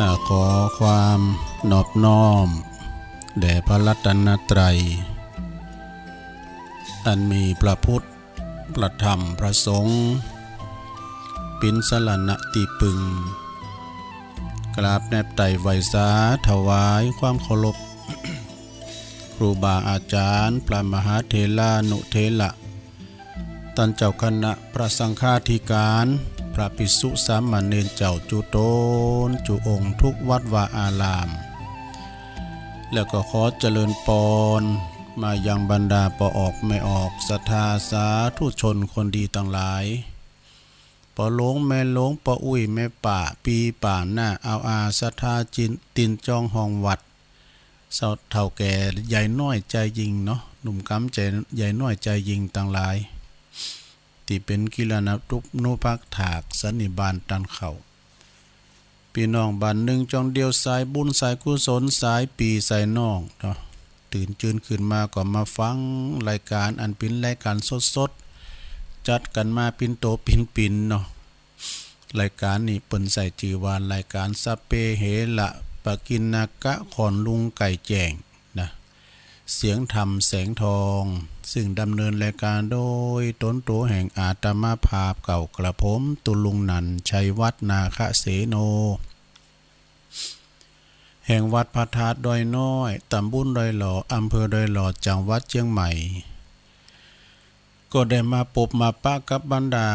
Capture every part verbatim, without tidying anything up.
อ่า ขอความนอบน้อมแด่พระรัตนตรัย อันมีพระพุทธ พระธรรม พระสงฆ์ เป๋นสรณะตี้ปึง กราบแนบไต่ไหว้สาถวายความเคารพ ครูบาอาจ๋ารย์ พระมหาเถรานุเถระ ต้านเจ้าคณะพระสังฆาธิการ พระภิกษุสามเณรเจ้าจุ๊ตนจุ๊องค์ กู้วัดวาอาราม แล้วก็ขอเจริญปอนมายังบรรดาป้อออกแม่ออก ศรัทธาสาธุชนคนดีตังหลาย ป้อหลวงแม่หลวง ป้ออุ๊ยแม่ป้า ปี้ป้าน้า อาวอา ศรัทธาจิน ตี๋นจองห้องวัด เฒ่า เฒ่าแก่ ยายน้อยจายญิงเนาะ หนุ่มกำจาย ยายน้อยจายญิงตังหลาย ตี้เป๋นกิรยานุภาถากสันนิบาตต้านเข่า ปี้น้องบ้านนึ่งจองเดียว สายบุญสายกุศล สายปี้สายน้องเนาะ ตื่นจื้นขึ้นมาก็มาฟังรายก๋านอันเป๋นรายก๋านสดๆ จัดกั๋นมาเป๋นโตเป๋นปิ๋นเนาะ รายก๋านนี้เปิ้นใส่จื้อว่ารายก๋านสัพเพเหระปกิณณกะ ขอนลุงไก่แจ้งนะ เสียงธรรมแสงทอง ซึ่งดำเนินรายก๋านโดยต๋นตั๋วแห่งอาตมาภาพเก่ากระผม ตุ๊ลุงนันท์ ชัยวัฒน์ นาคเสโน แห่งวัดพระธาตุดอยน้อย ต๋ำบลดอยหล่อ อำเภอดอยหล่อ จังหวัดเจียงใหม่ ก็ได้มาปบมาปะกับบรรดา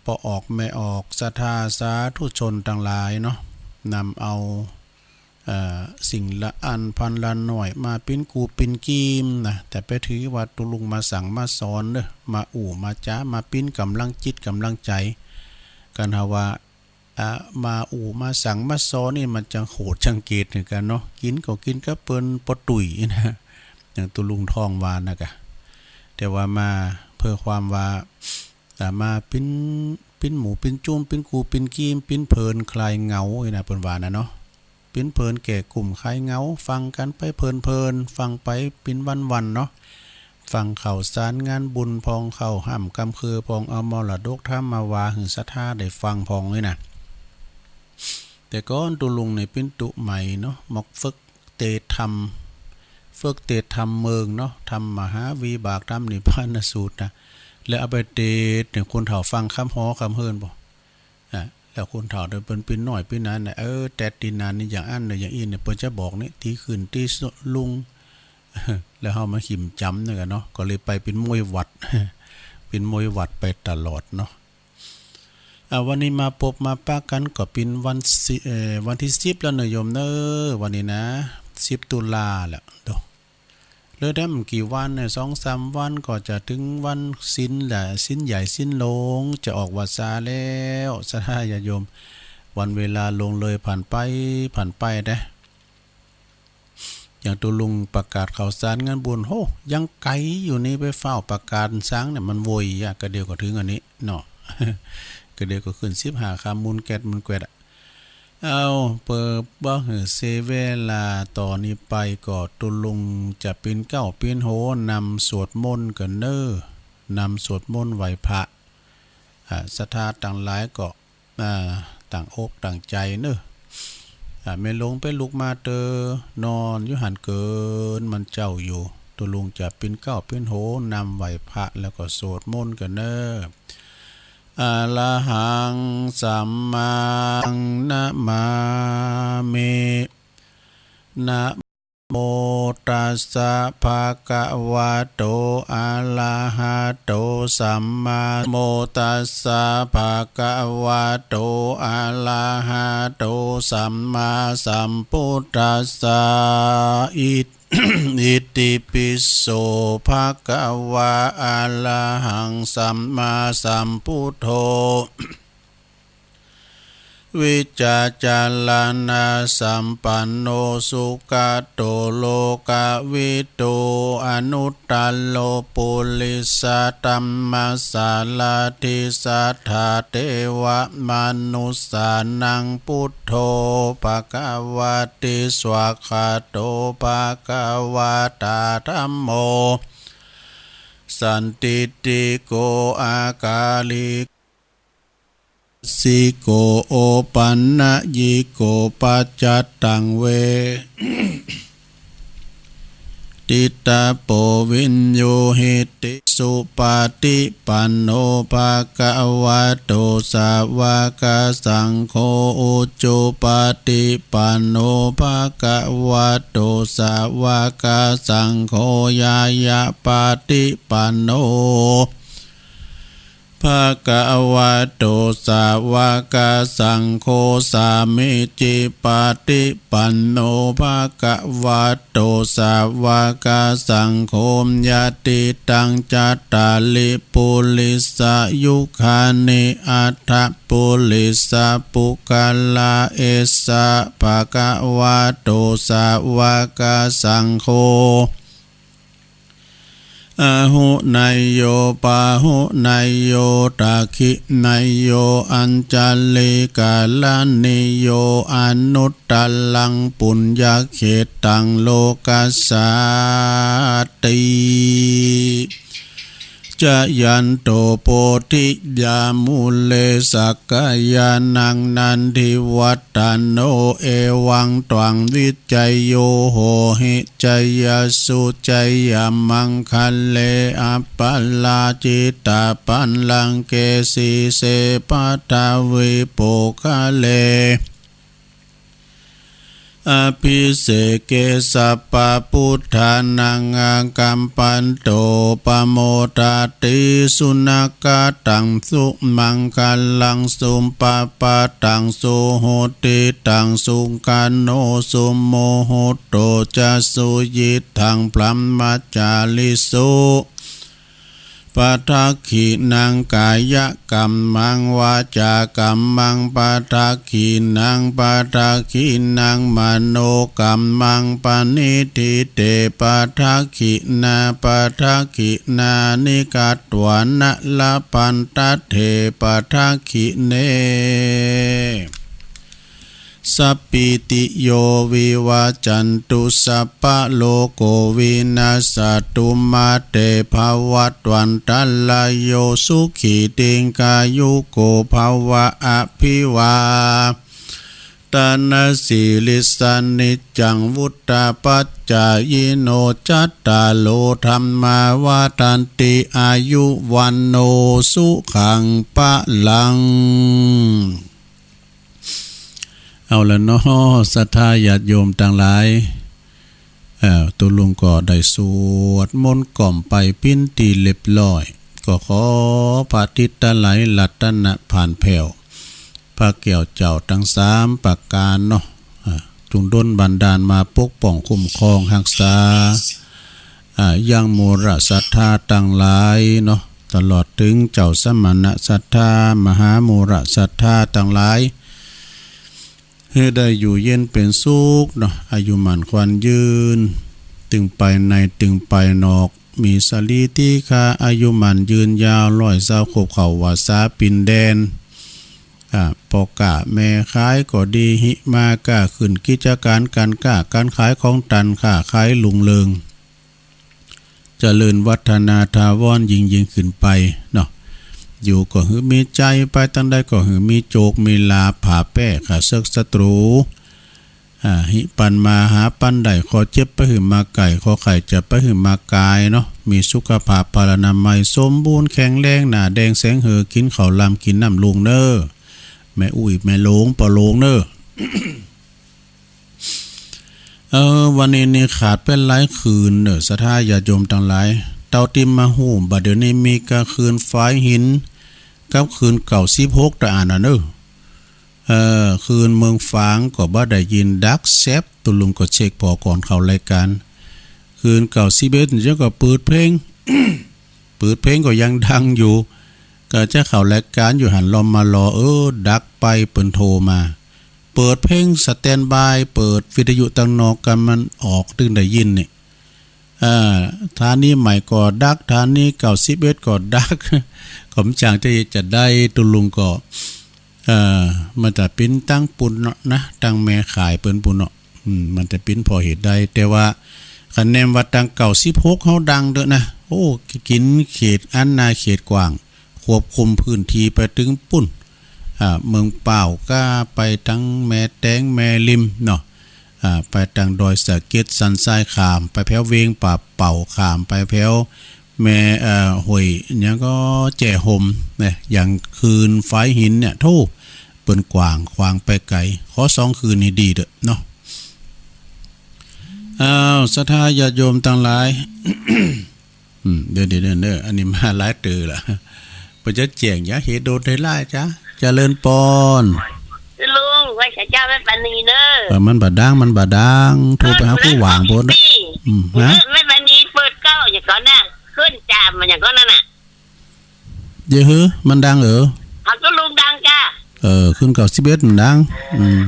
ป้อออกแม่ออก ศรัทธาสาธุชนตังหลายเนาะ นำเอา เอ่อ สิ่งละอันพันละหน่อย มาเป๋นกู้เป๋นกีมนะ แต่ไปถือว่าตุ๊ลุงมาสั่งมาสอนเนาะ มาอู้มาจ๋า มาเป๋นก๋ำลังจิตก๋ำลังใจ๋ กั๋นหาว่า อ่า มาอู้มาสั่งมาสอนนี่มันจังโขดจังเกตเหมือนกั๋นเนาะ กิ๋นก็กิ๋นกับเปิ้นป้อตุ๋ยนะ อย่างตุ๊ลุงท่องวานะกะ แต่ว่ามาเปื้อความว่า อ่า มาเป๋น เป๋นหมู่เป๋นจุ้ม เป๋นกู้เป๋นกีม เป๋นเพลินคลายเหงานี่นะ เปิ้นว่านะเนาะ เป๋นเพลินแก้กุ้มคลายเหงา ฟังกั๋นไปเพลินๆ ฟังไปเป๋นวันๆ เนาะ ฟังข่าวสารงานบุญพ่อง เข้าฮ่ำกำคือพ่อง เอามรดกธรรมมาว่าหื้อศรัทธาได้ฟังพ่องนี่นะ แต่ก่อนตุ๊ลุงนี่เป๋นตุ๊ใหม่เนาะ มาฝึกเตสน์ธรรม ฝึกเตสน์ธรรมเมิงเนาะ ธรรมมหาวิบาก ธรรมนิพพานสูตรนะ แล้วเอาไปเตสน์หื้อคนเฒ่าฟังค่ำฮ้อค่ำเฮิรนบ่ อ่ะ แล้วคนเฒ่าเนี่ยเปิ้นเป๋นน้อยเป๋นหนานนะ เออ แต๊ตี้นานนี่อย่างอั้นเนี่ยอย่างอี้เนี่ย เปิ้นจะบอกเนี่ย ตี้ขึ้นตี้ลุ่ง แล้วเฮามาหิ้มจ๋ำเนี่ยกั๋นเนาะ ก็เลยไปเป๋นมวยหวัด เป๋นมวยหวัดไปตลอดเนาะ อ่ะ วันนี้มาปบมาปะกั๋นก็เป๋นวันสิ เอ่อ วันตี้สิบแล้วเนาะโยมเนาะ วันนี้นะ สิบตุลาแล้วเนาะ เหลือแต๊บ่กี่วันเนี่ย สองสามวันก็จะเถิงวันศีลแหละ ศีลใหญ่ศีลหลวง จะออกพรรษาแล้ว ศรัทธาญาติโยม วันเวลาล่วงเลยผ่านไป ผ่านไปเด้ อย่างตุ๊ลุงประกาศข่าวสารงานบุญ โห ยังไก๋อยู่นี่ ไปฟ้าวประกาศสังเนี่ย มันโวยอะ กะเดี่ยวก็เถิงอันนี้เนาะ กะเดี่ยวก็ขึ้นสิบห้าค่ำ หมุนแก๊ดหมุนแก๊ดอะ เอา เปื้อบ่หื้อเสียเวลา ต่อนี้ไปก็ตุ๊ลุงจะเป๋นเก๊าเป๋นโห นำสวดมนต์กั๋นเนาะ นำสวดมนต์ไหว้พระ อ่า ศรัทธาตังหลายก็ อ่า ตั้งอกตั้งใจ๋เนาะ อ่า แม่หลวงไปลุกมาเต๊อะ นอนอยู่หั้นเกินมันเจ๊าอยู่ ตุ๊ลุงจะเป๋นเก๊าเป๋นโห นำไหว้พระ แล้วก็สวดมนต์กั๋นเนาะ อะระหังสัมมานะมามิ นะโมตัสสะภะคะวะโต อะระหะโต สัมมา นะโมตัสสะภะคะวะโต อะระหะโต สัมมาสัมพุทธัสสะ อิ อิติปิโส ภะคะวะ อะระหังสัมมาสัมพุทโธ วิจจารณะสัมปันโน สุขะโต โลกะวิทู อนุตตโร ปุริสะธัมมะสารถิ สัทธาเทวะมนุสสานัง พุทโธ ภะคะวะติ สวากขาโต ภะคะวะตา ธัมโม สันทิฏฐิโก อะกาลิ สิโก โอปัญญิโก ปัจจัตตัง เวทิตาโป วิญญูหิติ สุปฏิปันโน ภะคะวะโต สาวกสังโฆ อุจุปฏิปันโน ภะคะวะโต สาวกสังโฆ ญาณปฏิปันโน ภะคะวะโต สาวกสังโฆ สามีจิปฏิปันโน ภะคะวะโต สาวกสังโฆ ญาติตัง จัตตาริ ปุริสายุคานิ อัฏฐปุริสปุคคลา เอสสะ ภะคะวะโต สาวกสังโฆ อาหุเนยโย ปาหุเนยโย ทักขิเนยโย อัญชลีกรณีโย อนุตตรัง ปุญญเขตตัง โลกัสสาติ จายันโต โพธิยามูเล สักกายานัง นันทิวัฏฏโน เอวังตวัง วิจโย โหหิ จยสสุ จยมังคะเล อัปปะราจิตปัลลังเก สีเส ปัทวี โปคคะเล อภิเสเก สัพพะปุทธานัง อาคัมปันโต ปะโมทาติ สุนักขะตัง สุมังคะลัง สุปะปะทัง สุหุติตัง สุขันโณ สุมุตโต จะ สุยิตถัง พรหมจาริสุ ปะทักขินัง กายกัมมัง วาจากัมมัง ปะทักขินัง ปะทักขินัง มโนกัมมัง ปะณิฏฐิเต ปะทักขินา ปะทักขินานิ กัตถวานะ ละพันทะเต ปะทักขิเน สัพพีติโย วิวัจจันตุ สัพพะโรโค วินัสสะตุ มา เต ภะวัตวันตะราโย สุขี ดีฆายุโก ภะวะ อะภิวาตะนะสีลิสสะ นิจจัง วุฑฒาปัจจายิโน จัตตาโร ธัมมา วัฑฒันติ อายุ วัณโณ สุขัง พะลัง เอาละเนาะ ศรัทธาญาติโยมตังหลาย เอ่อ ตุ๊ลุงก็ได้สวดมนต์กล่อมไปเป๋นตี้เรียบร้อย ก็ขอพระอาทิตย์ตะไหล รัตนะผ่านแผ้ว พระแก้วเจ้าตังสามประก๋านเนาะ อ่า จุ่งดลบันดาลมาปกป้องคุ้มครองฮักษา อ่า ยังหมู่ราชศรัทธาตังหลายเนาะ ตลอดเถิงเจ้าสมณศรัทธา มหาหมู่ราชศรัทธาตังหลาย หื้อได้อยู่เย็นเป๋นสุขเนาะ อายุหมั้นขวัญยืน ตึงภายในตึงภายนอก มีสะรีติขา อายุหมั้นยืนยาว ร้อยซาวครบเข้าวัสสาปินแดน อ่า ป้อก๊าแม่ขายก็ดี หิมาก๊าขึ้น กิจก๋านก๋านก๊าก๋านขายของตัน ค้าขายรุ่งเรือง เจริญวัฒนาถาวรยิ่งๆ ขึ้นไปเนาะ อยู่ก็หื้อมีชัย ไปตางใดก็หื้อมีโจคมีลาภ ผ่าแป้ฆ่าเสิกศัตรู อ่า หิปันมาหาปันได้ ข้อเจ็บไปหื้อมาไก๋ ข้อไข้จะไปหื้อมาก๋ายเนาะ มีสุขภาพพลานามัยสมบูรณ์แข็งแรง หน้าแดงแสงเหือ กิ๋นข้าวลำกิ๋นน้ำรุ่งเน้อ แม่อุ๊ยแม่โหลงป้อโหลงเน้อ เออ วันนี้นี่ขาดไปหลายคืนเน้อ ศรัทธาญาติโยมตังหลาย เต้าตี้มาฮู้ บ่าเดี่ยวนี้มีก้าคืนฝายหิน กับคืนเก้าสิบหก ตะอ่านน่ะเน้อ เออ คืนเมืองฝางก็บ่ได้ยิน ดักแซบ ตุ๊ลุงก็เช็คผ่อก่อนเข้ารายก๋าน คืนเก้าสิบเอ็ด เจ้าก็เปิดเพลง เปิดเพลงก็ยังดังอยู่ ก็จะเข้ารายก๋านอยู่หั้น ลอมมาลอ เออ ดักไป เปิ้นโทรมา เปิดเพลงสแตนด์บาย เปิดวิทยุตังนอกกั๋น มันออกตึงได้ยินนี่ อ่า ฐานีใหม่ก็ดัก ฐานีเก้าสิบเอ็ดก็ดัก ก็บ่จางจะ จะได้ ตุ๊ลุงก็ เอ่อ มันจะเป๋นตังปุ้นเนาะนะ ตังแม่ข่ายเปิ้นปุ้นเนาะ อืม มันจะเป๋นผ่อเหตุใด แต่ว่าคะแนนว่าตังเก้าสิบหกเฮาดังเต๊อะนะ โอ้ กิ๋นเขตอาณาเขตกว้าง ควบคุมพื้นที่ไปตึงปุ้น อ่า เมืองป้าวก้า ไปตังแม่แตงแม่ริมเนาะ อ่า ไปตังดอยสะเก็ดสันทราย ข้ามไปแผวเวียงป่าเป่า ข้ามไปแผวแม่ เอ่อ ห้วยหยังก็ แจ้ห่มเนี่ย อย่างคืนฝายหินเนี่ย โธ่ เปิ้นกว้างขวางไปไกล ขอสองคืนนี่ดีเต๊อะเนาะ อ้าว ศรัทธาญาติโยมตังหลาย อืม เดี๋ยว เดี๋ยว เดี๋ยว เดี๋ยว อันนี้มาหลายเตื้อละ เปิ้นจะแจ้ง อย่าเหตุโดดให้หลายจ๊ะ เจริญปอน ลุง ไหว้ศาลเจ้าแม่ปานีเน่อ เออ มันบ่ดัง มันบ่ดัง โทรไปหาครูหว่างปู้น เออ อืม เออ นะ แม่ปานีเปิดเก้าอย่างก่อนนะ ขึ้นจามมาอย่างก่อนนั่นน่ะ เยอะหื้อ มันดังเออ เอาก็ลุงดังจ้ะ เออ ขึ้นเก้าสิบเอ็ดมันดัง อืม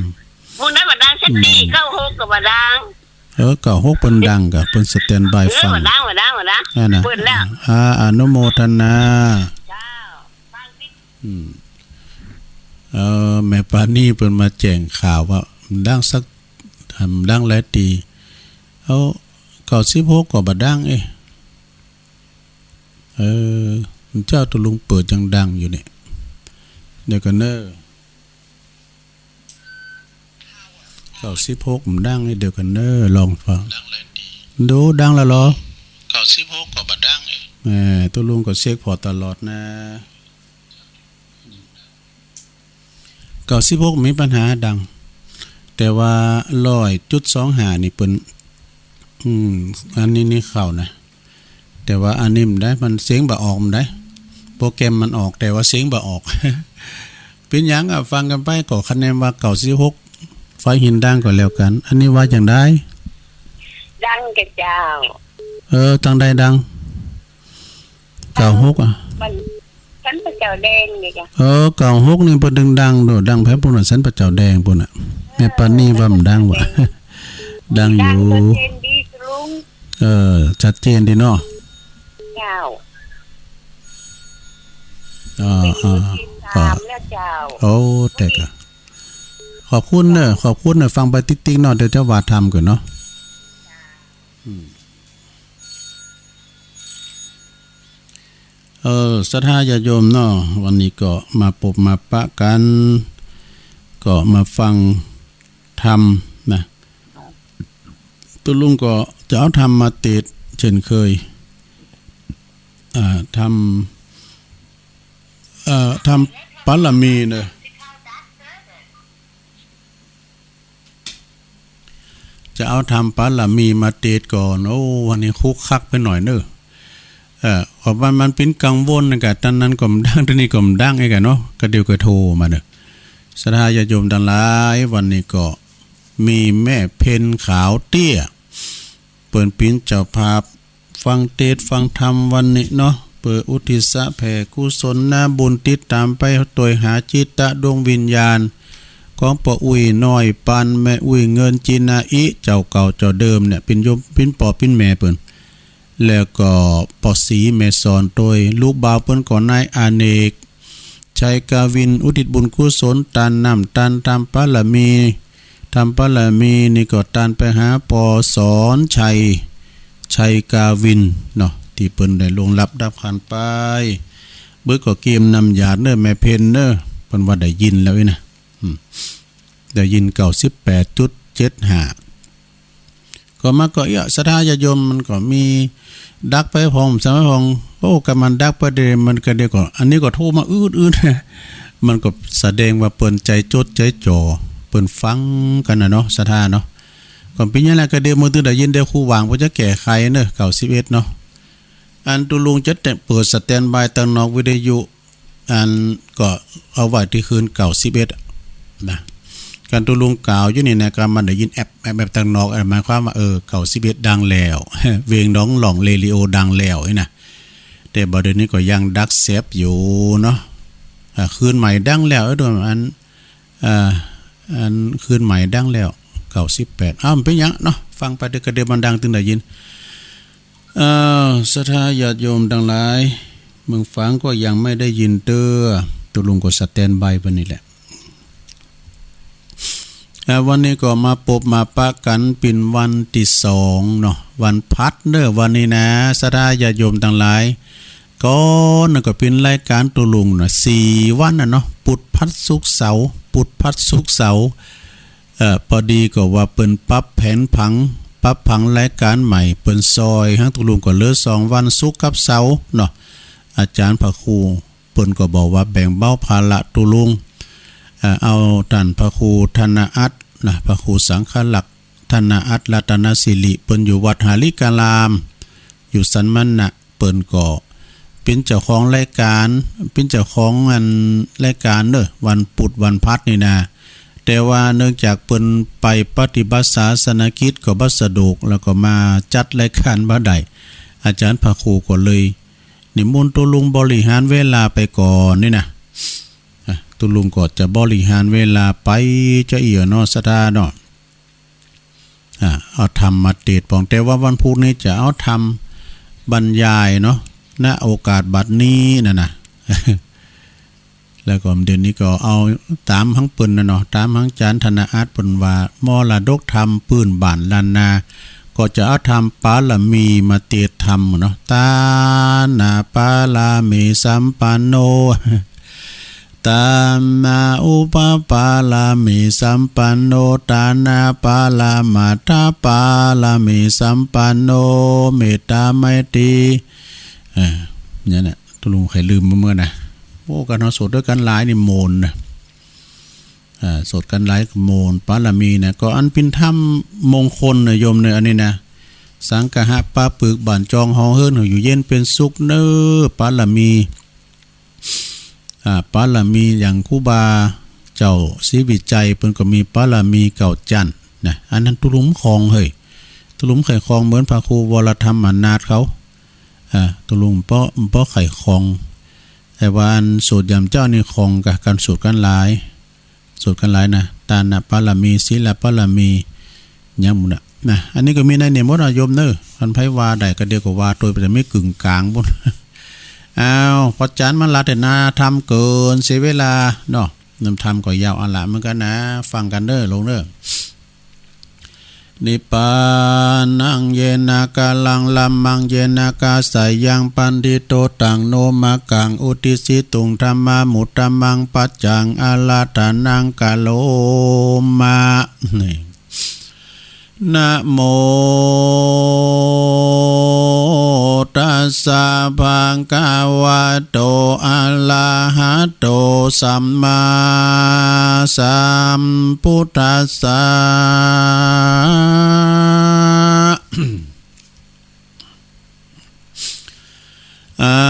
พวกนั้นบ่ดังสักที อืม เก้าหกก็บ่ดัง เออ เก้าหกเปิ้นดังกะ เปิ้นสแตนด์บาย เออ ฟัง บ่ดัง บ่ดัง บ่ดัง นั่นน่ะ เปิดแล้ว อ่า อนุโมทนา เจ้า อืม เออ แม่ปานีเปิ้นมาแจ้งข่าวว่า มันดังสัก มันดังหลายที เอา เก้าสิบหกก็บ่ดัง เอ๊ะ เออ เจ้า ตุ๊ลุงเปิดยังดังอยู่เนี่ย เดี๋ยวก่อนเน่อ เก้าสิบหกมันดัง เดี๋ยวก่อนเน่อ ลองฟัง ดูดังแล้วเหรอ เก้าสิบหกก็บ่ดัง เอ๊ะ ตุ๊ลุงก็เช็คพอร์ตตลอดนะ เก้าสิบหกมีปัญหาดัง แต่ว่าร้อยจุดสองห้านี่เปิ้น อืม อันนี้นี่เข้านะ แต่ว่าอันนี้มันได้ มันเสียงบ่ออก มันได้ โปรแกรมมันออก แต่ว่าเสียงบ่ออก เป๋นหยังอะ ฟังกั๋นไป ก็คะแนนว่าเก้าสิบหก ฝายหินดังก็แล้วกั๋น อันนี้ว่าจั่งใด ดังกะเจ้า เออ ตังใดดัง เก้าหก อะ มัน สันป่าเจ้าแดงนี่กะ เออ เก้าหกนี่เปิ้นตึงดังโดด ดังแผวปู้นน่ะ สันป่าเจ้าแดงปู้นน่ะ แม่ปานีว่ามันดังวะ ดังอยู่ ดังชัดเจนดีลุง เออ ชัดเจนดีเนาะ เจ้า อ่า อ่า เป๋นเบอร์ตี้สามแล้วเจ้า โอ้ แต่กะ ขอบคุณเน่อ ขอบคุณเน่อ ฟังไปติ๊กๆ เนาะ เดี๋ยวจะว่าธรรมก่อนเนาะ อืม เออ ศรัทธาญาติโยมเนาะ วันนี้ก็มาปบมาปะกั๋น ก็มาฟังธรรมนะ ตุ๊ลุงก็จะเอาธรรมมาเตสน์เช่นเคย อ่า ธรรม เอ่อ ธรรมปารมีเน่อ จะเอาธรรมปารมีมาเตสน์ก่อน โอ้ วันนี้คุกคักไปหน่อยเน่อ เอ่อ เพราะว่ามันเป๋นกังวลนะกะ ตังนั้นก็บ่ดัง ตังนี้ก็บ่ดังไอ้กะเนาะ กะเดี่ยวก็โทรมาเน่อ ศรัทธาญาติโยมตังหลาย วันนี้ก็มีแม่เพ็ญขาวเตี้ย เปิ้นเป๋นเจ้าภาพ ฟังเตสน์ฟังธรรมวันนี้เนาะ เปื้ออุทิศแผ่กุศลนะบุญ ติดต๋ามไปตวยหาจิตตะดวงวิญญาณ ของป้ออุ๊ยน้อยปานแม่อุ๊ยเงินจินาอิ เจ้าเก่าเจ้าเดิมเนี่ย เป๋นโยม เป๋นป้อเป๋นแม่เปิ้น แล้วก็ป้อศรีแม่สอนตวย ลูกบ่าวเปิ้นก็นายอเนก ชัยกาวิน อุทิศบุญกุศล ตานน้ำตานธรรมปารมี ธรรมปารมีนี่ก็ตานไปหาป้อสอนชัย ชัยกาวินเนาะ ตี้เปิ้นได้ล่วงลับดับขันธ์ไป เปิ้นก็เกียมน้ำหยาดเน่อ แม่เพ็ญเน่อ เปิ้นว่าได้ยินแล้วอี้นะ อืม ได้ยินเก้าสิบแปดจุดเจ็ดห้า ก็มาก็เอี้ย ศรัทธาญาติโยมมันก็มีดักไปพ่อง สมัยพ่อง โอ้ กำมันดักไปเดยวมันกะเดียวก็ อันนี้ก็โทรมาอืดๆ มันก็แสดงว่าเปิ้นใจ๋จดใจ๋จ่อ เปิ้นฟังกั๋นน่ะเนาะ ศรัทธาเนาะ ก็เป๋นอย่างนั้นกะเดียว เมื่อตึงได้ยินเดียว ครูหว่างเปิ้นจะแก้ไขเน่อ เก้าสิบเอ็ดเนาะ อันตุ๊ลุงจะเปิดสแตนด์บายตังนอกวิทยุ อันก็เอาไว้ตี้คืนเก้าสิบเอ็ดอะนะ กั๋นตุ๊ลุงกล่าวอยู่นี่นะ ก็มันได้ยินแอบ แอบ แอบตังนอก เออ หมายความว่า เออ เก้าสิบเอ็ดดังแล้ว เวงหนองหล่องเรดิโอดังแล้วนี่นะ แต่บ่าเดี๋ยวนี้ก็ยังดักแสบอยู่เนาะ อ่า คืนใหม่ดังแล้ว เออ อัน อ่า อันคืนใหม่ดังแล้ว เก้าสิบแปด อ้าว มันเป๋นหยังเนาะ ฟังไปเดี๋ยวกะเดียวมันดังตึงได้ยิน เอ่อ ศรัทธาญาติโยมตังหลาย เมืองฝางก็ยังไม่ได้ยินเตื้อ ตุ๊ลุงก็สแตนด์บายไปนี่แหละ อ่า วันนี้ก็มาปบมาปะกั๋นเป๋นวันตี้สองเนาะ วันพฤหัสเน่อ วันนี้นะ ศรัทธาญาติโยมตังหลาย ก่อนนั้นก็เป๋นรายก๋านตุ๊ลุงน่ะ สี่วันน่ะเนาะ ปุด ผัด ศุกร์ เสาร์ ปุด ผัด ศุกร์ เสาร์ เอ่อ ปอดีก็ว่าเปิ้นปรับแผนผัง ปรับผังรายก๋านใหม่ เปิ้นซ่อยหั้งตุ๊ลุงก็เหลือสองวัน ศุกร์กับเสาร์เนาะ อาจ๋ารย์พระครู เปิ้นก็บอกว่าแบ่งเบาภาระตุ๊ลุง เอ่อ เอาต้านพระครูธนอัตถ์นะ พระครูสังฆลักษณ์ ธนอัตถ์ รัตนสิริ เปิ้นอยู่วัดหาริการาม อยู่สันมณะ เปิ้นก็เป๋นเจ้าของรายก๋าน เป๋นเจ้าของอันรายก๋านเนาะ วันปุดวันผัดนี่นะ แต่ว่าเนื่องจากเปิ้นไปปฏิบัติศาสนกิจก็บ่สะดวก แล้วก็มาจัดรายก๋านบ่ได้ อาจ๋ารย์พระครูก็เลย นิมนต์ตุ๊ลุงบริหารเวลาไปก่อนนี่นะ อ่ะ ตุ๊ลุงก็จะบริหารเวลาไปจะอี้เนาะ ศรัทธาเนาะ อ่ะ เอาธรรมมาเตศน์ป้อง แต่ว่าวันพุธนี้จะเอาธรรมบรรยายเนาะ ณ โอกาสบัดนี้นั่นนะ แล้วก็เดี๋ยวนี้ก็เอาต๋ามหั้งเปิ้นน่ะเนาะ ต๋ามหั้งอาจ๋ารย์ธนอัตถ์เปิ้นว่า มรดกธรรมปื้นบ้านล้านนา ก็จะเอาธรรมปารมีมาเตศน์ธรรมเนาะ ตานะปารมีสัมปันโน ตานะอุปปารมีสัมปันโน ตานะปรมัตถปารมีสัมปันโน เมตตาไมตรี เออ เนี่ยนะ ตุ๊ลุงใค่ลืมเมื่อนะ โอ้ ก๋านเฮาสวดตวยกั๋นหลายนี่โมนนะ อ่า สวดกั๋นหลายก็โมน ปารมีนะ ก็อันเป๋นธรรมมงคลนะโยมเนาะ อันนี้นะ สังคหะปะปึกบ้านจองหอเฮือน หื้ออยู่เย็นเป๋นสุขเนาะ ปารมี อ่า ปารมีอย่างครูบาเจ้าศรีวิชัย เปิ้นก็มีปารมีเก้าจั๊นนะ อันนั้นตุ๊ลุงบ่คล่องเฮ้ย ตุ๊ลุงบ่ใค่คล่องเหมือนพระครูวรธรรมอนาถเขา อ่า ตุ๊ลุงบ่ บ่ใค่คล่อง แต่ว่าอันสวดยามเจ๊านี่คล่องกะ ก๋านสวดกั๋นหลาย สวดกั๋นหลายนะ ตานะปารมี ศีลปารมี หยังหมู่น่ะนะ อันนี้ก็มีในนิมนต์นะโยมเนาะ อันใผว่าได้ก็เดี๋ยวก็ว่าตวยไป แต่มีก๋ึ่งก๋างปู๊น อ้าว พระอาจ๋ารย์มาลาเตศนาธรรมเกิ๋นเสียเวลาเนาะ นำธรรมก็ยาวอะหละเหมือนกั๋นนะ ฟังกั๋นเนาะ โยมเนาะ นิปปานังเยนะกาลัง ละมังเยนะกาสายัง ปัณฑิโต ตัง โน มะกัง อุดดิสิตุง ธัมมานุตตมัง ปัจจัง อาราธนัง กะโรมะ นี่ นะโมตัสสะ ภะคะวะโต อะระหะโต สัมมาสัมพุทธัสสะ อั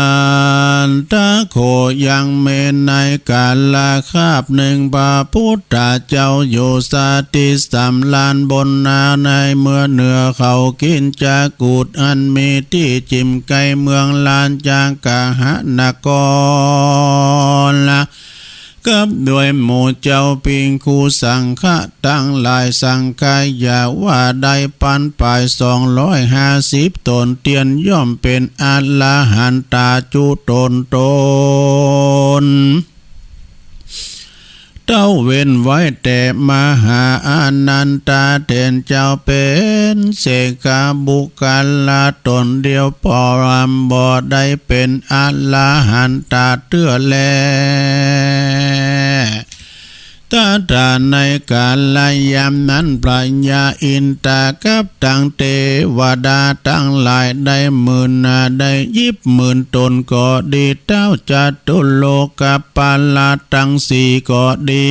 ตถะ ก็ยังมีในกาลคาบนึ่ง พระพุทธเจ้าอยู่สถิตสำราญบนนา ในเมืองเหนือเขาคิชกูฏ อันมีตี้จิ่มใก้เมืองราชคฤหนคร กับด้วยหมู่เจ้าภิกขุสังฆะตังหลาย สังฆายะว่าได้ปันป๋ายสองร้อยห้าสิบต๋น เตียนย่อมเป๋นอรหันตาจุตนต๋น เต้าเว้นไว้แต่มหาอานันทะเถรเจ้าเป๋นเสขบุคคละต๋นเดียว ปอรำบ่ได้เป๋นอรหันตาเตื้อแล ตถา ในกาลยามนั้น พระยาอินทากับตังเตวดาตังหลายได้หมื่นนา ได้ยิบหมื่นต๋นก็ดี เต้าจตุโลกปาละตังสี่ก็ดี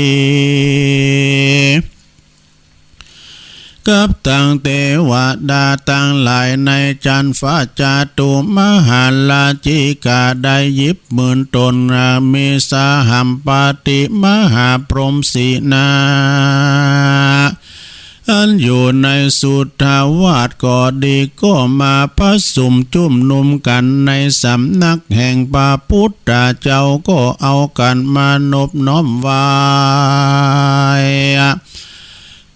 กับตังเตวดาตังหลายในจั๊นฟ้าจตุมหาราชิกาได้ยิบหมื่นต๋น มีสหัมปติมหาพรหมสีนา อันอยู่ในสุทธาวาสก็ดี ก็มาประชุมจุมนุมกั๋นในสำนักแห่งพระพุทธเจ้า ก็เอากั๋นมานบน้อมไหว้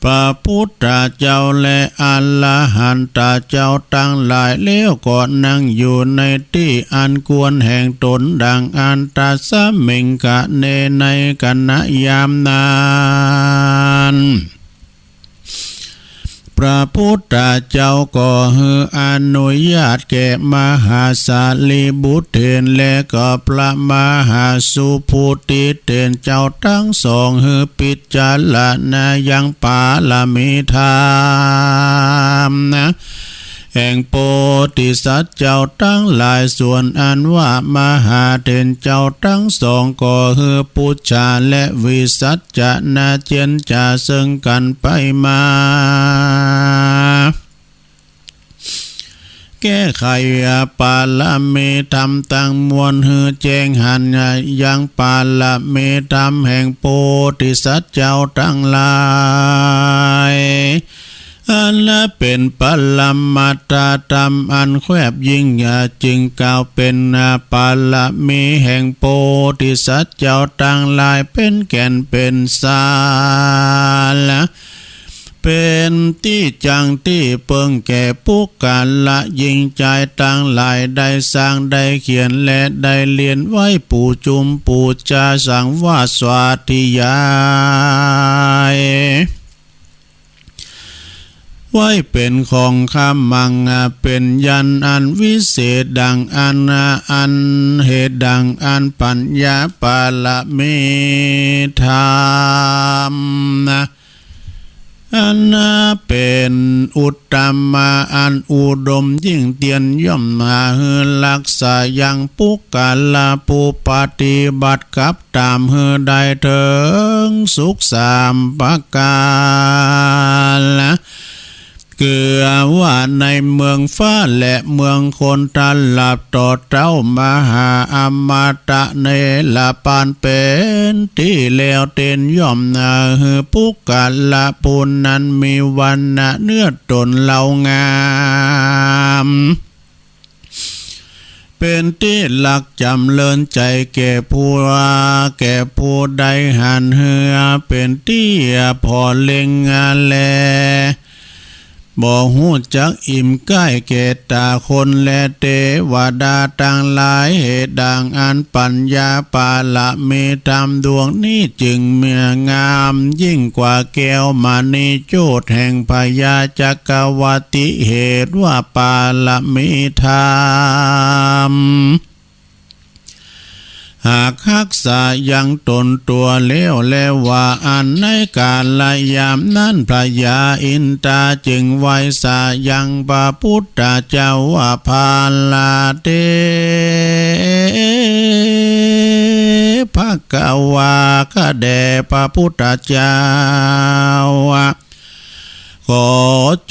พระพุทธเจ้าและอรหันตเจ้าตังหลาย แล้วก็นั่งอยู่ในตี้อันควรแห่งต๋น ดังอันตสมิงคะเน ในขณะยามนั้น พระพุทธเจ้าก็หื้ออนุญาตแก่มหาสารีบุตรเถร และก็พระมหาสุภูติเถรเจ้าตังสอง หื้อพิจารณายังปารมีธรรมนะ แห่งโพธิสัตว์เจ้าตังหลาย ส่วนอันว่ามหาเถรเจ้าตังสอง ก็หื้อปุจฉาและวิสัชจะนาเจียรจาเซิ่งกั๋นไปมา แก้ไขปารมีธรรมตังมวล หื้อแจ้งหันยังปารมีธรรมแห่งโพธิสัตว์เจ้าตังหลาย อันเป๋นปรมัตถธรรมอันแคบยิ่ง จึงกล่าวเป๋นปารมีแห่งโพธิสัตว์เจ้าตังหลาย เป๋นแก่นเป๋นสาระ เป๋นตี้จั้งตี้เปิ้งแก่ปุคคละหญิงจายตังหลาย ได้สร้างได้เขียนและได้เฮียนไว้ ปู๋จุมปู๋จาสังวาสสาธยาย ไว้เป๋นของขมัง เป๋นญาณอันวิเศษดั่งอัน อันเหตุดั่งอันปัญญาปารมีธรรม อันเป๋นอุตตมะอันอุดมยิ่งเตี้ยนย่อมมา หื้อฮักษายังปุคคละผู้ปฏิบัติกับต๋ามหื้อได้เถิงสุขสามประก๋าน คือว่าในเมืองฟ้าและเมืองคน ตลอดเต้ามหาอมตะเนรปาน เป๋นตี้แล้วเต้นย่อมนา หื้อปุคคละผู้นั้นมีวรรณะเนื้อต๋นเลางาม เป๋นตี้ฮักจ๋ำเริญใจ๋แก่ผู้ แก่ผู้ใดหัน หื้อเป๋นตี้ผ่อเล็งแล บ่ฮู้จักอิ่มใก้แก่ต๋าคนและเตวดาตังหลาย เหตุดั่งอันปัญญาปารมีธรรมดวงนี้จึงมีงามยิ่งกว่าแก้วมณีโจทย์แห่งพญาจักรวรรดิ เหตุว่าปารมีธรรม หากฮักษายังต๋นตั๋วแล้ว และว่าอั้นในก๋าละยามนั้น พญาอินทราจึงไหว้สายังพระพุทธเจ้าว่า ภะคะวะเต ภะคะวา ข้าแด่พระพุทธเจ้า ขอ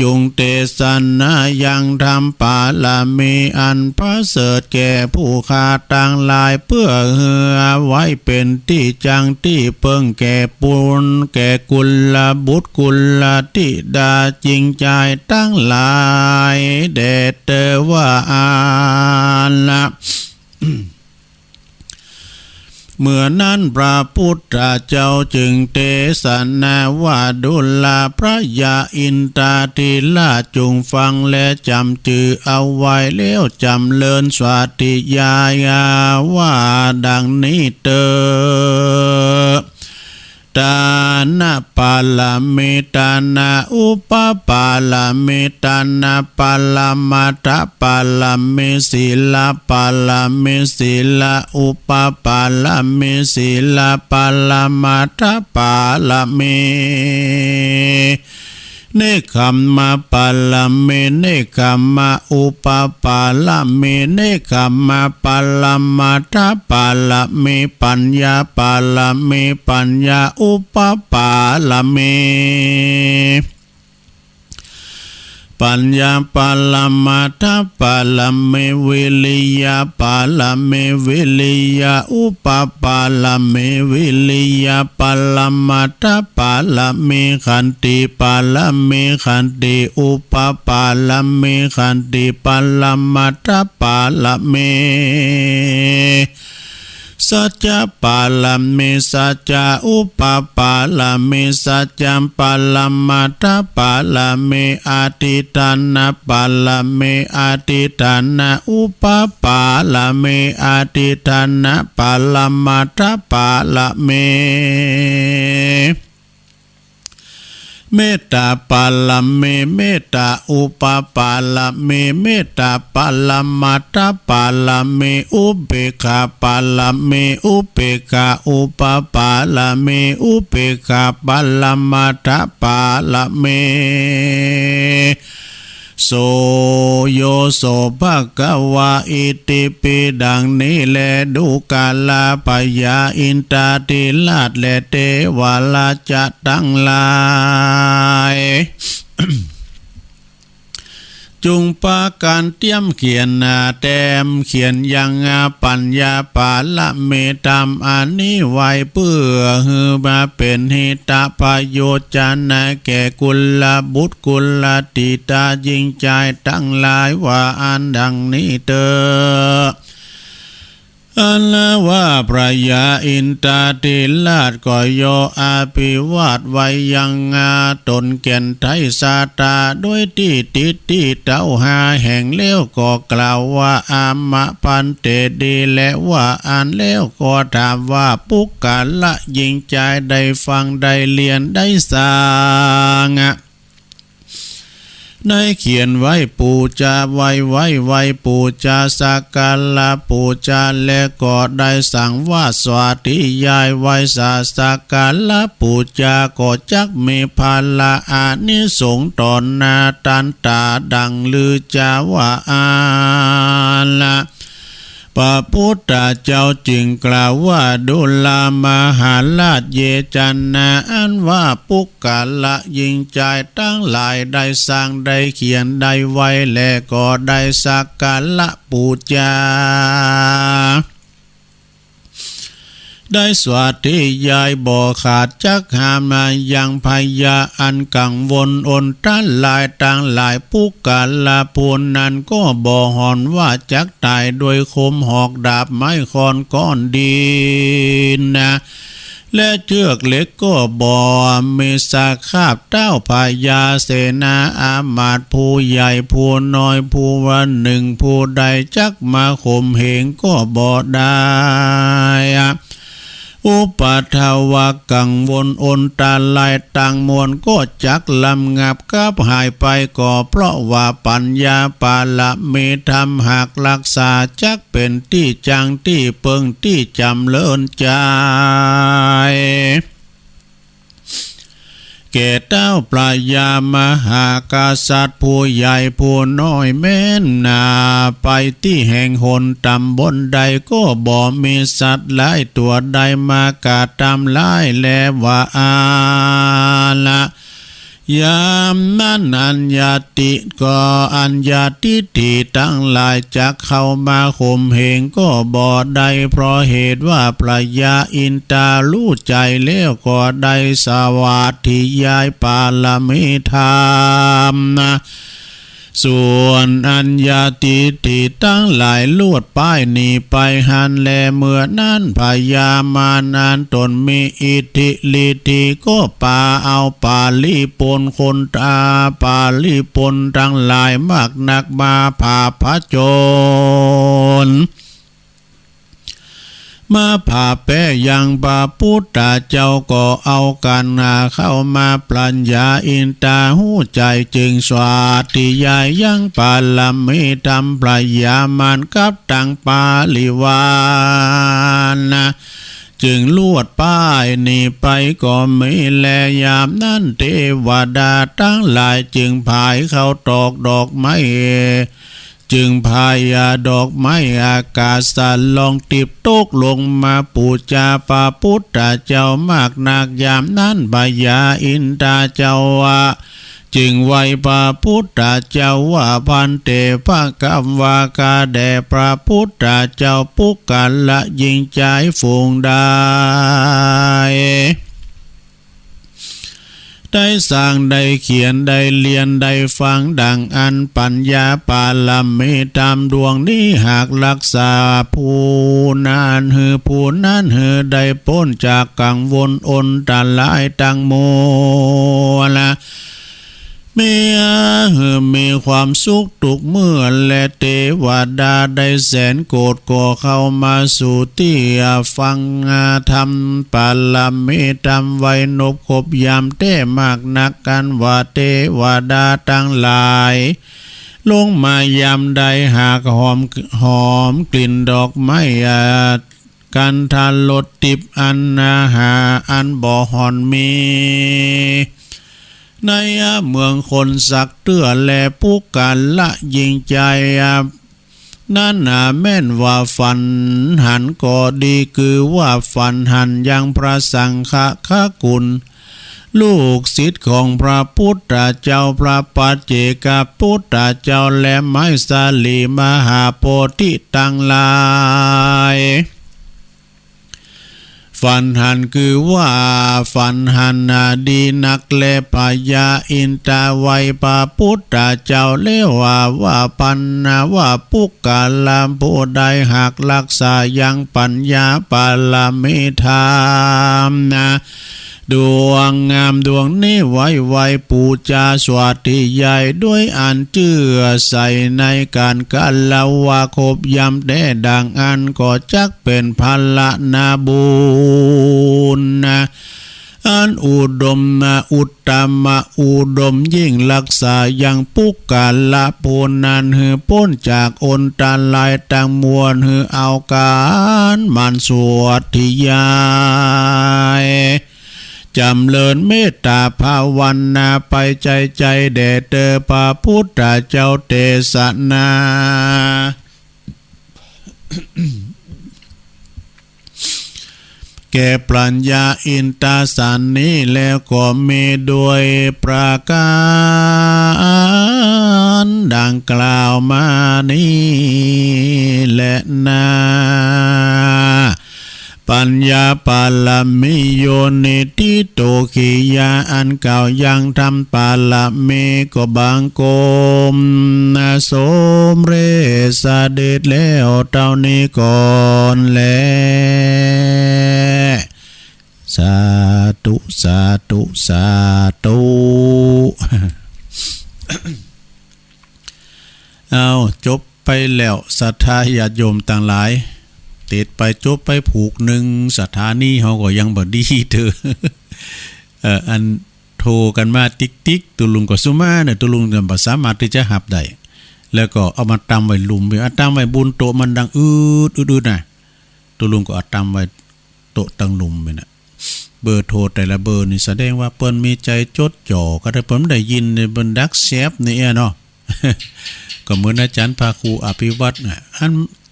จุ่งเตสนายังธรรมปารมีอันประเสริฐแก่ผู้ข้าตังหลาย เปื้อหื้อไว้เป๋นตี้จั้งตี้เปิ้งแก่ปุณ แก่กุลบุตรกุลธิดาหญิงจายตังหลาย แด่เตอว่าอั้นละ เมื่อนั้นพระพุทธเจ้าจึงเตสนาว่า ดูราพระยาอินทราธิราช จุ่งฟังและจ๋ำจือเอาไว้แล้วจ๋ำเริญสาธยายว่าดังนี้เตอ ทานปารมี ทานอุปปารมี ทานปรมัตถปารมี ศีลปารมี ศีลอุปปารมี ศีลปรมัตถปารมี เนกขัมมปารมี เนกขัมมอุปปารมี เนกขัมมปรมัตถปารมี ปัญญาปารมี ปัญญาอุปปารมี ปัญญาปรมัตถปารมี วิริยปารมี วิริยอุปปารมี วิริยปรมัตถปารมี ขันติปารมี ขันติอุปปารมี ขันติปรมัตถปารมี สัจจะปารมี สัจจะอุปปารมี สัจจะปรมัตถปารมี อธิฐานปารมี อธิฐานอุปปารมี อธิฐานปรมัตถปารมี เมตตาปารมี เมตตาอุปปารมี เมตตาปรมัตถปารมี อุเปกขาปารมี อุเปกขาอุปปารมี อุเปกขาปรมัตถปารมี โส โย โส ภะคะวา อิติปิ ดังนี้แล ดูกรา พญาอินทราธิราช และเทวราชะตังหลาย จุ่งปากั๋นเตียมเขียนนา แต้มเขียนยังอา ปัญญาปารมีธรรมอันนี้ไว้ เปื้อหื้อมาเป๋นหิตะปะโยชนะแก่กุลบุตรกุลธิดาญิงจายตังหลาย ว่าอั้นดังนี้เต๊อะ อันว่าพญาอินทราธิราชก็ย่ออภิวาทไว้ยังอาต๋นแก่นไทยสาตา โดยตี้ติดตี้เต๊าห้าแห่ง แล้วก็กล่าวว่า อามะภันเต ดีแล ว่าอั้นแล้วก็ถามว่า ปุคคละญิงจายได้ฟังได้เฮียนได้สัง ได้เขียนไว้ปู๋จา ไว้ ไว้ ไว้ปู๋จา สักการะปู๋จา และก็ได้สังวาสสวาธิยายไว้สา สักการะปู๋จา ก็จักมีผละอานิสงส์ต่อหน้าตันต๋าดังลือจาว่าอั้นละ พระพุทธเจ้าจึงกล่าวว่า ดูรา มหาราช เย จนา อันว่าปุคคละญิงจายตังหลายได้สังได้เขียนได้ไว้ และก็ได้สักการะปู๋จา ได้สวาธิยายบ่ขาดจักหามายังพญาอันกังวลอนตรายตังหลาย ปุคคละผู้นั้นก็บ่หวั่นว่าจักต๋ายโดยคมหอกดาบไม้ค้อนก้อนดินนะ และเจื้อกเหล็กก็บ่มีสาขาบ เต๊าพญาเสนาอามาตย์ผู้ใหญ่ผู้น้อยผู้ว่านึ่งผู้ใดจักมาข่มเหงก็บ่ได้ อุปัทวะกังวลอนตรายตังมวลก็จักระงับกลับหายไป ก็เพราะว่าปัญญาปารมีธรรมหากรักษาจักเป๋นตี้จั้งตี้เปิงตี้จ๋ำเริญใจ๋ แก่เต๊าพญามหากษัตริย์ผู้ใหญ่ผู้น้อยแม้นนา ไปตี้แห่งหนต๋ำบลใดก็บ่มีสัตว์ร้ายตั๋วใดมากระตำร้ายแลว่าอั้นละ ยามนั้นอัญญาติก็อัญญาทิฏฐิตังหลายจักเข้ามาข่มเหงก็บ่ได้ เพราะเหตุว่าพญาอินทราฮู้ใจ๋แล้วก็ได้สวาธิยายปารมีธรรมนะ ส่วนอัญญาทิฏฐิตังหลายลวดป้ายหนีไปหั้นแล เมื่อนั้นพญามารอันต๋นมีอิทธิฤทธิก็ปาเอาปาลิปุณคนตาปาลิปุณตังหลายมากนักมาผาผจญ มาผ่าแป้ยังพระพุทธเจ้าก็เอากั๋นนาเข้ามา พญาอินทราฮู้ใจ๋จึงสวาธิยายยังปารมีธรรม พญามารกับตังปาริวารนะ จึงลวดป้ายหนีไปก็มีแล ยามนั้นเทวดาตังหลายจึงผายเข้าตอกดอกไม้ จึงผายเอาดอกไม้อากาศสะลองติบตกลงมาปู๋จาพระพุทธเจ้ามากนัก ยามนั้นพญาอินทราเจ้าว่า จึงไหว้พระพุทธเจ้าว่า ภันเต ภะคะวา ข้าแด่พระพุทธเจ้า ปุคคละญิงจายฝูงใด ได้สังได้เขียนได้เฮียนได้ฟังดังอั้น ปัญญาปารมีธรรมดวงนี้หากรักษา ผู้นั้นหื้อ ผู้นั้นหื้อได้ป๊นจากกังวลอนตรายตังมวล ไป มี หื้อมีความสุขกู้เมื่อ และเตวดาได้แสนโกฏก็เข้ามาสู่ตี้ฟังธรรมปารมีธรรมไว้นบครบยามแต๊มากนัก กันว่าเตวดาตังหลาย ลงมายามใดหากหอม หอมกลิ่นดอกไม้ อ่า คันธรสทิพย์อันนาหาอันบ่ห่อนมี ในเมืองคนสักเตื้อแล ปุคคละยิ่งใจ๋ นั้นนาแม่นว่าฝันหันก็ดี คือว่าฝันหันยังพระสังฆะคุณ ลูกศิษย์ของพระปุทธเจ้า พระปัจเจกปุทธเจ้า และไมสาลีมหาโพธิตังหลาย ฝันหันคือว่าฝันหันนาดีนักแล พญาอินทาไหว้พระปุทธเจ้าแล้วว่า ว่าปัณณะว่าปุคคละผู้ใดหากรักษายังปัญญาปารมีธรรมนา ดวงงามดวงนี้ไว้ ไหว้ปู๋จาสวาธยาย ด้วยอันเจื้อใสในการกล่าวว่าครบยามแต๊ ดังอั้นก็จักเป๋นผละนาบุญนา อันอุดมนา อุตตมะอุดมยิ่ง รักษายังปุคคละผู้นั้นหื้อป๊นจากอันตรายตังมวล หื้อเอาก๋านหมั่นสวาธยาย จ๋ำเริญเมตต๋าภาวนาไปใจ๋ใจ๋แด่เต๊อ พระปุทธเจ้าเตสนา แก่ปัญญาอินทาสันนี้แล้วก็มีด้วยประก๋านดังกล่าวมานี้แลนา ปัญญาปารมีโยนิธิโตขิยา อันกล่าวยังธรรมปารมีก็บังคมนา สมเร็จเสด็จแล้วเต้านี้ก่อนแล สาธุ สาธุ สาธุ เอา จบไปแล้ว ศรัทธาญาติโยมตังหลาย เตดไปจบไปผูกนึ่ง ศรัทธานี้เฮาก็ยังบ่ดีเต๊อ เอ่อ อันโทรกั๋นมาติ๊กๆ ตุ๊ลุงก็สุมาเน่อ ตุ๊ลุงก็บ่สามารถตี้จะฮับได้ แล้วก็เอามาตำไว้ลุ่ม เอาตำไว้บุนโต๊ะมันดังอืดๆ อืดๆ นะ ตุ๊ลุงก็เอาตำไว้โต๊ะตังลุ่มไปนะ เบอร์โทรแต่ละเบอร์นี่แสดงว่าเปิ้นมีใจ๋จดจ่อ ก็ถ้าเปิ้นบ่ได้ยินเนี่ย เปิ้นดักแซบนี่เนาะ ก็เหมือนอาจ๋ารย์พระครูอภิวัตรน่ะ อัน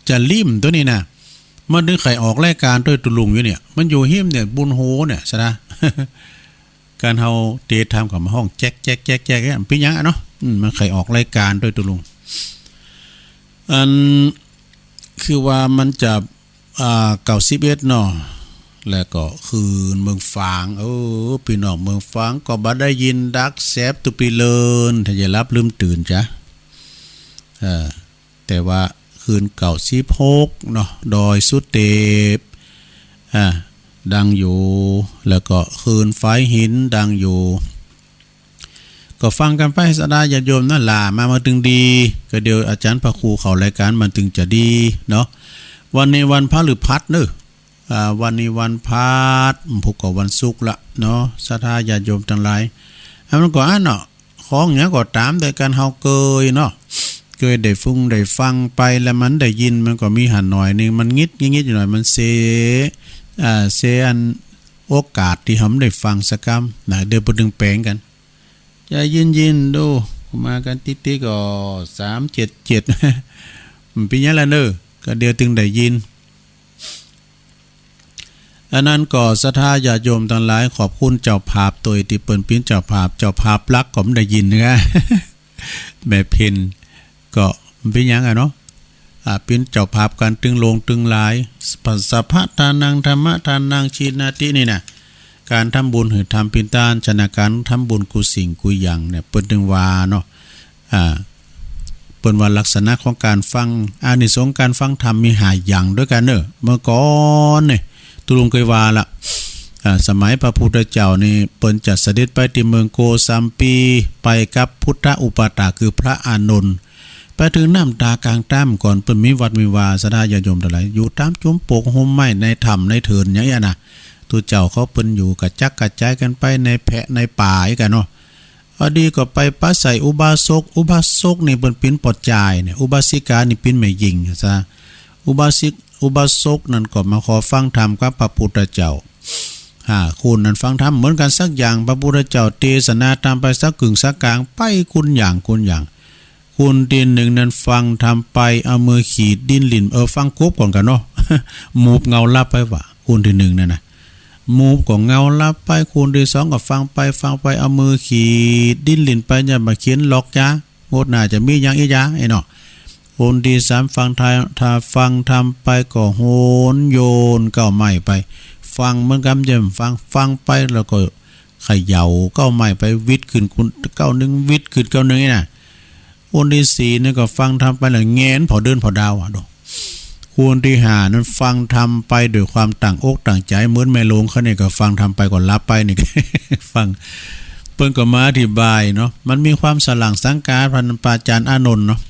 จะลิ่มตั๋วนี้นะ มันนึ่งใค่ออกรายก๋านตวยตุ๊ลุงอยู่เนี่ย มันอยู่ฮิมเนี่ย บุนโฮเนี่ย สะดา ก๋านเฮาเตดธรรมก็มาฮ้องแจ๊กๆๆๆ เนี่ย มันเป๋นหยังอะเนาะ อืม มันใค่ออกรายก๋านตวยตุ๊ลุง อัน คือว่ามันจะ อ่า เก้าสิบเอ็ดเนาะ แล้วก็คืนเมืองฝาง เออ ปี้น้องเมืองฝางก็บ่ได้ยินดักแซบตุ๊ปีเลิน ถ้าจะหลับลืมตื่นจ๊ะ เออ แต่ว่าคืนเก้าสิบหกเนาะ ดอยสุเตป อ่า ดังอยู่ แล้วก็คืนฝายหินดังอยู่ ก็ฟังกั๋นไป ศรัทธาญาติโยมนะ หล่ามามันตึงดี ก็เดี๋ยวอาจ๋ารย์พระครูเข้ารายก๋านมันตึงจะดีเนาะ วันนี้วันพฤหัสเนาะ อ่า วันนี้วันพฤหัส พุธก็วันศุกร์ละเนาะ ศรัทธาญาติโยมตังหลาย อันมันก็อันเนาะ ของหยังก็ต๋าม แต่กั๋นเฮาเกยเนาะ เกยได้ฟึงได้ฟังไปแล้วมันได้ยิน มันก็มีหันหน่อยนึ่ง มันงิดงิดหน่อย มันเสีย อ่า เสียอันโอกาสตี้เฮาบ่ได้ฟังสักกำนะ เดี๋ยวเปิ้นตึงแป๋งกั๋น จะยินยินดู มากั๋นติ๊กๆ ก็ สามเจ็ดเจ็ด มันเป๋นหยังละเนาะ ก็เดี๋ยวตึงได้ยิน อันนั้นก็ศรัทธาญาติโยมตังหลาย ขอบคุณเจ้าภาพตวยตี้เปิ้นเป๋นเจ้าภาพ เจ้าภาพหลักก็บ่ได้ยินนะ แม่เพ็ญ ก็บ่เป๋นหยังอะเนาะ อ่า เป๋นเจ้าภาพกั๋นตึงโลงตึงหลาย สัพพะทานัง ธัมมะทานัง ชินาติ นี่นะ ก๋านทำบุญหื้อธรรมเป๋นต้าน ฉะนั้นก๋านทำบุญกู้สิ่งกู้อย่างเนี่ย เปิ้นตึงว่าเนาะ อ่า เปิ้นว่าลักษณะของก๋านฟัง อานิสงส์ก๋านฟังธรรมมีห้าอย่างตวยกั๋นเนาะ เมื่อก่อนเนี่ย ตุ๊ลุงเกยว่าละ อ่า สมัยพระพุทธเจ้านี่เปิ้นจะเสด็จไปตี้เมืองโกสัมพี ไปกับปุทธอุปัฏฐากคือพระอานนท์ ไปเถิงน้ำต๋ากลางต๋ามก่อน เปิ้นมีวัดมีวา ศรัทธาญาติโยมตังหลาย อยู่ต๋ามจุมปกฮ่มไม้ในถ้ำในเถินอย่างเนี้ยนะ ตุ๊เจ้าเขาเปิ้นอยู่กระจัดกระจายกั๋นไปในแผะในป่าอี้กั๋นเนาะ อันนี้ก็ไปปะใส่อุบาสก อุบาสกนี่เปิ้นเป๋นป้อจายเนี่ย อุบาสิกานี่เป๋นแม่ญิงซะ อุบาสิก อุบาสกนั้นก็มาขอฟังธรรมกับพระพุทธเจ้า ห้าคนนั้นฟังธรรมเหมือนกั๋นสักอย่าง พระพุทธเจ้าเตสนาธรรมไปสักกึ่งสักกลาง ไปคนอย่างคนอย่าง คนตี้หนึ่งนั้นฟังธรรมไป เอามือขีดดิ้นหลิ้น เออ ฟังกบก่อนกั๋นเนาะ หมูบเหงาหลับไปว่ะ คนตี้หนึ่งนั้นนะ หมูบก็เหงาหลับไป คนตี้สองก็ฟังไป ฟังไป เอามือขีดดิ้นหลิ้นไป จะมาเขียนหลอกจา งวดหน้าจะมีหยังอี้จา ไอ้เนาะ คนตี้สามฟังธรรม ถ้าฟังธรรมไปก็โหนโยนเก๊าไม้ไป ฟังเหมือนกั๋น จะฟัง ฟังไปแล้วก็เขย่าเก๊าไม้ไป วิดขึ้นเก๊านึ่ง วิดขึ้นเก๊านึ่งนี่นะ คนตี้สี่นี่ก็ฟังธรรมไปแล้วแหงนผ่อเดือนผ่อดาวอะดู คนตี้ห้านั้นฟังธรรมไปด้วยความตั้งอกตั้งใจ๋ เหมือนแม่หลวงเขานี่ก็ฟังธรรมไปก็หลับไปนี่ ฟัง เปิ้นก็มาอธิบายเนาะ มันมีความสล่างสังกา พระอาจารย์อานนท์เนาะ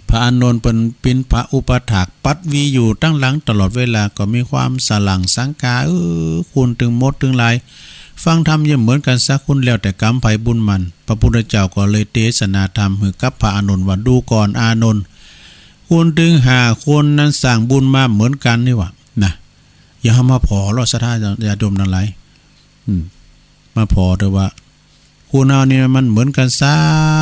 พระอานนท์เปิ้นเป๋นพระอุปัฏฐากปัดวีอยู่ตังหลังตลอดเวลา ก็มีความสล่างสังกา เออ คนตึงหมดตึงหลาย ฟังธรรมย่อมเหมือนกั๋นสักคน แล้วแต่กรรมใผบุญมัน พระพุทธเจ้าก็เลยเตสนาธรรมหื้อกับพระอานนท์ว่า ดูก่อนอานนท์ คนตึงห้าคนนั้นสร้างบุญมาเหมือนกั๋นนี่หว่า นะ อย่าเฮามาผ่อลอศรัทธาญาติโยมตังหลาย อืม มาผ่อเถอะว่า คนเฮานี่มันเหมือนกั๋นสั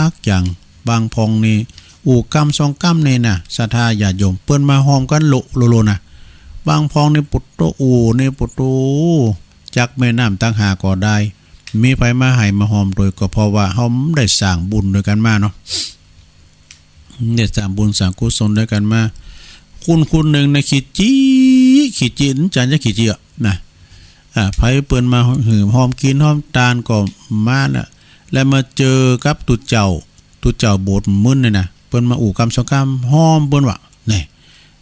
กอย่าง บางพ่องนี่ อู้กำสองกำนี่นะ ศรัทธาญาติโยม เปิ้นมาฮ่อมกั๋นโละโละโละนะ บางพ่องนี่ ปุตโต อู้นี่ ปุตโต จากแม่น้ำตังหากก็ได้ มีใผมาไห้มาฮ่อมตวย ก็เพราะว่าเฮาได้สร้างบุญตวยกั๋นมาเนาะ ได้สร้างบุญสร้างกุศลตวยกั๋นมา คนคนนึ่งนะ ขี้จี้ ขี้จี้ จานจะขี้จี้อะนะ อ่า ใผเปิ้นมาหื้อฮ่อมกิ๋นฮ่อมตานก็มาละ แล้วมาเจอกับตุ๊เจ้า ตุ๊เจ้าโบสถ์มึนนี่นะ เปิ้นมาอู้กำสองกำฮ่อมเปิ้นว่า นี่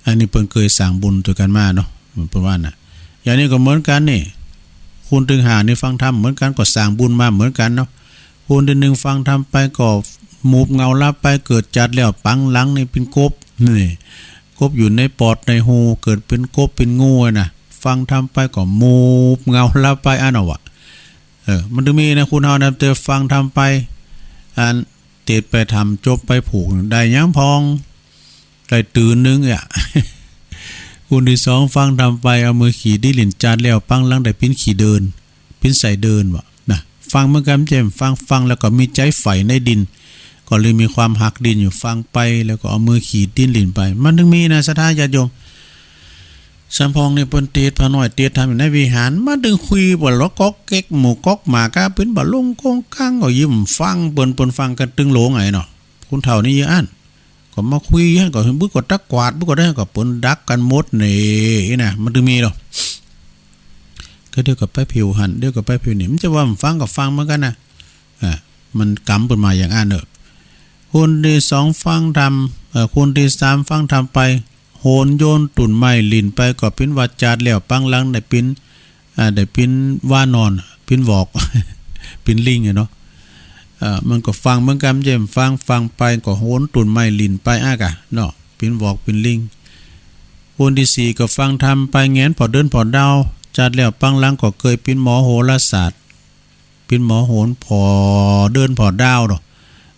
อันนี้เปิ้นเกยสร้างบุญตวยกั๋นมาเนาะ เปิ้นว่านะ อย่างนี้ก็เหมือนกั๋นนี่ คนตึงห้านี่ฟังธรรมเหมือนกั๋น ก็สร้างบุญมาเหมือนกั๋นเนาะ คนตี้หนึ่งฟังธรรมไปก็หมูบเหงาหลับไป เกิดจาติแล้วปังหลังนี่เป๋นกบ นี่ กบอยู่ในปอดในฮู เกิดเป๋นกบเป๋นงูอะนะ ฟังธรรมไปก็หมูบเหงาหลับไป อันเนาะวะ เออ มันตึงมีนะ คนเฮานะ แต่ฟังธรรมไป อัน เตสไปทำจบไปผูก ได้หยังพ่อง ได้ตื่นนึ่งอะ คนตี้สองฟังธรรมไป เอามือขีดดิ้นหลิ้นจาติแล้วปังหลังได้เป๋นขี้เดิน เป๋นไส้เดินวะนะ ฟังเหมือนกั๋น เจ้าฟัง ฟังแล้วก็มีใจ๋ใฝ่ในดิน ก็เลยมีความฮักดินอยู่ ฟังไปแล้วก็เอามือขีดดิ้นหลิ้นไป มันตึงมีนะ ศรัทธาญาติโยม สามพ่องนี่เปิ้นเตสน์ พระน้อยเตสน์ธรรมอยู่ในวิหาร มันตึงคุยบ่าละก๊อกแก๊ก หมู่ก๊อกหมาก้า เป๋นบ่าลงโก้งกัง ก็ยิ่มฟังเปิ้น เปิ้นฟังกั๋นตึงหลงไงเนาะ คนเฒ่านี่เยียะอั้น ก็มาคุยหั้น ก็บึกก็ตักกวาด บึกก็ได้ ก็เปิ้นดักกั๋นหมดนี่นะ มันตึงมีเนาะ ก็เดี๋ยวก็ไปผิวหั้น เดี๋ยวก็ไปผิวนี่ มันจะว่าบ่ฟังก็ฟังเหมือนกั๋นนะ อ่า มันกำเปิ้นมาอย่างอั้นเนาะ คนตี้สองฟังธรรม เอ่อ คนตี้สามฟังธรรมไป โหนโยนตุ่นไม้หลิ้นไป ก็เป๋นว่าจาติแล้วปังหลังได้เป๋น อ่า ได้เป๋นวานอน เป๋นหวอก เป๋นลิงอะเนาะ เอ่อ มันก็ฟังเหมือนกั๋น เจ้าฟัง ฟังไปก็โหนตุ่นไม้หลิ้นไปอะกะเนาะ เป๋นหวอกเป๋นลิง คนตี้สี่ก็ฟังธรรมไปแหงนผ่อเดือนผ่อดาว จาติแล้วปังหลังก็เกยเป๋นหมอโหราศาสตร์ เป๋นหมอโหนผ่อเดือนผ่อดาวเนาะ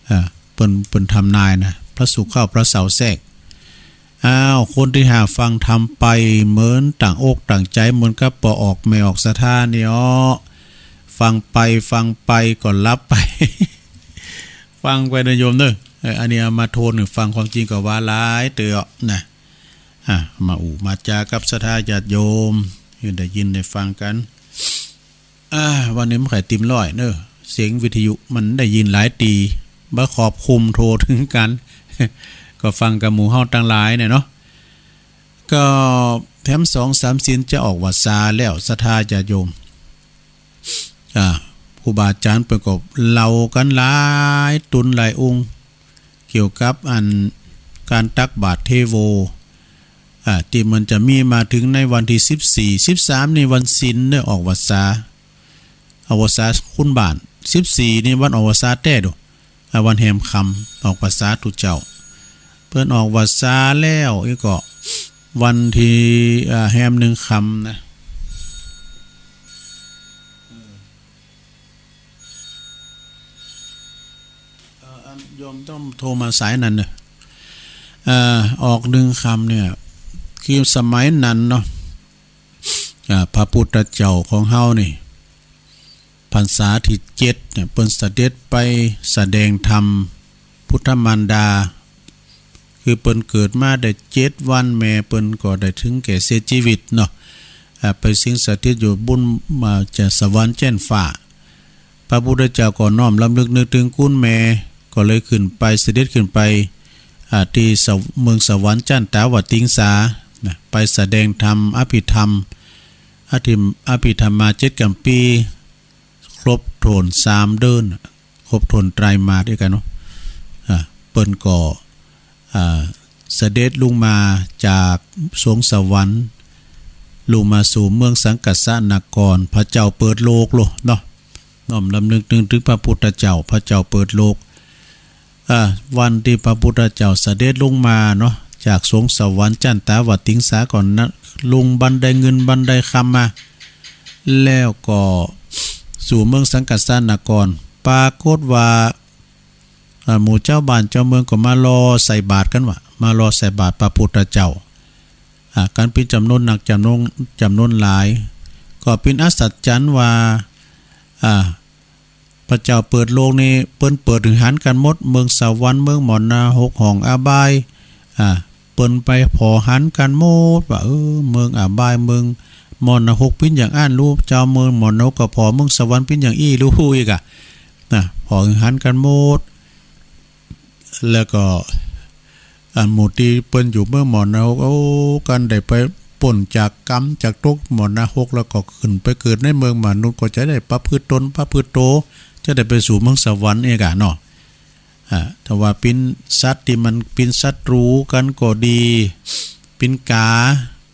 อ่า เปิ้น เปิ้นทำนายนะ พระศุกร์เข้าพระเสาร์แทรก อ้าว คนตี้ห้าฟังธรรมไปเหมือนตั้งอกตั้งใจ๋ เหมือนกับบ่ออกแม่ออกศรัทธานี่อ้อ ฟังไปฟังไปก็หลับไป ฟังไปนะโยมเนาะ เออ อันนี้เอามาโทนหื้อฟัง ความจริงก็ว่าหลายเตื้อนะ อ่ะ มาอู้มาจากับศรัทธาญาติโยมหื้อได้ยินได้ฟังกั๋น อ่า วันนี้มันใค่เต็มร้อยเนาะ เสียงวิทยุมันได้ยินหลายตี้ บ่ครอบคลุมทั่วเถิงกั๋น ก็ฟังกับหมู่เฮาตังหลายเนี่ยเนาะ ก็แถมสองสามศีลจะออกวรรษาแล้ว ศรัทธาญาติโยม อ่า ครูบาอาจ๋ารย์เปิ้นก็เล่ากั๋นหลายต๋นหลายองค์ เกี่ยวกับอันก๋านตักบาตรเทโว อ่า ตี้มันจะมีมาเถิงในวันตี้สิบสี่ สิบสามนี่วันศีลเน่อ ออกพรรษา ออกพรรษาคุณบ้าน สิบสี่นี่วันออกพรรษาแต๊ดู อ่า วันแฮมค่ำ ออกพรรษาตุ๊เจ้า เปิ้นออกพรรษาแล้ว อี้ก็วันตี้ อ่า แฮมนึ่งค่ำนะ เอ่อ อันโยมต้องโทรมาสายนั้นเน่อ เอ่อ ออกนึ่งค่ำเนี่ย คือสมัยนั้นเนาะ อ่า พระพุทธเจ้าของเฮานี่ พรรษาตี้เจ็ดเนี่ย เปิ้นเสด็จไปแสดงธรรมพุทธมารดา คือเปิ้นเกิดมาได้เจ็ดวัน แม่เปิ้นก็ได้เถิงแก่เสียจีวิตเนาะ อ่า ไปสิงสถิตอยู่บุญ อ่า จะสวรรค์แจ้นฟ้า พระพุทธเจ้าก็น้อมรำลึกนึกเถิงคุณแม่ ก็เลยขึ้นไป เสด็จขึ้นไป อ่า ตี้สว- เมืองสวรรค์จันตาวติงสา นะ ไปแสดงธรรม อภิธรรม อธิ- อภิธรรมาเจ็ดกัมพีร์ ครบถ้วนสามเดือน ครบถ้วนไตรมาสด้วยกั๋นเนาะ อ่า เปิ้นก็ อ่า เสด็จลงมาจากสวงสวรรค์ ลงมาสู่เมืองสังกัสสนคร พระเจ้าเปิดโลกโลเนาะ น้อมรำลึกนึกเถิงพระพุทธเจ้า พระเจ้าเปิดโลก อ่า วันตี้พระพุทธเจ้าเสด็จลงมาเนาะ จากสวงสวรรค์จันตาวติงสาก่อนนะ ลงบันไดเงินบันไดคำมา แล้วก็สู่เมืองสังกัสสนคร ปรากฏว่า อ่า หมู่จาวบ้านจาวเมืองก็มารอใส่บาตรกั๋นว่า มารอใส่บาตรพระพุทธเจ้า อ่า กั๋นเป๋นจ๋ำนวนนัก จ๋ำนวน จ๋ำนวนหลาย ก็เป๋นอัศจรรย์ว่า อ่า พระเจ้าเปิดโลกนี่ เปิ้นเปิดหื้อหันกั๋นหมด เมืองสวรรค์ เมืองมรณะหก ห้องอบาย อ่า เปิ้นไปผ่อหันกั๋นหมดว่า เออ เมืองอบาย เมืองมรณะหกเป๋นอย่างอั้น ลูกเจ้า เมืองมรณะหกก็ผ่อ เมืองสวรรค์เป๋นอย่างอี้ ลูกฮู้อีกอะ นะ ผ่อหื้อหันกั๋นหมด แล้วก็ อันหมู่ตี้เปิ้นอยู่เมืองมรณะหก โอ้ กั๋นได้ไปป๊นจากก๋รรม จากตกมรณะหก แล้วก็ขึ้นไปเกิดในเมืองมนุษย์ ก็จะได้ประพฤติตน ประพฤติโต จะได้ไปสู่เมืองสวรรค์เองอะเนาะ อ่า ถ้าว่าเป๋นสัตว์ตี้มันเป๋นศัตรู๋กั๋นก็ดี เป๋นก๋า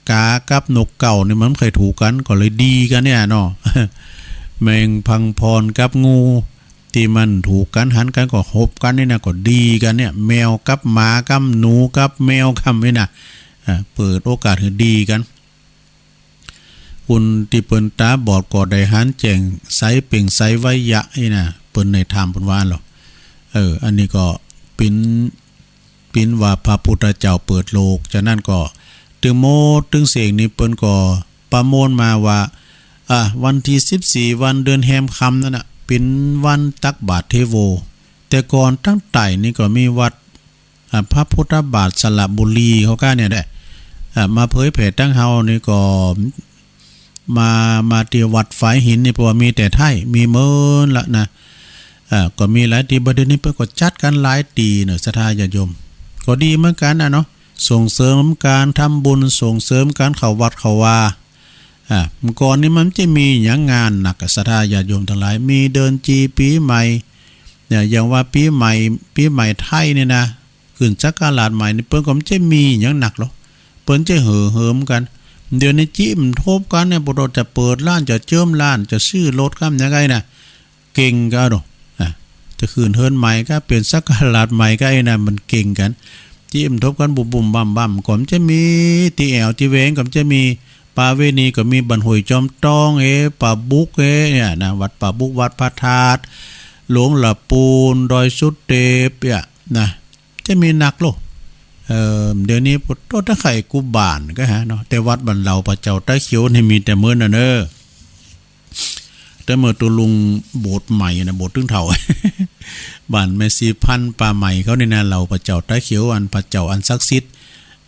ก๋ากับนกเก๊านี่มันบ่ใค่ถูกกั๋น ก็เลยดีกั๋นเนี่ยเนาะ แมงพังพรกับงู ตี้มันถูกกั๋นหันกั๋นก็ฮบกั๋นนี่นะ ก็ดีกั๋นเนี่ย แมวกับหมากับหนูกับแมวกับนี่นะ อ่า เปิดโอกาสหื้อดีกั๋น คนตี้เปิ้นต๋าบอดก็ได้หันแจ้งใสเปล่งใสไวยะนี่นะ เปิ้นในธรรมเปิ้นว่าอั้นลอ เออ อันนี้ก็เป๋น เป๋นว่าพระพุทธเจ้าเปิดโลก ฉะนั้นก็ตึงหมดตึงเสี้ยงนี่เปิ้นก็ประมวลมาว่า อ่า วันตี้สิบสี่ วันเดือนแฮมค่ำนั้นน่ะ เป๋นวันตักบาตรเทโว แต่ก่อนตังใต้นี่ก็มีวัด อ่า พระพุทธบาทสระบุรีเขาก้าเนี่ยแหละ อ่า มาเผยแผ่ตังเฮานี่ก็ มา มาตี้วัดฝายหินนี่ เพราะว่ามีแต่ไทย มีเมินละนะ อ่า ก็มีหลายตี้ บ่าเดี่ยวนี้เปิ้นก็จัดกั๋นหลายตี้เนาะ ศรัทธาญาติโยม ก็ดีเหมือนกั๋นนะเนาะ ส่งเสริมก๋านทำบุญ ส่งเสริมก๋านเข้าวัดเข้าวา อ่า เมื่อก่อนนี่มันจะมีหยังงานนัก ศรัทธาญาติโยมตังหลาย มีเดินจีปี๋ใหม่ เนี่ย อย่างว่าปี๋ใหม่ ปี๋ใหม่ไทยนี่นะ ขึ้นศักราชใหม่นี่ เปิ้นก็บ่ใจ้มีหยังนักหรอก เปิ้นใจ้เห่อเหิมกั๋น เดี๋ยวนี้จิมทบกั๋นเนี่ย บ่าจะเปิดร้าน จะเจิมร้าน จะซื้อรถกั๋นหยังไงนะ เก่งกั๋นเนาะ อ่ะ จะขึ้นเฮือนใหม่ก็ เป๋นศักราชใหม่ก็ไอ้นะ มันเก่งกั๋น จิมทบกั๋นบุ่มๆบ่ำๆ ก็บ่ใจ้มีตี้แอ่วตี้แหวง ก็บ่ใจ้มี ประเวณีก็มีบ้านห้วยจอมตองเอ้ ป่าบุกเอ้ เนี่ยนะ วัดป่าบุก วัดพระธาตุ หลวงละปูน ดอยสุเตป เนี่ยนะ จะมีนักโลก เอ่อ เดี๋ยวนี้ปวดโตตะไคร่กูบ้านก็ฮะเนาะ แต่วัดบ้านเหล่าพระเจ้าตาเขียวนี่มีแต่เมินน่ะเนอะ แต่เมื่อตุลุงโบสถ์ใหม่นะ โบสถ์ตึงเถ่า บ้านแม่ชีพันธุ์ป่าใหม่เขานี่นะ เหล่าพระเจ้าตาเขียว อันพระเจ้าอันศักดิ์สิทธิ์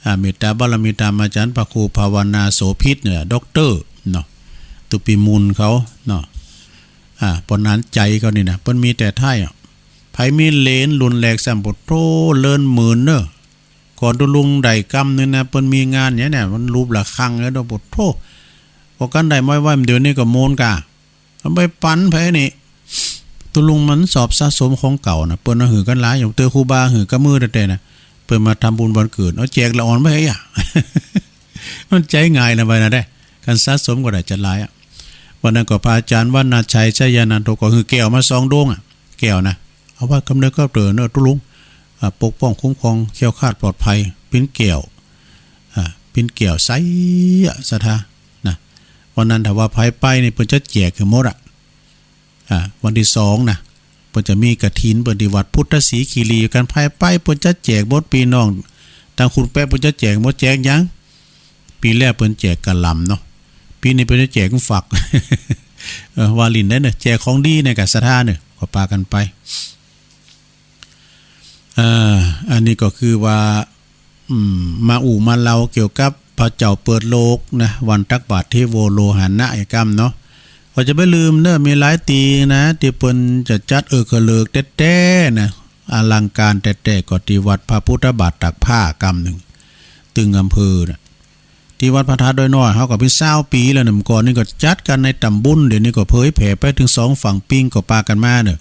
อ่า เมตตาบารมีธรรมอาจารย์พระครูภาวนาโสภิตเนี่ย ด็อกเตอร์เนาะ ตุปีมูลเขาเนาะ อ่า ปอนานใจเขานี่นะ เปิ้นมีแต่ไทยอ่ะ ใผมีเหลนรุ่นแรกซ้ำ ปะโถ เลินหมื่นเนอะ ก่อนตุลุงได้กำนึ่งนะ เปิ้นมีงานเนี่ย เนี่ย มันรูประฆังแล้วเนาะ ปะโถ พอกั๋นได้ไว้ไว้ เดี๋ยวนี้ก็โมนกา เอาไปปันไผนี่ ตุลุงมันสอบสะสมของเก่านะ เปิ้นเอาหื้อกั๋นหลาย อย่างเตื้อครูบาหื้อกับมือแต่ๆ นะ เปิ้นมาทำบุญวันเกิด เอาแจกละอ่อนไปอ่ะ มันใจ๊ง่ายนะ ใบนั้นได้ กันสะสมก็ได้จะหลายอะ วันนั้นก็พระอาจารย์วรรณชัย ชยานันโท ก็หื้อแก้วมาสองดวงอะ แก้วนะ เอาไว้กำเนิดก็เต๋อเนอะตุ๊ลุง อ่า ปกป้องคุ้มครองแคล้วคลาดปลอดภัย เป๋นแก้ว อ่า เป๋นแก้วใสอะ ศรัทธา นะ วันนั้นถ้าว่าใผไปนี่เปิ้นจะแจกหื้อหมดอะ อ่า วันตี้สองนะ เปิ้นจะมีกฐินเปิ้นตี้วัดพุทธศรีคีรี กันใผไปเปิ้นจะแจกหมด ปี้น้องตางขุนแป๊ะเปิ้นจะแจกหมด แจกหยัง ปี๋แรกเปิ้นแจกกะหล่ำเนาะ ปี๋นี้เปิ้นจะแจกฝัก เออ ว่าหลิ้นได้เนอะ แจกของดีในกะศรัทธาเนอะ ก็ปากั๋นไป อ่า อันนี้ก็คือว่า อืม มาอู้มาเล่าเกี่ยวกับพระเจ้าเปิดโลกนะ วันตักบาตรเทโวโลหณะ ไอ้กำเนาะ ก็จะบ่ลืมเนอะ มีหลายตี้นะ ตี้เปิ้นจะจัดเอิกเขลิกแต๊ๆ นะ อลังการแต๊ๆ ก็ตี้วัดพระพุทธบาทตากผ้ากำนึ่ง ตึงอำเภอน่ะ ตี้วัดพระธาตุดอยน้อย เฮาก็เป๋นซาวปี๋แล้วเนอะ เมื่อก่อนนี้ก็จัดกั๋นในต๋ำบุญ เดี๋ยวนี้ก็เผยแผ่ไปเถิงสองฝั่งปิง ก็ปากั๋นมาเนอะ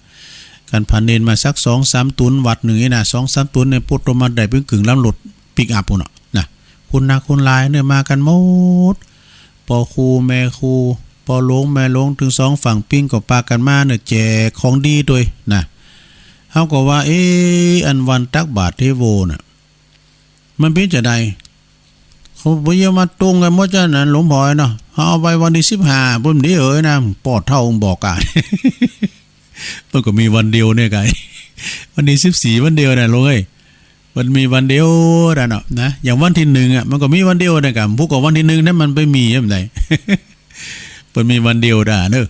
กันพาเณรมาสักสองสามตุ๊น วัดนึ่งนี่นะ สองสามตุ๊นเนี่ย ปุดออกมาได้เป๋นกึ่งลำรถปิกอัพปู้นเนาะ นะ คนนักคนหลายเนี่ยมากั๋นหมด ป้อครูแม่ครู ป้อหลวงแม่หลวง เถิงสองฝั่งปิงก็ปากั๋นมาเนอะ แจกของดีตวยนะ เฮาก็ว่า เอ๊ะ อันวันตักบาตรเทโวน่ะ มันเป๋นจาใด เขาบ่เยียะมาตรงกั๋นหมดจานั้น หลวงพ่อเนาะ เฮาเอาไว้วันตี้สิบห้า ปุ้นดีเอ๋ยนะ ป้อเฒ่าบอกกั๋น มันก็มีวันเดียวเนี่ยไง วันตี้สิบสี่ วันเดียวนะหลวงเอ้ย มันมีวันเดียวนะเนาะ นะ อย่างวันตี้หนึ่งอะ มันก็มีวันเดียวนะ กำพุกก็วันตี้หนึ่งนะ มันไปมีอะได มันมีวันเดียวนะเนอะ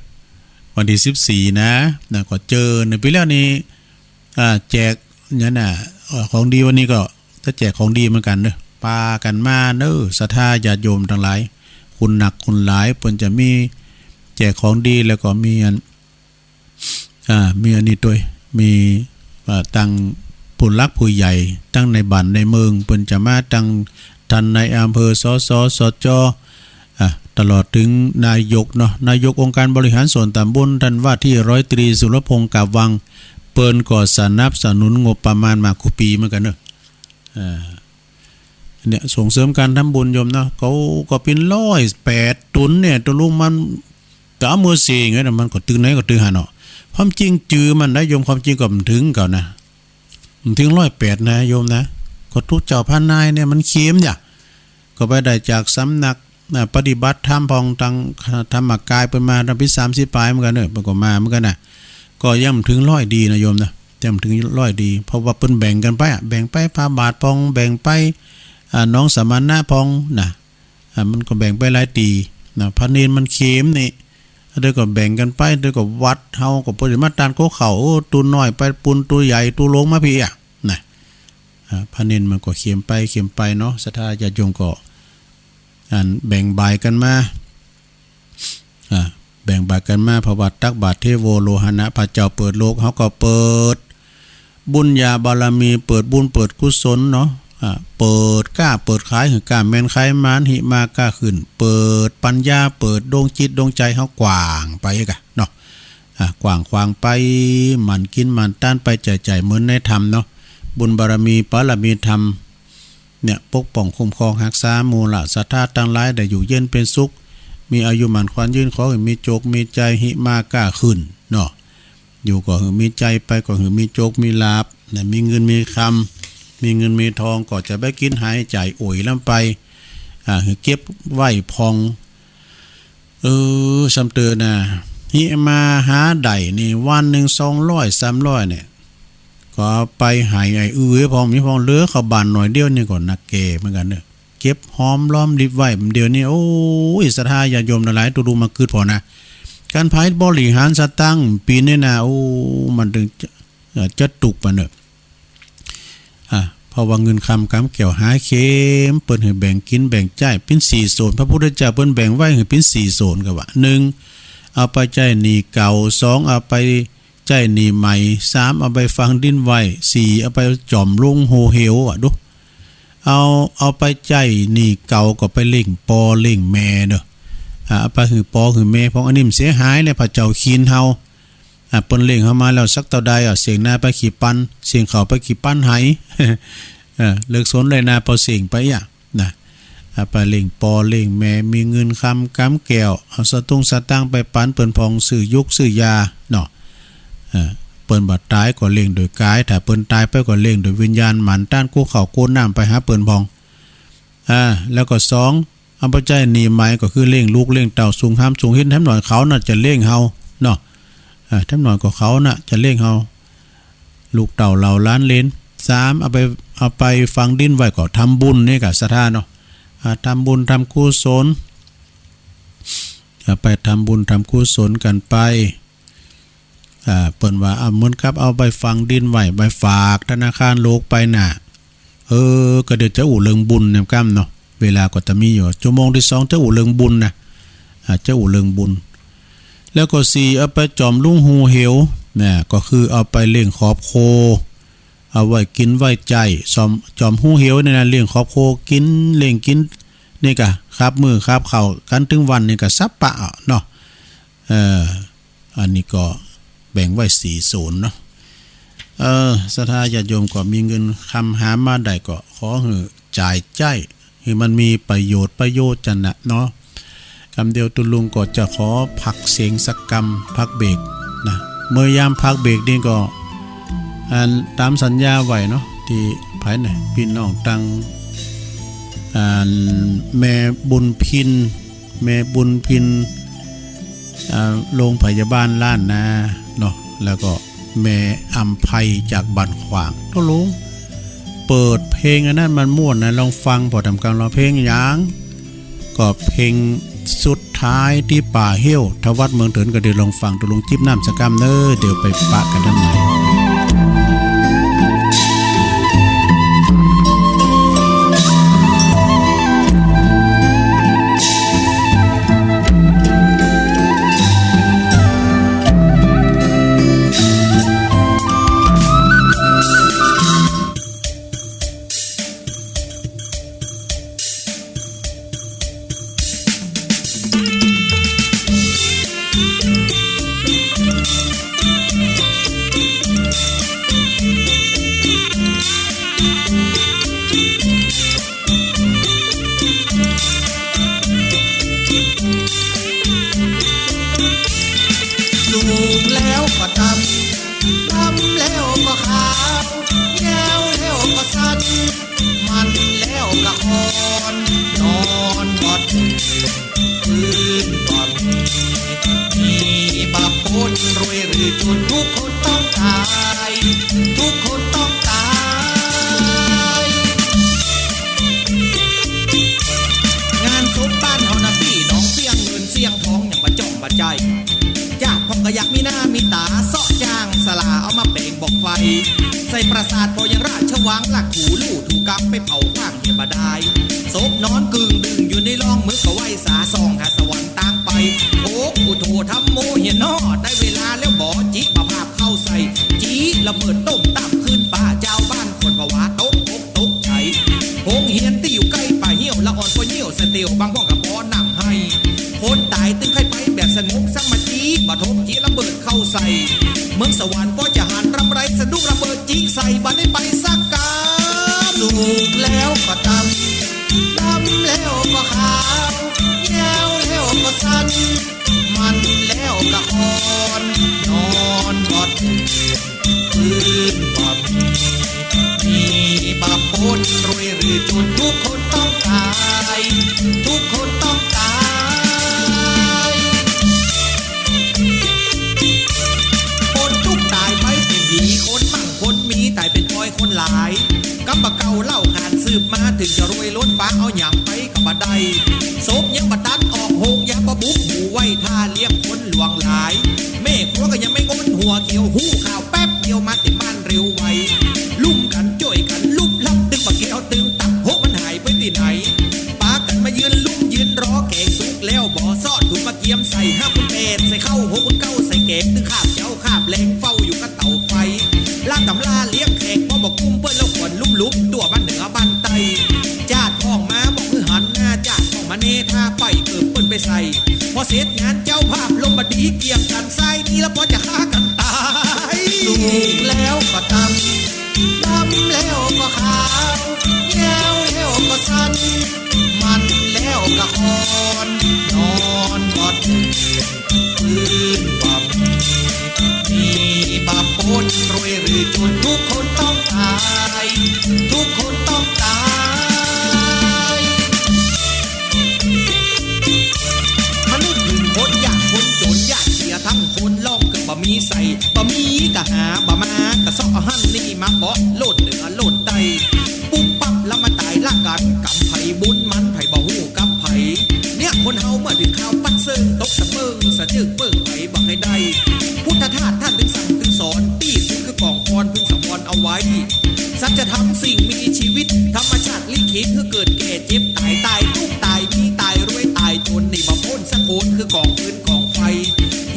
วันตี้สิบสี่นะ นะ ก็เจอในปี๋แล้วนี่ อ่า แจกเนี่ยนะ เอ่อ ของดีวันนี้ก็จะแจกของดีเหมือนกั๋นเนอะ ปากั๋นมาเนอะ ศรัทธาญาติโยมตังหลาย คนนักคนหลาย เปิ้นจะมีแจกของดี แล้วก็มีอัน อ่า มีอันนี้ตวย มี อ่า ตังผู้หลักผู้ใหญ่ ตังในบ้านในเมือง เปิ้นจะมา ตังต้านนายอำเภอ สส สจ อ่ะ ตลอดเถิงนายกเนาะ นายกองค์การบริหารส่วนต๋ำบล ต้านว่าตี้ร้อยตรีสุรพงษ์ กาบวัง เปิ้นก็สนับสนุนงบประมาณมากู้ปี๋เหมือนกั๋นเนอะ อ่า เนี่ย ส่งเสริมการทำบุญโยมเนาะ เขาก็เป๋นร้อยแปดตุ๊นเนี่ย ตุ๊ลุง มัน แต่เอาเมื่อเสียงไงนะ มันก็ตึงไหนก็ตึงหั้นเนาะ ความจริงจื้อมันนะโยม ความจริงก็บ่เถิงเก่านะ บ่เถิงร้อยแปดนะโยมนะ ก็ตุ๊เจ้าพระนายเนี่ยมันเข็มเนี่ย ก็ไปได้จากสำนัก อ่า ปฏิบัติธรรมพ่อง ตังธรรมกายเปิ้นมา ตังปี๋สามสิบป๋ายเหมือนกั๋นเนอะ เปิ้นก็มาเหมือนกั๋นนะ ก็ยังบ่เถิงร้อยดีนะโยมนะ ยังบ่เถิงร้อยดี เพราะว่าเปิ้นแบ่งกั๋นไปอะ แบ่งไปพระบาทพ่อง แบ่งไป อ่า น้องสมณะพ่องนะ อ่า มันก็แบ่งไปหลายตี้นะ พระเณรมันเข็มนี่ เดี๋ยวก็แบ่งกั๋นไป เดี๋ยวก็วัดเฮาก็บ่ได้มาต้านกั๋วเข้า โอ้ ตุ๊น้อยไปปู๊น ตุ๊ใหญ่ ตุ๊หลงมาปี้๋อะนะ อ่า พระเณรมันก็เข็มไป เข็มไปเนาะ ศรัทธาญาติโยมก็ อัน แบ่งบ่ายกั๋นมา อ่า แบ่งบ่ายกั๋นมา เพราะว่าตักบาตรเทโวโลหณะ พระเจ้าเปิดโลก เฮาก็เปิดบุญญาบารมี เปิดบุญเปิดกุศลเนาะ อ่า เปิดก๊าเปิดขาย หื้อก๊าแม่นขายหมาน หิมาก๊าขึ้น เปิดปัญญา เปิดดวงจิตดวงใจ๋เฮากว้างไปกะเนาะ อ่า กว้างขวางไป หมั่นกิ๋นหมั่นตานไป ใจ๊จ่ายเหมือนในธรรมเนาะ บุญบารมี ปารมีธรรม เนี่ย ปกป้องคุ้มครองฮักษาหมู่เหล่าศรัทธาตังหลายได้อยู่เย็นเป๋นสุข มีอายุหมั้นขวัญยืน ขอหื้อมีโจคมีชัย หิมาก๊าขึ้นเนาะ อยู่ก็หื้อมีชัย ไปก็หื้อมีโจคมีลาภนะ มีเงินมีคำ มีเงินมีทองก็จะไปกิ๋นหายจ่ายโอยล้ำไป อ่า หื้อเก็บไว้พ่อง เออ ซ้ำเต๋อนะ หิมาหาได้นี่ วันนึ่งสองร้อยสามร้อยเนี่ย ก็เอาไปหายไอ้อื้อพ่อง มีพ่องเหลือเข้าบ้านหน่อยเดียวนี่ก็นักแก่เหมือนกั๋นเนอะ เก็บหอมรอมริบไว้ เดี๋ยวนี้ โอ้ย ศรัทธาญาติโยมตังหลาย ตุ๊ลุงมากึ๊ดผ่อนะ ก๋านใผบริหารสตางค์ปี๋นี้นะ โอ้ มันเถิงจะ เอ่อ จะตุ๊กข์ปะเนอะ อ่ะ เพราะว่าเงินคำก๋ำแก้วหาเข็ม เปิ้นหื้อแบ่งกิ๋นแบ่งใจ๊ เป๋นสี่โซน พระพุทธเจ้าเปิ้นแบ่งไว้หื้อเป๋นสี่โซน ก็ว่า หนึ่ง เอาไปใจ๊หนี้เก่า สอง เอาไปใจ๊หนี้ใหม่ สาม เอาไปฝังดินไว้ สี่ เอาไปจ่อมลงโฮเหวอะ ดู เอา เอาไปใจ๊หนี้เก่าก็ไปเลี้ยงป้อเลี้ยงแม่เนอะ อ่ะ เอาไปหื้อป้อหื้อแม่พ่อง อันนี้มันเสียหายเลย พระเจ้าเคียนเฮา อ่ะ เปิ้นเลี้ยงเฮามาแล้วสักเต้าใด อ่ะ เสี้ยงนาไปกี่ปัน เสี้ยงข้าวไปกี่ปันไห เออ เลิกสนเลยนาเปาเสี้ยงไปอะนะ ถ้าไปเล่งป้อเล่งแม่ มีเงินคำกำแก้ว เอาสตุ้งสตางค์ไปปันเปิ้นพ่อง ซื้อยุกซื้อยาเนาะ เออ เปิ้นบ่ต๋ายก็เล่งโดยก๋าย ถ้าเปิ้นต๋ายไปก็เล่งโดยวิญญาณ หมั่นต้านกู้ข้าวกู้น้ำไปหาเปิ้นพ่อง อ่า แล้วก็สอง เอาไปใจ๊หนี้ใหม่ ก็คือเล่งลูกเล่งเต้า สูงห้ำสูงหิ้น แถมหน่อยเขาน่ะจะเล่งเฮาเนาะ อ่า แถมหน่อยก็เขาน่ะจะเล่งเฮา ลูกเต้าเหล่าหลานเหลน สาม เอาไป เอาไปฝังดินไว้ก็ทำบุญนี่กะศรัทธาเนาะ อ่า ทำบุญทำกุศล อ่า ไปทำบุญทำกุศลกั๋นไป อ่า เปิ้นว่า อ่า เหมือนกับเอาไปฝังดินไว้ ไปฝากธนาคารโลกไปน่ะ เออ ก็เดี๋ยวจะอู้เรื่องบุญเนี่ยก้ำเนาะ เวลาก็จะมีอยู่ ชั่วโมงตี้สองจะอู้เรื่องบุญนะ อ่า จะอู้เรื่องบุญ แล้วก็สี่ เอาไปจ๋อมลุ่งฮูเหว นะ ก็คือเอาไปเลี้ยงครอบครัว เอาไว้กิ๋นไว้ใจ๊ จ๋อม จ๋อมฮูเหวเนี่ยนะ เลี้ยงครอบครัวกิ๋น เลี้ยงกิ๋น นี่กะ คาบมื้อคาบค่ำกั๋นตึงวันนี่กะสัปปะเนาะ เออ อันนี้ก็แบ่งไว้สี่ศูนย์เนาะ เออ ศรัทธาญาติโยมก็มีเงินคำหามาได้ก็ขอหื้อจ่ายใจ๊ หื้อมันมีประโยชน์ประโยชน์จันนะเนาะ กำเดียวตุ๊ลุงก็จะขอพักเสียงสักกำ พักเบรกนะ เมื่อยามพักเบรกนี่ก็ อันต๋ามสัญญาไว้เนาะ ตี้ใผน่ะ ปี้น้องตัง อันแม่บุญพิน แม่บุญพิน อ่า โรงพยาบาลล้านนาเนาะ แล้วก็แม่อำไพจากบ้านขวาง ตุ๊ลุง เปิดเพลงอันนั้นมันม่วนนะ ลองฟัง ผ่อต๋ามกำ ร้องเพลงหยัง ก็เพลงสุดท้ายตี้ป่าเฮี้ยว ถ้าวัดเมืองเถินก็เดี๋ยวลองฟัง ตุ๊ลุงจิบน้ำสักกำเน้อ เดี๋ยวไปปะกั๋นตางใหม่ สุกแล้วก็ดำ ดำแล้วก็ขาว ยาวแล้วก็สั้น มันแล้วก็อ่อน นอนบ่ตื่น ฟื้นบ่มี มีบ่ป๊น รวยหรือจน ทุกคนต้องตาย ทุกคนต้องตาย งานศพบ้านเฮานะปี้น้อง เสี้ยงเงินเสี้ยงทองยังบ่จ่องบ่ใจ้ ญาติพ่องก็อยากมีหน้ามีต๋า เซาะจ้างสลาเอามาแป๋งบอกไฟ ใส่ปราสาทพ่อยังราชวัง ลักถูลู่ถูกำ ไปเผาขว้างเหียบ่ดาย ศพนอนกึ่งดึ่งอยู่ในร่อง มึกก็ไหว้สา ส่องหาสวรรค์ตางไป โอ พุทโธ ธัมโม เหียน้อ ได้เวลาแล้วบ่ จิปาภาพเข้าใส่ จี้ระเบิดตุ้มตั้มขึ้นฟ้า จาวบ้านขวัญผวา ตกอกตกใจ๋ โฮงเฮียนตี้อยู่ใก้ป่าเฮี้ยว ละอ่อนป้อเยี่ยวสะเตียว บางพ่องก็ป้อนั่งไห้ คนต๋ายตึงใค่ไปแบบสงบ ซ้ำมาจี้บ่ทบ จี้ระเบิดเข้าใส่ เมืองสวรรค์ป้อจะหันรำไร สะดุ้งระเบิดจี้ใส่ บ่ได้ไปสักกำ สุกแล้วก็ดำ ดำแล้วก็ขาว ยาวแล้วก็สั้น มันแล้วก็อ่อน นอนบ่ตื่น ฟื้นบ่มี มีบ่ป๊น รวยหรือจน ทุกคนต้องตาย ทุกคนต้องตาย คนตุ๊กข์ต๋ายไปเป๋นผี คนมั่งคนมีต๋ายเป๋นปอยคนหลาย กำบ่าเก่าเล่าขานสืบมา เถิงจะรวยล้นฟ้าเอาหยังไปก็บ่ได้ ศพยังบ่ตัดออกโฮง ยามบ่บุกหูไว้ ถ้าเลี้ยงคนหลวงหลาย แม่ครัวก็ยังไม่งน หัวเขียวฮู้ข่าวแป๊บเดียว มาเต็มบ้านเร็วไว ลุ่มกั๋นจ้วยกั๋นลุบลับ ตึงบ่าแก้วตึงตัก โฮะ มันหายไปตี้ไหน ปากั๋นมายืนลุ่มยืนรอ แก๋งสุกแล้วบ่ เซาะถุงมาเกียมใส่ ห้าคูณแปดใส่ข้าว หกคูณเก้าใส่แก๋ง ตึงคาบเจ๊าคาบแลง เฝ้าอยู่กะเต๋าไฟ ละต๋ำราเลี้ยงแขก ป้อบ่กุ้มเปิ้นแล้วขวัญลุ่มๆ ตั๋วบ้านเหนือบ้านใต้ จาดพ่องมาบอกหื้อหันหน้า จาดพ่องมาแน่ถ้าไป เอิบเปิ้นไปใส่ พอเสร็จงานเจ้าภาพลมบ่ดี เกี่ยงกั๋นซ้ายนี้ แล้วป้อจะฆ่ากั๋นต๋าย สุกแล้วก็ดำ ดำแล้วก็ขาว ยาวแล้วก็สั้น มัน ทุกคนต้องตาย ทุกคนต้องตาย มานึกเถิงคนยากคนจ๋น ยากเสียตึงคน ลองเกิดบ่มีใส่ บ่มีก็หาบ่มา ก็เซาะหั้นนี่มาเปาะโลดเหนือโลดใต้ ปุ๊บปั๊บละมาต๋ายละกั๋น ก๋ำใผบุญมัน ใผบ่ฮู้กับใผ เนี่ยคนเฮาเมื่อเถิงคราวปัดเซิ่ง ตกสะเปิ้งสะจึกเปิ้ง ใผบ่ใค่ได้ พุทธทาสต้านตึงสั่งตึงสอน ตี้สุดคือกองฟอน พึงสังวรเอาไว้ สัจธรรมสิ่งมีชีวิต ธรรมชาติลิขิตหื้อเกิดแก่เจ็บต๋าย ต๋ายตุ๊กข์ต๋ายมีต๋ายรวยต๋ายจ๋น หนีบ่ป๊นสักคน คือกองฟืนกองไฟ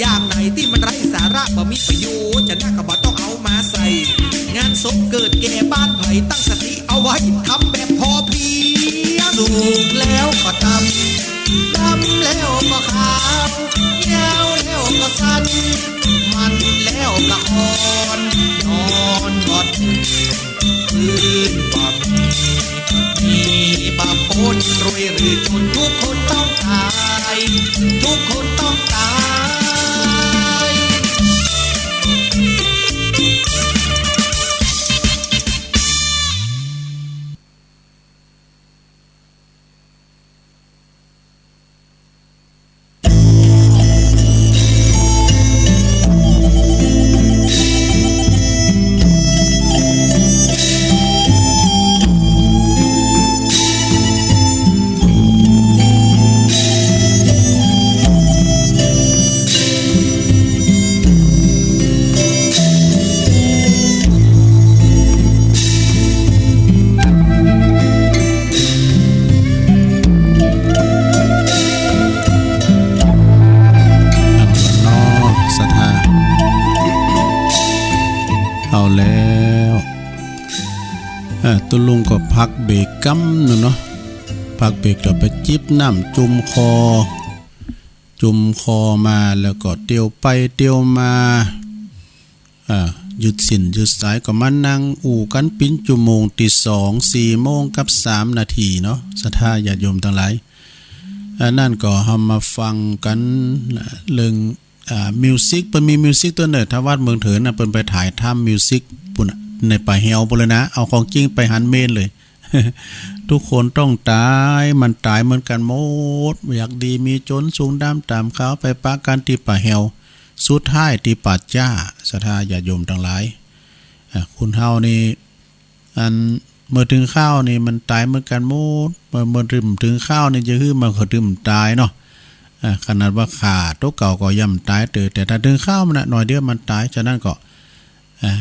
อย่างไหนตี้มันไร้สาระบ่มีประโยชน์ จะนักก็บ่ต้องเอามาใส่ งานศพเกิดแก่บ้านใผ ตั้งสติเอาไว้ ทำแบบพอเพียง สุกแล้วก็ดำ ดำแล้วก็ขาว ยาวแล้วก็สั้น มันแล้วก็อ่อน นอนบ่ตื่น ฟื้นบ่มี มีบ่ป๊นรวยหรือจ๋น ทุกคนต้องต๋าย ทุกคนต้องต๋าย เนาะ ศรัทธา เอาแล้ว อ่ะ ตุ๊ลุงก็พักเบรกกำนึ่งเนาะ พักเบรกแล้วไปจิบน้ำจุ่มคอ จุ่มคอมาแล้วก็เตียวไปเตียวมา อ่า หยุดสิ้นหยุดสายก็มานั่งอู้กั๋นเป๋นจั่วโมง ตี้สอง สี่โมงกับสามนาทีเนาะ ศรัทธาญาติโยมตังหลาย อันนั้นก็เฮามาฟังกั๋นเรื่อง อ่า มิวสิก เปิ้นมีมิวสิกตั๋วเน่อ ทวัดเมืองเถินน่ะ เปิ้นไปถ่ายทำมิวสิกปุ้นน่ะ ในป่าแฮวปุ้นเลยนะ เอาของจริงไปหันเมนเลย ทุกคนต้องต๋าย มันต๋ายเหมือนกั๋นหมด อยากดีมีจ๋น สูงต่ำ ต่ำขาว ไปปะกั๋นตี้ป่าแฮว สุดท้ายตี้ป่าจ๊า ศรัทธาญาติโยมตังหลาย อ่า คนเฮานี่ อัน เมื่อเถิงคราวนี่มันต๋ายเหมือนกั๋นหมด เมื่อ เมื่อเถิงคราวนี่จะหื้อมันก็ตึงต๋ายเนาะ อ่า ขนาดว่าฆ่าตั๋วเก่าก็ย่อมต๋ายเต๋อ แต่ถ้าเถิงคราวมันน่ะ หน่อยเดียวมันต๋าย ฉะนั้นก็ อ่า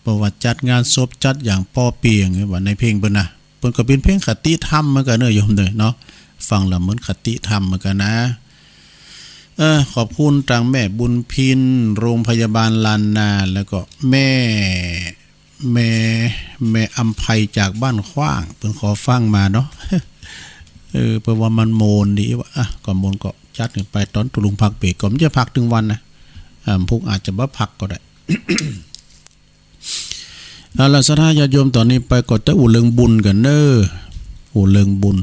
เปิ้นว่าจัดงานศพจัดอย่างป้อเปียง ว่าในเพลงเปิ้นนะ เปิ้นก็เป๋นเพลงคติธรรมเหมือนกั๋นเน่อโยมเน่อเนาะ ฟังแล้วเหมือนคติธรรมเหมือนกั๋นนะ เออ ขอบคุณตางแม่บุญพิน โรงพยาบาลล้านนา แล้วก็แม่ แม่ แม่อำไพจากบ้านขว้าง เปิ้นขอฟังมาเนาะ เออ เปิ้นว่ามันโมนดีวะ อ่ะ ก็โมนก็จัดกั๋นไป ต๋อนตุ๊ลุงพักเบรกก็บ่ใจ้พักตึงวันนะ อ่า พุกอาจจะบ่พักก็ได้ เอาล่ะ ศรัทธาญาติโยม ต๋อนนี้ไปก็จะอู้เรื่องบุญกั๋นเน่อ อู้เรื่องบุญ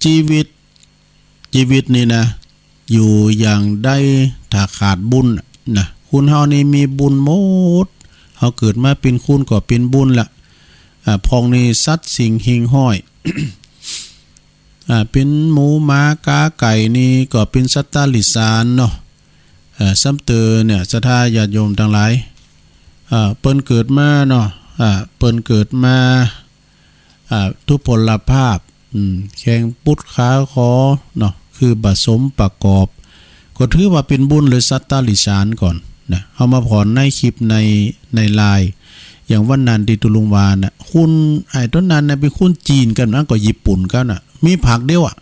จีวิต จีวิตนี่นะ อยู่อย่างใดถ้าขาดบุญน่ะนะ คนเฮานี่มีบุญหมด เฮาเกิดมาเป๋นคนก็เป๋นบุญละ อ่า พ่องนี่สัตว์สิ่งหิ่งห้อย อ่า เป๋นหมูหมากาไก่นี่ก็เป๋นสัตว์ติรัจฉานเนาะ เอ่อ ซ้ำเติมเนี่ย ศรัทธาญาติโยมตังหลาย อ่า เปิ้นเกิดมาเนาะ อ่า เปิ้นเกิดมา อ่า ทุพพลภาพ อืม แข้งปุดขาขอเนาะ คือบ่สมประกอบ ก็ถือว่าเป๋นบุญเลยสัตว์ติรัจฉานก่อนนะ เฮามาผ่อนในคลิปใน ในไลน์ อย่างวันนั้นตี้ตุ๊ลุงว่าน่ะ คน ไอ้ต๋อนนั้นน่ะเป๋นคนจีนกั๋น อันก็ญี่ปุ่นกั๋นน่ะ มีผากเดียวอะ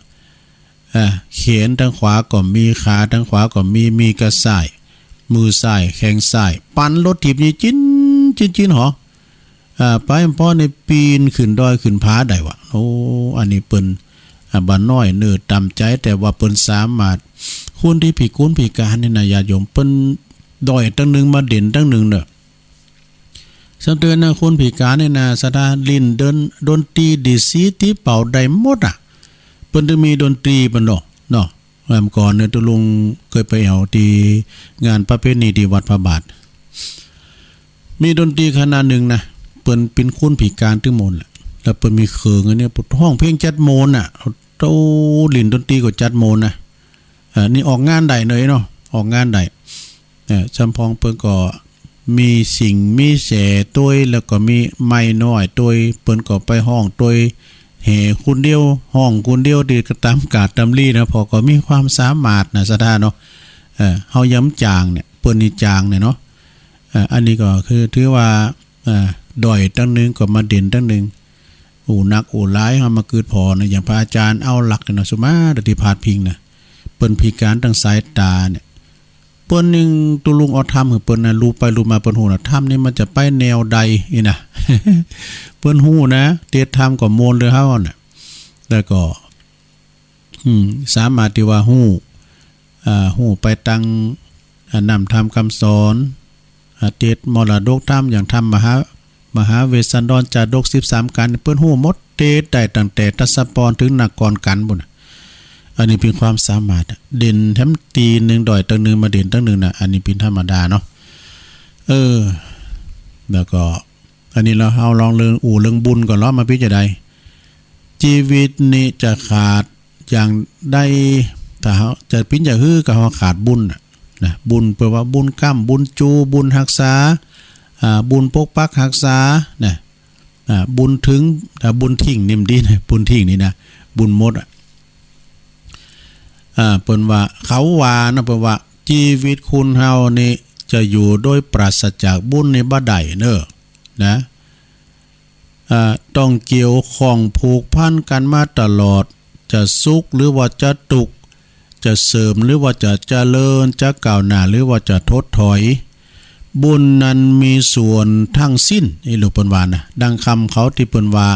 อ่า แขนตางขวาก็มี ขาตางขวาก็มี มีก้าซ้าย มือซ้าย แข้งซ้าย ปั่นรถถีบนี่จิ๊น จิ๊น จิ๊นหอ อ่า ไปผ่อนี่ปี๋นขึ้นดอยขึ้นผาได้วะ โอ้ อันนี้เปิ้น อ่า บ่น้อยเนื้อต่ำใจ๋ แต่ว่าเปิ้นสามารถ คนตี้พิกลพิก๋านนี่นะญาติโยม เปิ้นด้อยตังนึ่งมาเด่นตังนึ่งเน่อ ซ้ำเติมนะ คนพิก๋านนี่นะ ศรัทธา เล่นดน ดนตรีดีดสีตีเป่าได้หมดอะ เปิ้นตึงมีดนตรีเปิ้นเนาะ เนาะ เมื่อก่อนเนี่ยตุ๊ลุงเกยไปแอ่วตี้งานประเพณีตี้วัดพระบาท มีดนตรีคณะนึ่งนะ เปิ้นเป๋นคนพิก๋านตึงหมดแหละ แล้วเปิ้นมีเครื่องอันนี้ ฮ้องเพลงจั๊ดโมนน่ะ โอ้ เล่นดนตรีก็จั๊ดโมนน่ะ เอ่อ นี่ออกงานได้เลยเนาะ ออกงานได้ เอ่อ สำปองเปิ้นก็มีสิงห์มีแสตวย แล้วก็มีไม้น้อยตวย เปิ้นก็ไปฮ้องตวย แห่คนเดียว ฮ้องคนเดียว ตี้ก็ต๋ามกาดต๋ามลีนะ เพราะก็มีความสามารถนะ ศรัทธาเนาะ เอ่อ เฮายังจ๋างเนี่ย เปิ้นนี่จ๋างเนี่ยเนาะ เอ่อ อันนี้ก็คือถือว่า เอ่อ ด้อยตังนึ่งก็มาเด่นตังนึ่ง อู้นักอู้หลาย เฮามาเกิดผ่อนะ อย่างพระอาจารย์เอาลักษณ์นะ สุมาตติพาสพิงค์นะ เปิ้นพิก๋านตางสายต๋าเนี่ย เปิ้นยังตุ๊ลุงเอาธรรมหื้อเปิ้นนะ ลูบไปลูบมาเปิ้นฮู้นะ ธรรมนี่มันจะไปแนวใดนี่นะ เปิ้นฮู้นะ เตสน์ธรรมก็โมนเลยเฮาน่ะ แล้วก็ อืม สามารถตี้ว่าฮู้ อ่า ฮู้ไปตาง อ่า น้ำธรรมกำสอน อ่า เตสน์มรดกธรรม อย่างธรรมมหา มหาเวสสันดรจาดกสิบสามกัณฑ์ เปิ้นฮู้หมด เตสน์ได้ตั้งแต่ทัศปรณ์เถิงนครกัณฑ์ปู้นน่ะ อันนี้เป๋นความสามารถอะ เด่นแถมตี้นึ่ง ด้อยตังนึ่งมาเด่นตังนึ่งน่ะ อันนี้เป๋นธรรมดาเนาะ เออ แล้วก็ อันนี้เฮา เฮาลองเรื่อง อู้เรื่องบุญก่อนเนาะ มาเป๋นจะใด จีวิตนี่จะขาดอย่างใด ถ้าเฮาจะเป๋นจะหื้อก็เฮาขาดบุญน่ะ นะ บุญเปิ้นว่าบุญกำ บุญจู บุญฮักษา อ่า บุญปกปักฮักษา นะ อ่า บุญเถิง อ่า บุญทิ้งนี่มันดีนะ บุญทิ้งนี่นะ บุญหมดอะ อ่า เปิ้นว่า เขาว่านะ เปิ้นว่า จีวิตคนเฮานี่จะอยู่โดยปราศจากบุญนี่บ่ได้เน่อ นะ อ่า ต้องเกี่ยวข้องผูกพันกั๋นมาตลอด จะสุขหรือว่าจะตุ๊กข์ จะเสื่อมหรือว่าจะเจริญ จะก้าวหน้าหรือว่าจะถดถอย บุญนั้นมีส่วนทั้งสิ้น นี่ลูกเปิ้นว่านะ ดังกำเขาตี้เปิ้นว่า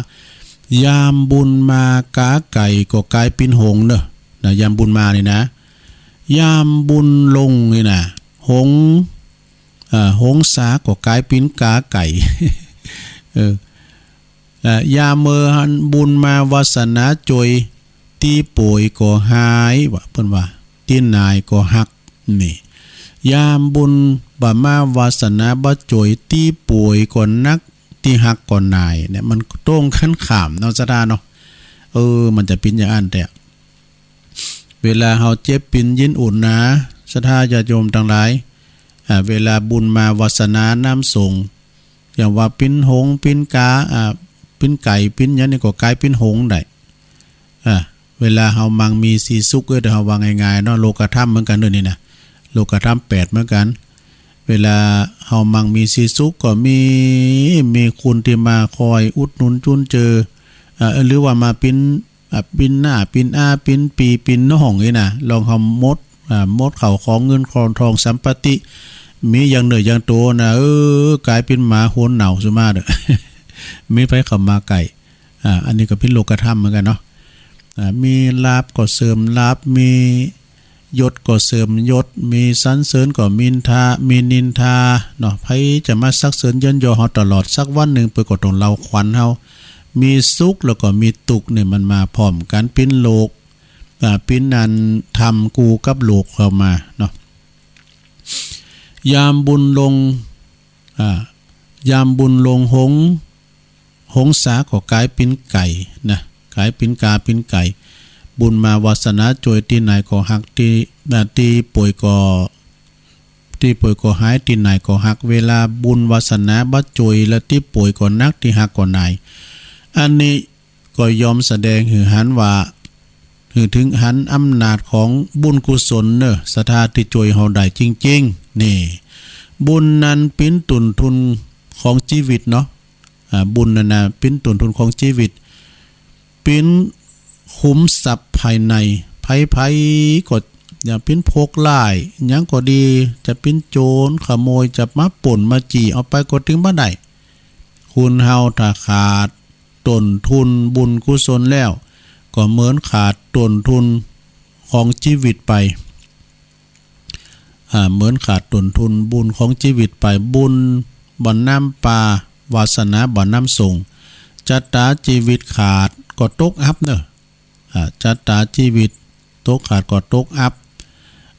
ยามบุญมากาไก่ก็ก๋ายเป๋นหงส์เน่อ นะ ยามบุญมานี่นะ ยามบุญลงนี่นะ หงส์ อ่า หงสาก็ก๋ายเป๋นกาไก่ เออ อ่า ยามเมื่อหันบุญมาวาสนาจ่วย ตี้ป่วยก็หาย ว่า เปิ้นว่า ตี้หน่ายก็หัก นี่ ยามบุญบ่มาวาสนาบ่จ่วย ตี้ป่วยก็หนัก ตี้หักก็หน่าย เนี่ย มันตรงกั๋นข้ามเนาะ ศรัทธาเนาะ เออ มันจะเป๋นอย่างอั้นแต๊ เวลาเฮาเจ็บเป๋นยินอุ่นหนา ศรัทธาญาติโยมตังหลาย อ่า เวลาบุญมาวาสนาน้ำส่ง อย่างว่าเป๋นหงส์ เป๋นกา อ่า เป๋นไก่ เป๋นหยังนี่ก็ก๋ายเป๋นหงส์ได้ อ่า เวลาเฮามั่งมีสีสุข เออ ถ้าเฮาว่าง่ายๆ เนาะ โลกธรรมเหมือนกั๋นเน่อนี่นะ โลกธรรมแปดเหมือนกั๋น เวลาเฮามั่งมีสีสุขก็มี มีคนตี้มาคอยอุดหนุนจุนเจือ อ่า หรือว่ามาเป๋น อ่า เป๋นน้า เป๋นอา เป๋นปี้ เป๋นน้องนี่นะ ลองเฮาหมด อ่า หมดข้าวของเงินของทองสัมปติ มีอย่างเนื้ออย่างตั๋วนะ เออ ก๋ายเป๋นหมาหัวเน่าสุมาเน่อ มีใผเข้ามาใก้ อ่า อันนี้ก็เป๋นโลกธรรมเหมือนกั๋นเนาะ อ่า มีลาภก็เสื่อมลาภ มียศก็เสื่อมยศ มีสรรเสริญก็นินทา มีนินทาเนาะ ใผจะมาสรรเสริญเยินยอเฮาตลอด สักวันนึ่งเปิ้นก็ต้องเล่าขวัญเฮา มีสุขแล้วก็มีตุ๊กข์เนี่ยมันมาพร้อมกั๋น เป๋นโลก อ่า เป๋นอันธรรมกู้กับโลกเข้ามาเนาะ ยามบุญลง อ่า ยามบุญลงหงส์ หงสาก็ก๋ายเป๋นไก่นะ ก๋ายเป๋นกาเป๋นไก่ บุญมาวาสนาจ่วย ตี้หน่ายก็หัก ตี้ อ่า ตี้ป่วยก็ ตี้ป่วยก็หาย ตี้หน่ายก็หัก เวลาบุญวาสนาบ่จ่วย แล้วตี้ป่วยก็หนัก ตี้หักก็หน่าย อันนี้ ก็ยอมแสดงหื้อหันว่า หื้อเถิงหันอำนาจของบุญกุศลเน่อ ศรัทธาตี้จ่วยเฮาได้จริงๆ นี่ บุญนั้นเป๋นต้นทุนของจีวิตเนาะ อ่า บุญนั้นนะเป๋นต้นทุนของจีวิต เป๋นขุมทรัพย์ภายใน ใผๆ ก็อย่าเป๋นพวกร้าย หยังก็ดี จะเป๋นโจรขโมย จะมาปล้นมาจี้เอาไปก็ตึงบ่ได้ คนเฮาถ้าขาด ต้นทุนบุญกุศลแล้ว ก็เหมือนขาดต้นทุนของจีวิตไป อ่า เหมือนขาดต้นทุนบุญของจีวิตไป บุญบ่นำปา วาสนาบ่นำส่ง จะต๋าจีวิตขาดก็ตกอับเน่อ อ่า จะต๋าจีวิตตกขาดก็ตกอับ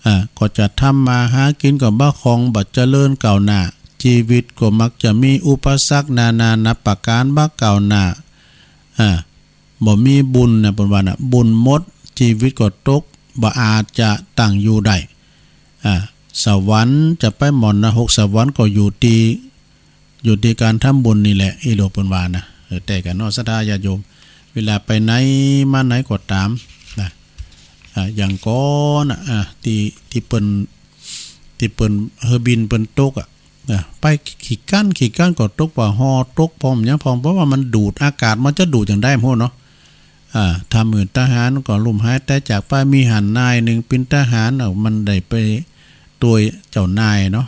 อ่า ก็จะทำมาหากิ๋นก็บ่คล่อง บ่เจริญก้าวหน้า จีวิตก็มักจะมีอุปสรรคนานานับประก๋าน บ่ก้าวหน้า อ่า บ่มีบุญนะ เปิ้นว่านะ บุญหมด จีวิตก็ตก บ่อาจจะตั้งอยู่ได้ อ่า สวรรค์จะไปหม่อนนรกสวรรค์ก็อยู่ตี้ อยู่ตี้ก๋านทำบุญนี่แหละ อีหลวงเปิ้นว่านะ เออ แต๊กั๋นเนาะ ศรัทธาญาติโยม เวลาไปไหนมาไหนก็ต๋ามนะ อ่า อย่างก่อนน่ะ อ่า ตี้ ตี้เปิ้น ตี้เปิ้น เฮือบินเปิ้นตกอะ นะ ไปกี่กั๋นกี่กั๋นก็ตก ว่าฮอตกพ่องหยังพ่อง เพราะว่ามันดูด อากาศมันจะดูดอย่างใดบ่ฮู้เนาะ อ่า ถ้าเปิ้นทหารก็ล้มหายต๋ายจากไป มีหั้นนายนึ่งเป๋นทหาร เอ้า มันได้ไปตวยเจ้านายเนาะ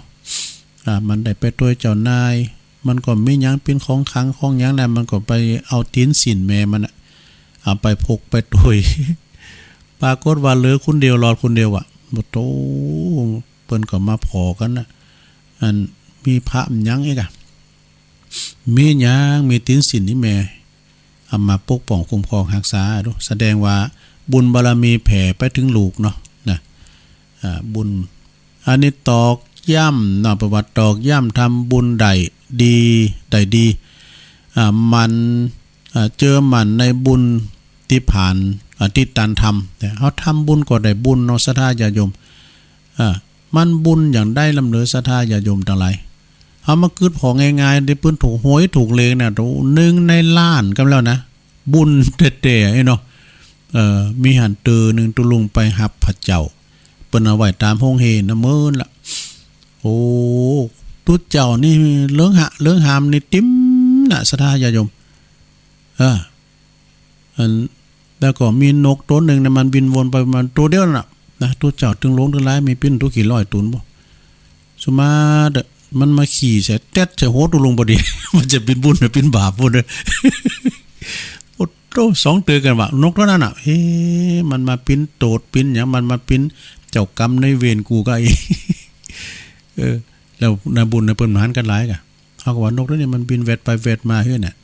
อ่า มันได้ไปตวยเจ้านาย มันก็มีหยังเป๋นของขลังของหยังนะ มันก็ไปเอาตี๋นส้นแม่มันน่ะ เอาไปพกไปตวย ปรากฏว่าเหลือคนเดียว รอดคนเดียวอะ โอ้โต เปิ้นก็มาผ่อกั๋นนะ อันมีพระมันหยังอีกอะ มีหยัง มีตี๋นส้นนี่แม่ เอามาปกป้องคุ้มครองฮักษาดู แสดงว่าบุญบารมีแผ่ไปเถิงลูกเนาะ นะ อ่า บุญ อันนี้ตอกย้ำเนาะ ประวัติตอกย้ำ ทำบุญได้ดี ได้ดี อ่า หมั่น อ่า เจอหมั่นในบุญตี้ผ่าน อ่า ตี้ตานทำ แต่เฮาทำบุญก็ได้บุญเนาะ ศรัทธาญาติโยม อ่า มันบุญอย่างใดลำเหลือ ศรัทธาญาติโยมตังหลาย เฮามาคิดผ่อง่ายๆ ตี้เปิ้นถูกหวยถูกเลขน่ะ โต หนึ่งในล้านก็แล้วนะ บุญแต๊ๆ เนาะ เอ่อ มีหั้นเตื้อนึ่ง ตุ๊ลุงไปฮับพระเจ้า เปิ้นเอาไว้ต๋ามโฮงเฮนะ เมินละ โอ้ ตุ๊เจ้านี่เลิ้งหะ เลิ้งหามนี่ติ่มนะ ศรัทธาญาติโยม เออ อัน แล้วก็มีนกตั๋วนึ่งนะ มันบินวนไป มันตั๋วเดียวนั่นน่ะ นะ ตุ๊เจ้าตึงหลงตึงหลาย มีเป๋นตุ๊กี่ร้อยตุ๊นบ่ สุมาเต๊อะ มันมาขี่ใส่ แต๊ดใส่หัวตุ๊ลุงพอดี มันจะเป๋นบุญหรือเป๋นบาปพุ้นเน่อ โอ้โต สองเตื้อกั๋นว่า นกตั๋วนั้นน่ะ เฮ้ มันมาเป๋นโตดเป๋นหยัง มันมาเป๋นเจ้ากรรมนายเวรกูก็อีก เออ แล้วนายบุญนายเปิ้นหมานกั๋นหลายก่ะ เฮาก็ว่านกตั๋วนี้มันบินแวดไปแวดมาเฮ้ยน่ะ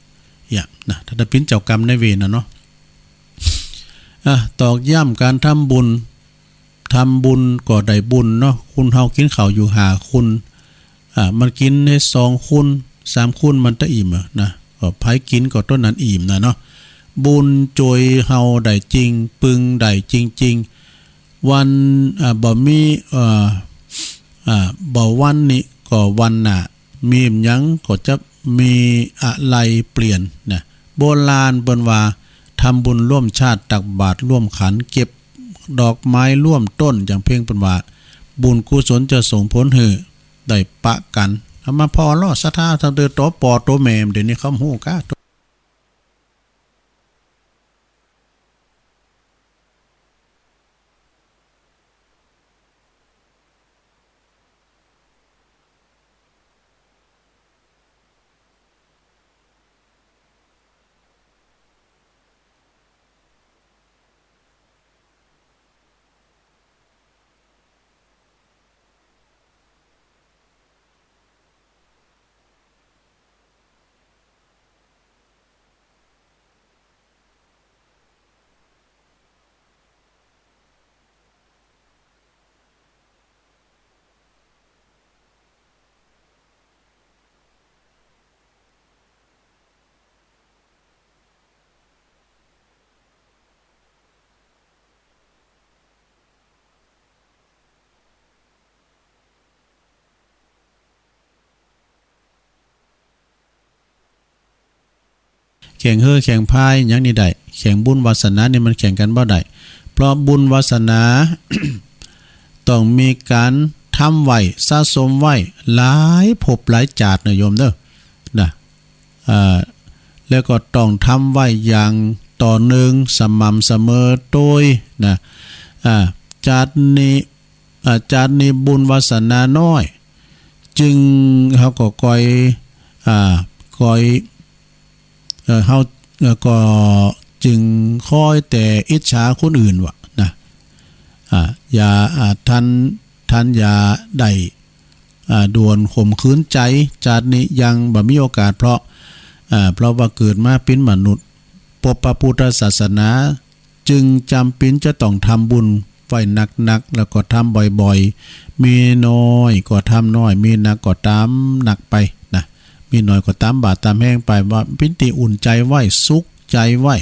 เยียะ นะ ถ้าจะเป๋นเจ้ากรรมนายเวรน่ะเนาะ อ่ะ ตอกย้ำก๋านทำบุญ ทำบุญก็ได้บุญเนาะ คนเฮากิ๋นข้าวอยู่ห้าคน อ่ะ มันกิ๋นได้สองคน สามคนมันจะอิ่มอะนะ ก็ใผกิ๋นก็เต้านั้นอิ่มนะเนาะ บุญจ้วยเฮาได้จริง ปึงได้จริงๆ วัน อ่ะ บ่มี เอ่อ อ่ะ บ่วันนี้ก็วันหน้า มีหยังก็จะมีอะไรเปลี่ยนนะ โบราณเปิ้นว่า ทำบุญร่วมชาติ ตักบาตรร่วมขัน เก็บดอกไม้ร่วมต้น อย่างเพ่งเปิ้นว่า บุญกุศลจะส่งผลหื้อได้ปะกั๋น เอามาผ่อเนาะ ศรัทธา ทำเตื้อตั๋วปอตั๋วแม่ เดี๋ยวนี้เขาฮู้กาแข่งเฮ่อแข่งพายหยังนี่ได้ แข่งบุญวาสนานี่มันแข่งกั๋นบ่ได้ เพราะบุญวาสนา ต้องมีก๋านทำไว้ สะสมไว้ หลายภพหลายจาติเน่อโยมเน่อ นะ อ่า แล้วก็ต้องทำไว้อย่างต่อเนื่องสม่ำเสมอโตยนะ อ่า จาตินี้ อ่า จาตินี้บุญวาสนาน้อย จึงเฮาก็คอย อ่า คอย เอ่อ เฮา เอ่อ ก็จึงคอยแต่อิจฉาคนอื่นวะนะ อ่า อย่า อ่า ท่าน ท่านอย่าได้ อ่า ด่วนขมขื่นใจ๋ จาตินี้ยังบ่มีโอกาส เพราะ อ่า เพราะว่าเกิดมาเป๋นมนุษย์ ปบพระพุทธศาสนา จึงจ๋ำเป๋นจะต้องทำบุญ ไหว้นักๆ แล้วก็ทำบ่อยๆ มีน้อยก็ทำน้อย มีนักก็ต๋ามนักไปนะ มีน้อยก็ต๋ามบาดต๋ามแฮงไป ว่าเป๋นตี้อุ่นใจ๋ไว้ สุขใจ๋ไว้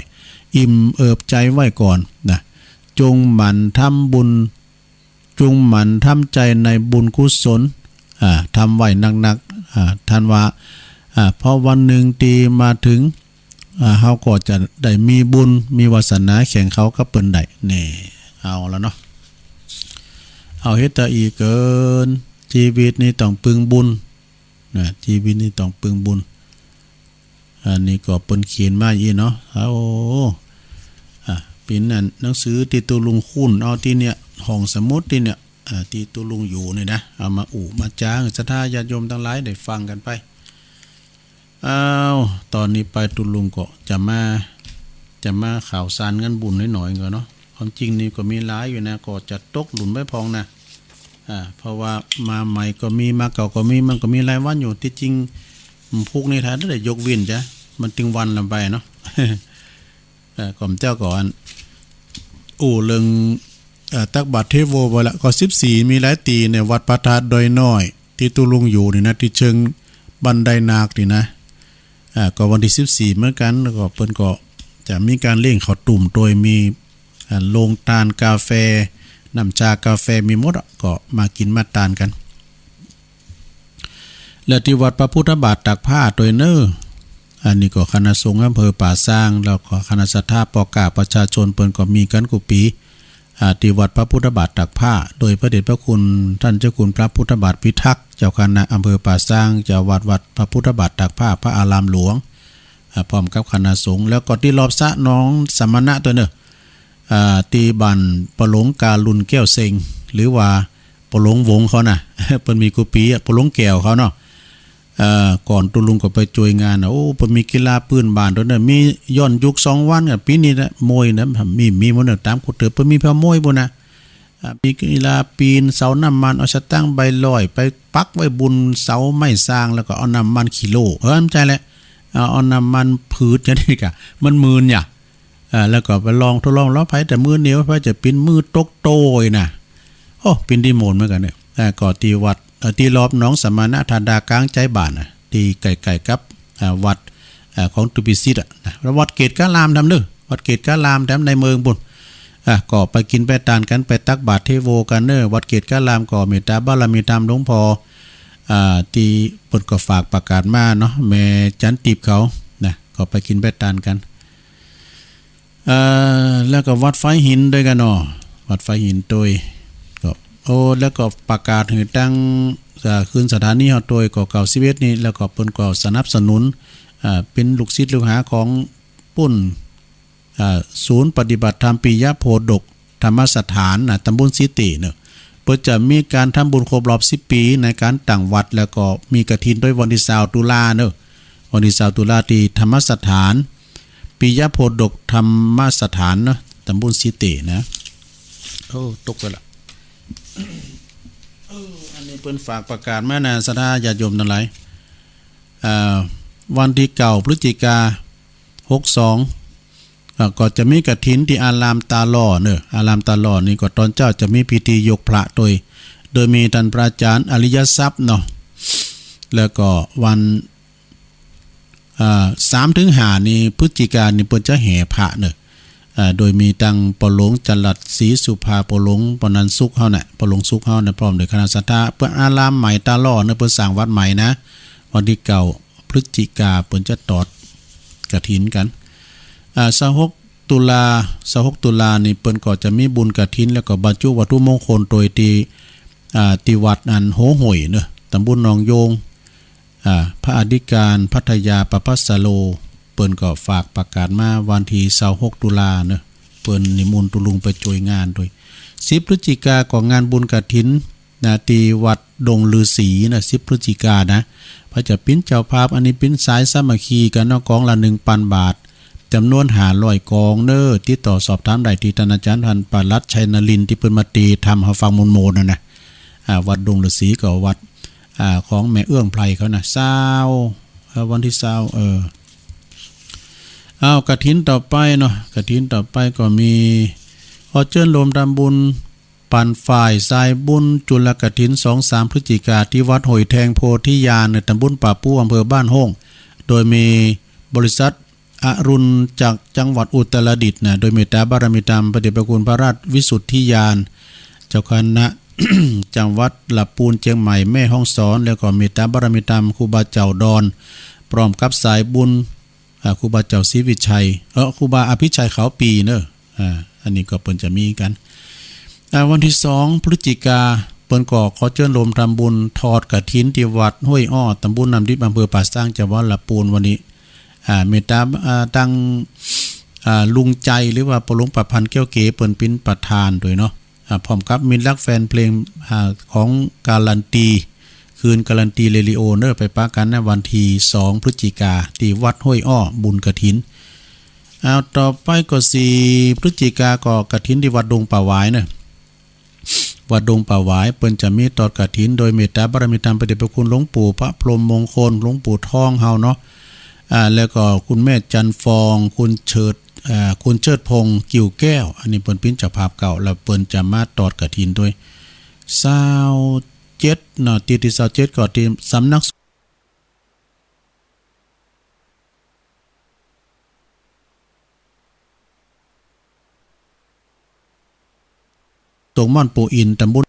อิ่มเอิบใจ๋ไว้ก่อนนะ จงหมั่นทำบุญ จงหมั่นทำใจ๋ในบุญกุศล อ่า ทำไว้นักๆ อ่า ต้านว่า อ่า เพราะวันนึ่งตี้มาเถิง อ่า เฮาก็จะได้มีบุญ มีวาสนาแข่งเขากับเปิ้นได้ แน่ เอาละเนาะ เอาเฮ็ดตะอี้เกิน จีวิตนี้ต้องปึงบุญ นะ จีวิตนี้ต้องปึงบุญ อันนี้ก็เปิ้นเขียนมาอี้เนาะ เอา อ่ะ เป๋นอันหนังสือตี้ตุ๊ลุงค้นเอาตี้เนี่ย ห้องสมุดตี้เนี่ย อ่า ตี้ตุ๊ลุงอยู่นี่นะ เอามาอู้มาจ๋า ศรัทธาญาติโยมตังหลายได้ฟังกั๋นไป อ้าว ต๋อนนี้ไปตุ๊ลุงก็จะมา จะมาข่าวสารงานบุญหน่อยๆ ก่อนเนาะ ความจริงนี่ก็มีหลายอยู่นะ ก็จะตกหลุ่นไปพ่องนะ อ่า เพราะว่ามาใหม่ก็มี มาเก่าก็มี มันก็มีรายวันอยู่ ตี้จริง พุธนี่ถ้าได้ยกเว้นจ้ะ มันตึงวันละไปเนาะ เอ่อ ก่อมเจ้าก่อน อู้เรื่อง เอ่อ ตักบาตรเทโวไปละ ก็สิบสี่ มีหลายตี้ในวัดพระธาตุดอยน้อย ตี้ตุ๊ลุงอยู่นี่นะ ตี้เชิงบันไดนาคนี่นะ อ่า ก็วันตี้สิบสี่เหมือนกั๋น แล้วก็เปิ้นก็จะมีก๋านเลี้ยงข้าวตุ้มโตย มี อ่า โฮงตานก๋าแฟ น้ำชาก๋าแฟมีหมดอะ ก็มากิ๋นมาตานกั๋น และตี้วัดพระพุทธบาทตากผ้าโตยเน่อ อันนี้ก็คณะสงฆ์อำเภอป่าซาง แล้วก็คณะศรัทธาป้อก๊าประชาชนเปิ้นก็มีกั๋นกู้ปี๋ อ่า ตี้วัดพระพุทธบาทตากผ้า โดยพระเดชพระคุณต้านเจ้าคุณพระพุทธบาทพิทักษ์ เจ้าคณะอำเภอป่าซาง เจ้าอาวาสวัดพระพุทธบาทตากผ้า พระอารามหลวง อ่า พร้อมกับคณะสงฆ์ แล้วก็ตี้รอบสระหนองสมณะโตยเน่อ อ่า ตี้บ้านปอหลวงกาลุนแก้วเซ็ง หรือว่าปอหลวงวงเขานะ เปิ้นมีกู้ปี๋อะ ปอหลวงแก้วเขาเนาะ เอ่อ ก่อนตุ๊ลุงก็ไปจ้วยงานนะ โอ้ เปิ้นมีกีฬาปื้นบ้านโตยเน่อ มีย้อนยุคสองวันกั๋น ปี๋นี้นะ มวยนะ มี มีหมดเน่อ ต๋ามกู้เถิบ เปิ้นมีแผวมวยปู้นนะ อ่า มีกีฬาปีนเสาน้ำมัน เอาสตางค์ใบร้อยไปปักไว้บุนเสาไม้ซาง แล้วก็เอาน้ำมันขี้โล่ เออ บ่ใจ้แหละ เอา เอาน้ำมันผืดอย่างนี้ก่ะ มันมื่นอย่า อ่า แล้วก็ไปลองทดลอง แล้วใผจะมือเหนียว ใผจะปีน มือตกโต้ยนะ โอ้ ปีนตี้โมนเหมือนกั๋นเน่อ อ่า ก็ตี้วัด เอ่อ ตี้รอบหนองสมณะ ถ้าดากลางใจ้บ้านนะ ตี้ใก้ๆ กับ อ่า วัด อ่า ของตุ๊ปิศิษย์อะนะ แล้ววัดเกตุการามแถมเน่อ วัดเกตุการามแถมในเมืองปู้น อ่า ก็ไปกิ๋นไปตานกั๋น ไปตักบาตรเทโวกั๋นเน่อ วัดเกตุการาม ก็เมตต๋าบารมีธรรมหลวงพ่อ อ่า ตี้เปิ้นก็ฝากประกาศมาเนาะ แม่จันติบเขานะ ก็ไปกิ๋นไปตานกั๋น เอ่อ แล้วก็วัดฝายหินโตยกั๋นเนาะ วัดฝายหินโตย ก็ โอ้ แล้วก็ประกาศหื้อตั้ง เอ่อ คืนสถานีเฮาโตย ก็เก้าสิบเอ็ดนี่ แล้วก็เปิ้นก็สนับสนุน อ่า เป๋นลูกศิษย์ลูกหาของปุ้น อ่า ศูนย์ปฏิบัติธรรมปิยโพธิ์ดกธรรมสถานนะ ต๋ำบลสีเตเน่อ เปิ้นจะมีก๋านทำบุญครบรอบสิบปี๋ในก๋านตั้งวัด แล้วก็มีกฐินโตยวันตี้ซาวตุลาเน่อ วันตี้ซาวตุลาตี้ธรรมสถาน ปิยโพธิ์ดกธรรมสถานเนาะ ต๋ำบลสีเตนะ โอ้ ตกไปละ เออ อันนี้เปิ้นฝากประกาศมานะ ศรัทธาญาติโยมตังหลาย อ่า วันตี้เก้าพฤศจิกา หกสอง อ่า ก็จะมีกฐินตี้อารามต๋าหล่อเน่อ อารามต๋าหล่อนี่ก็ต๋อนเจ๊าจะมีพิธียกพระโตย โดยมีต้านพระอาจ๋ารย์อริยทรัพย์เนาะ แล้วก็วัน อ่า สามเถิงห้านี่ พฤศจิกานี่เปิ้นจะแห่พระเน่อ อ่า โดยมีตังปอหลวงจรัสศรีสุภา ปอหลวงปนัญสุขเฮาน่ะ ปอหลวงสุขเฮาน่ะ พร้อมโดยคณะศรัทธา เปิ้นอารามใหม่ต๋าหล่อเน่อ เปิ้นสร้างวัดใหม่นะ วันตี้เก้าพฤศจิกาเปิ้นจะตอดกฐินกั๋น อ่า ซาวหกตุลา ซาวหกตุลานี่เปิ้นก็จะมีบุญกฐิน แล้วก็บรรจุวัตถุมงคลโตยตี้ อ่า ตี้วัดอันโหห้วยเน่อ ต๋ำบลหนองโยง อ่า พระอธิการพัทยาปะพัสสโล เปิ้นก็ฝากประกาศมาวันตี้ซาวหกตุลาเน่อ เปิ้นนิมนต์ตุ๊ลุงไปจ้วยงานโตย สิบพฤศจิกาก็งานบุญกฐินนะ ตี้วัดดงฤๅษีนะ สิบพฤศจิกานะ ใผจะเป๋นเจ้าภาพ อันนี้เป๋นสายสามัคคีกั๋นเนาะ ก๋องละหนึ่งปันบาท จ๋ำนวนห้าร้อยก๋องเน่อ ติดต่อสอบถามได้ตี้ต้านอาจ๋ารย์ ต้านปลัดชัยนรินทร์ ตี้เปิ้นมาเตธรรมเฮาฟังโมนๆ นั่นนะ อ่า วัดดงฤๅษีก็วัด อ่า ของแม่เอื้องไพรเขานะ ซาว เอ่อ วันตี้ซาว เออ อ้าว กฐินต่อไปเนาะ กฐินต่อไปก็มี ขอเจิญรวมทำบุญ ปันฝ่ายสายบุญจุลกฐิน สองสาม พฤศจิกา ตี้วัดห้วยแทงโพธิญาณ ในตำบลป่าปู อำเภอบ้านโฮ่ง โดยมีบริษัทอรุณจากจังหวัดอุตรดิตถ์นะ โดยเมตตาบารมีธรรมพระเดชพระคุณพระราชวิสุทธิญาณ เจ้าคณะ จังหวัดละปูน เจียงใหม่ แม่ฮ่องสอน แล้วก็เมตตาบารมีธรรมครูบาเจ้าดอน พร้อมกับสายบุญ อ่า ครูบาเจ้าศรีวิชัย เออ ครูบาอภิชัยขาวปีเนอะ อ่า อันนี้ก็เปิ้นจะมีกั๋น อ่า วันตี้สองพฤศจิกา เปิ้นก็ขอเจิญโฮมทำบุญทอดกฐินตี้วัดห้วยอ้อ ตำบลน้ำดิบ อำเภอป่าซาง จังหวัดละปูน วันนี้ อ่า เมตตา อ่า ตัง อ่า ลุงใจ หรือว่าป้อหลวงประพันธ์แก้วเก๋ เปิ้นเป๋นประธานโดยเนาะ อ่า พร้อมกับมิตรรักแฟนเพลง อ่า ของการันตี คืนการันตีเรดิโอเนอะ ไปปะกั๋นในวันตี้สองพฤศจิกา ตี้วัดห้วยอ้อ บุญกฐิน เอา ต่อไปก็สี่พฤศจิกา ก็กฐินตี้วัดดงป่าหวายเนอะ วัดดงป่าหวาย เปิ้นจะมีทอดกฐิน โดยเมตตาบารมีธรรมพระเดชพระคุณหลวงปู่พระพรหมมงคล หลวงปู่ทองเฮาเนาะ อ่า แล้วก็คุณแม่จันทร์ฟอง คุณเชิด อ่า คุณเชิดพงษ์ กิ่วแก้ว อันนี้เปิ้นเป๋นเจ้าภาพเก่า แล้วเปิ้นจะมาทอดกฐินโดย ซาวเจ็ดเนาะ ตี้ ตี้ซาวเจ็ด ก็ตี้สำนัก ตรงม่อนปู่อิน ตำบล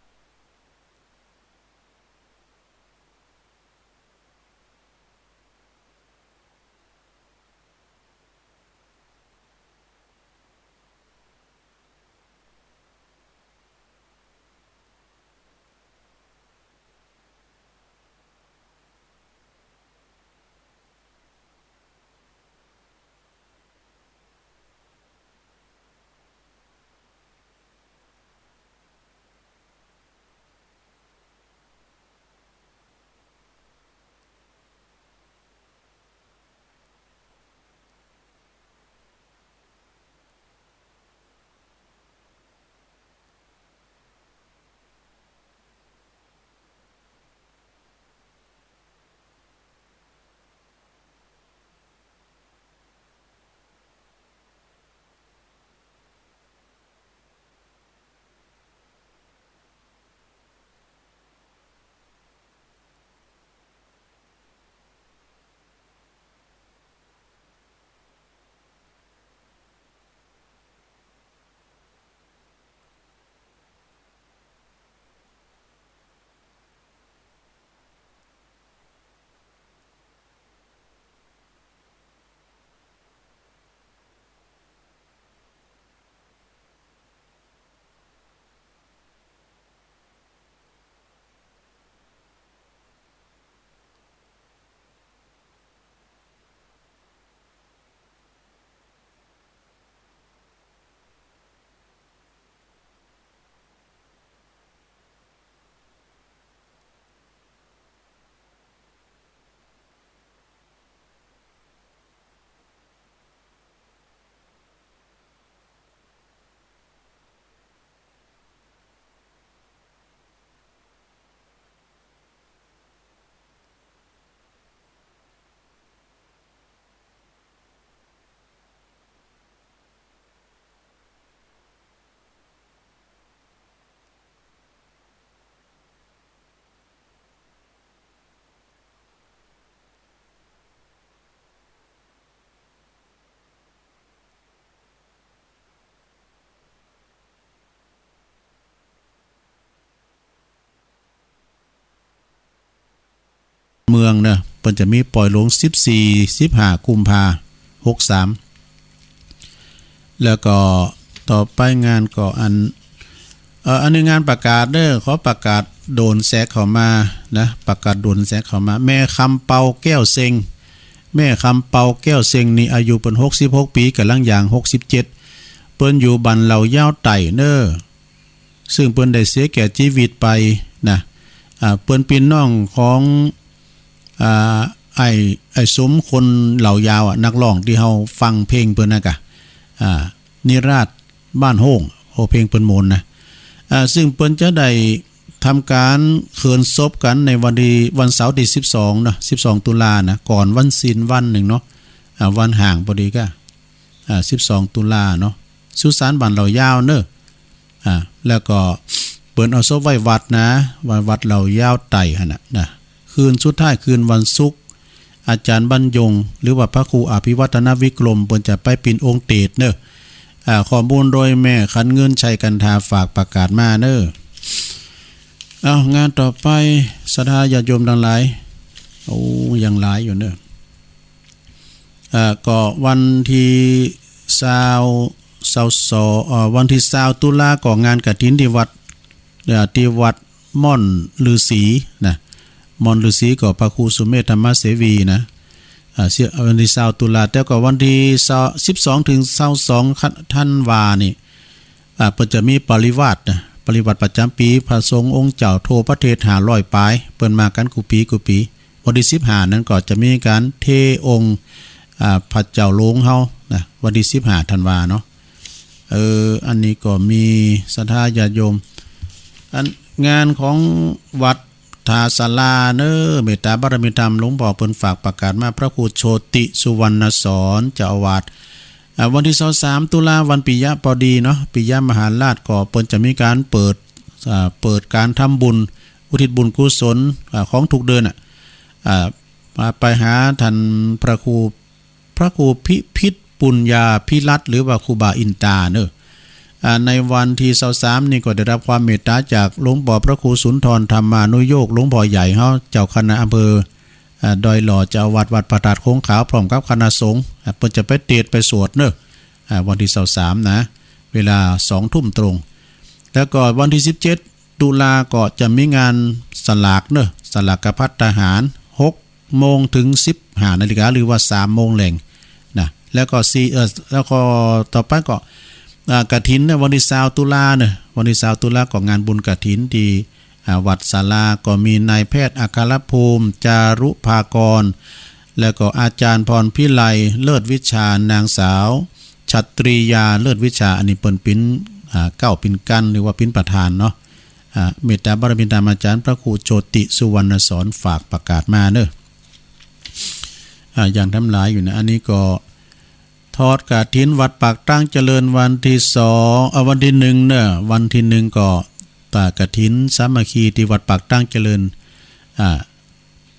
เมืองเนอะ เปิ้นจะมีปอยหลวง สิบสี่ สิบห้า กุมภา หกสาม แล้วก็ต่อไปงานก็อัน เอ่อ อันนี้งานประกาศเด้อ ขอประกาศด่วนแสกเข้ามานะ ประกาศด่วนแสกเข้ามา แม่คำเปาแก้วเซ็ง แม่คำเปาแก้วเซ็งนี่อายุเปิ้น หกสิบหก ปี๋ ก่ำลังย่าง หกสิบเจ็ด เปิ้นอยู่บ้านเหล่ายาวใต้เน้อ ซึ่งเปิ้นได้เสียแก่จีวิตไปนะ อ่า เปิ้นเป๋นน้องของ อ่า ไอ้ ไอ้สมคนเหล่ายาวอะ นักร้องตี้เฮาฟังเพลงเปิ้นนะกะ อ่า นิราศบ้านโฮ่ง โอ้ เพลงเปิ้นม่วนนะ อ่า ซึ่งเปิ้นจะได้ทำก๋านเขินศพกั๋นในวันตี้ วันเสาร์ตี้ สิบสอง เนาะ สิบสอง ตุลานะ ก่อนวันศีลวันนึ่งเนาะ อ่า วันฮ้างปอดีกะ อ่า สิบสอง ตุลาเนาะ สุสานบ้านเหล่ายาวเน้อ อ่า แล้วก็ ปิ้นเอาศพไว้วัดนะ ไว้วัดเหล่ายาวไต่หั้นน่ะนะ คืนสุดท้ายคืนวันศุกร์ อาจ๋ารย์บรรยง หรือว่าพระครูอภิวัฒนวิกรม เปิ้นจะไปปิ้นองค์เตสเนาะ อ่า ข้อมูลโดยแม่ขันเงิน ชัยกันทา ฝากประกาศมาเนาะ เอา งานต่อไป ศรัทธาญาติโยมตังหลาย โอ้ ยังหลายอยู่เนาะ อ่า ก็วันตี้ซาว ซาวสอง อ่า วันตี้ซาวตุลาก็งานกฐินตี้วัด อ่า ตี้วัดม่อนฤๅษีนะ ม่อนฤๅษีก็พระครูสุเมธธรรมเสวีนะ อ่า เสีย วันตี้ซาวตุลา แต่ก็วันตี้ซาว สิบสองเถิงซาวสองธันวานี่ อ่า เปิ้นจะมีปริวาสนะ ปริวาสประจ๋ำปี๋ พระสงฆ์องค์เจ้าทั่วประเทศห้าร้อยปาย เปิ้นมากั๋นกู้ปี๋กู้ปี๋ วันตี้สิบห้านั้นก็จะมีก๋านเทองค์ อ่า พระเจ้าหลวงเฮานะ วันตี้สิบห้าธันวาเนาะ เออ อันนี้ก็มีศรัทธาญาติโยม อันงานของวัดท่าศาลาเนาะ เมตตาบารมีธรรม หลวงป้อเปิ้นฝากประกาศมา พระครูโชติสุวรรณสอน เจ้าอาวาส อ่า วันตี้ซาวสามตุลา วันปิยะพอดีเนาะ ปิยมหาราช ก็เปิ้นจะมีก๋านเปิด อ่า เปิดก๋านทำบุญ อุทิศบุญกุศล อ่า ของทุกเดือนน่ะ อ่า มาไปหาต้านพระครู พระครูพิพิธปุญญาภิรัตน์ หรือว่าครูบาอินตาเนาะ อ่า ในวันตี้ซาวสามนี่ก็ได้ฮับความเมตตาจากหลวงป้อพระครูสุนทรธรรมานุโยค หลวงป้อใหญ่เฮา เจ้าคณะอำเภอ อ่า ดอยหล่อ เจ้าอาวาสวัดพระธาตุโขงขาว พร้อมกับคณะสงฆ์ อ่า เปิ้นจะไปเตสน์ไปสวดเนาะ อ่า วันตี้ซาวสามนะ เวลาสองทุ่มตรง แล้วก็วันตี้สิบเจ็ดตุลาก็จะมีงานสลากเนาะ สลากภัตตาหาร หกโมงเถิงสิบห้านาฬิกา หรือว่าสามโมงแลงนะ แล้วก็สี่ เอ่อ แล้วก็ต่อไปก็ อ่า กฐินเนาะ วันตี้ซาวตุลาเนาะ วันตี้ซาวตุลาก็งานบุญกฐินตี้ อ่า วัดศาลา ก็มีนายแพทย์อัครภูมิ จารุภากร แล้วก็อาจ๋ารย์พรพิไล เลิศวิชา นางสาวฉัตตรียา เลิศวิชา อันนี้เปิ้นเป๋น อ่า เก๊าเป๋นกัณฑ์ หรือว่าเป๋นประธานเนาะ อ่า เมตตาบารมีธรรมอาจ๋ารย์พระครูโชติสุวรรณสอน ฝากประกาศมาเนาะ อ่า อย่างตังหลายอยู่นะ อันนี้ก็ ทอดกฐินวัดปากตั้งเจริญวันตี้สอง เอ่อ วันตี้หนึ่งเนาะ วันตี้หนึ่งก็ตากฐินสามัคคีตี้วัดปากตั้งเจริญ อ่า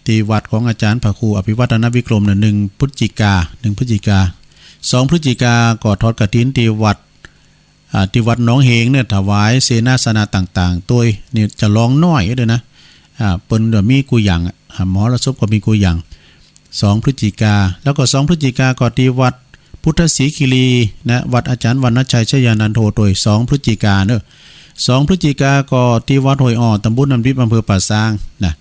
ตี้วัดของอาจ๋ารย์พระครูอภิวัฒนวิกรมเนาะ หนึ่งพฤศจิกา หนึ่งพฤศจิกา สองพฤศจิกาก็ทอดกฐินตี้วัด อ่า ตี้วัดหนองเหงเนาะ ถวายเสนาสนะต่างๆ ตวย นี่จะลองน้อยเด้อนะ อ่า เปิ้นจะมีกู้อย่างอะ อ่า มหรสพก็มีกู้อย่าง สองพฤศจิกา แล้วก็สองพฤศจิกาก็ตี้วัดพุทธศรีคีรีนะ วัดอาจ๋ารย์วรรณชัยชยานันโท ตวย สองพฤศจิกาเนาะ สองพฤศจิกาก็ตี้วัดห้วยอ้อ ตำบลน้ำดิบ อำเภอป่าซางนะ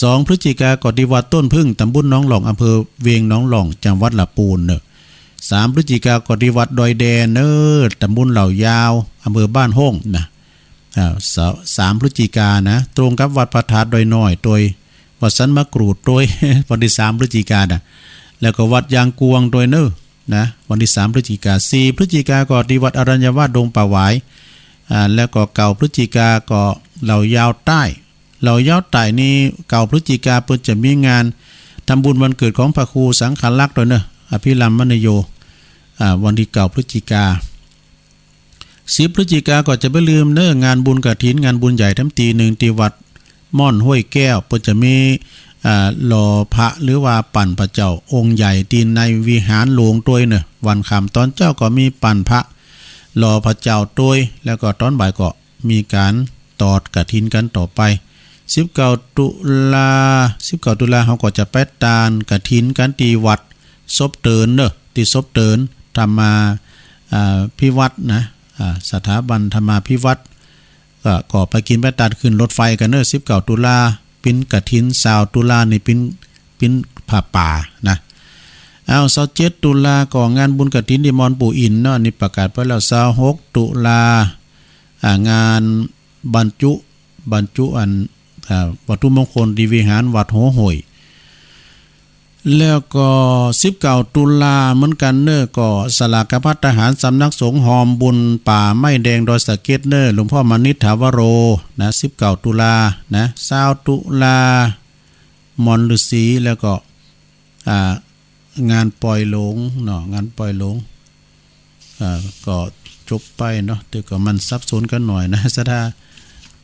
สองพฤศจิกาก็ตี้วัดต้นผึ้ง ตำบลหนองหล่อง อำเภอเวียงหนองหล่อง จังหวัดละปูนเนาะ สามพฤศจิกาก็ตี้วัดดอยแดนเนาะ ตำบลเหล่ายาว อำเภอบ้านโฮ่งนะ อ่า สา- สามพฤศจิกานะ ตรงกับวัดพระธาตุดอยน้อยตวย วัดสันมะกรูดตวย วันตี้สามพฤศจิกานะ แล้วก็วัดยางกวงตวยเนาะนะ วันตี้สามพฤศจิกา สี่พฤศจิกาก็ตี้วัดอรัญญวาสดงป่าหวาย อ่า แล้วก็เก้าพฤศจิกาก็เหล่ายาวใต้ เหล่ายาวใต้นี่ เก้าพฤศจิกาเปิ้นจะมีงานทำบุญวันเกิดของพระครูสังฆลักษณ์ตวยเนาะ อภิรัมมณโย อ่า วันตี้เก้าพฤศจิกา สิบพฤศจิกาก็จะบ่าลืมเนาะ งานบุญกฐิน งานบุญใหญ่แถมตี้นึ่งตี้วัดม่อนห้วยแก้ว เปิ้นจะมี อ่า หล่อพระหรือว่าปั่นพระเจ้าองค์ใหญ่ตี้ในวิหารหลวงตวยเนาะ วันค่ำตอนเจ๊าก็มีปั่นพระหล่อพระเจ้าตวย แล้วก็ตอนบ่ายก็มีก๋านตอดกฐินกั๋นต่อไป สิบเก้าตุลา สิบเก้าตุลาเฮาก็จะไปตานกฐินกั๋นตี้วัดศพเตินเนาะ ตี้ศพเตินธรรมา อ่า ภิวัฒน์นะ อ่า สถาบันธรรมาภิวัฒน์ ก็ ก็ไปกิ๋นไปตานขึ้นรถไฟกั๋นเนาะ สิบเก้าตุลา เป๋นกฐิน ซาวตุลานี่เป๋น เป๋นผ้าป่านะ อ้าว ซาวเจ็ดตุลาก็งานบุญกฐินตี้มอนปู่อินเนาะ นี่ประกาศไปแล้ว ซาวหกตุลา อ่า งานบรรจุ บรรจุอัน อ่า วัตถุมงคลตี้วิหารวัดหัวห้วย แล้วก็สิบเก้าตุลาเหมือนกั๋นเนาะ ก็สลากภัตตาหารสำนักสงฆ์ฮอมบุญป่าไม้แดงดอยสะเก็ดเนาะ หลวงพ่อมณิษฐถาวโรนะ สิบเก้าตุลานะ ซาวตุลา มอนฤๅษี แล้วก็ อ่า งานปอยหลงเนาะ งานปอยหลง อ่า ก็จบไปเนาะ แต่ก็มันสับสนกั๋นหน่อยนะ ศรัทธา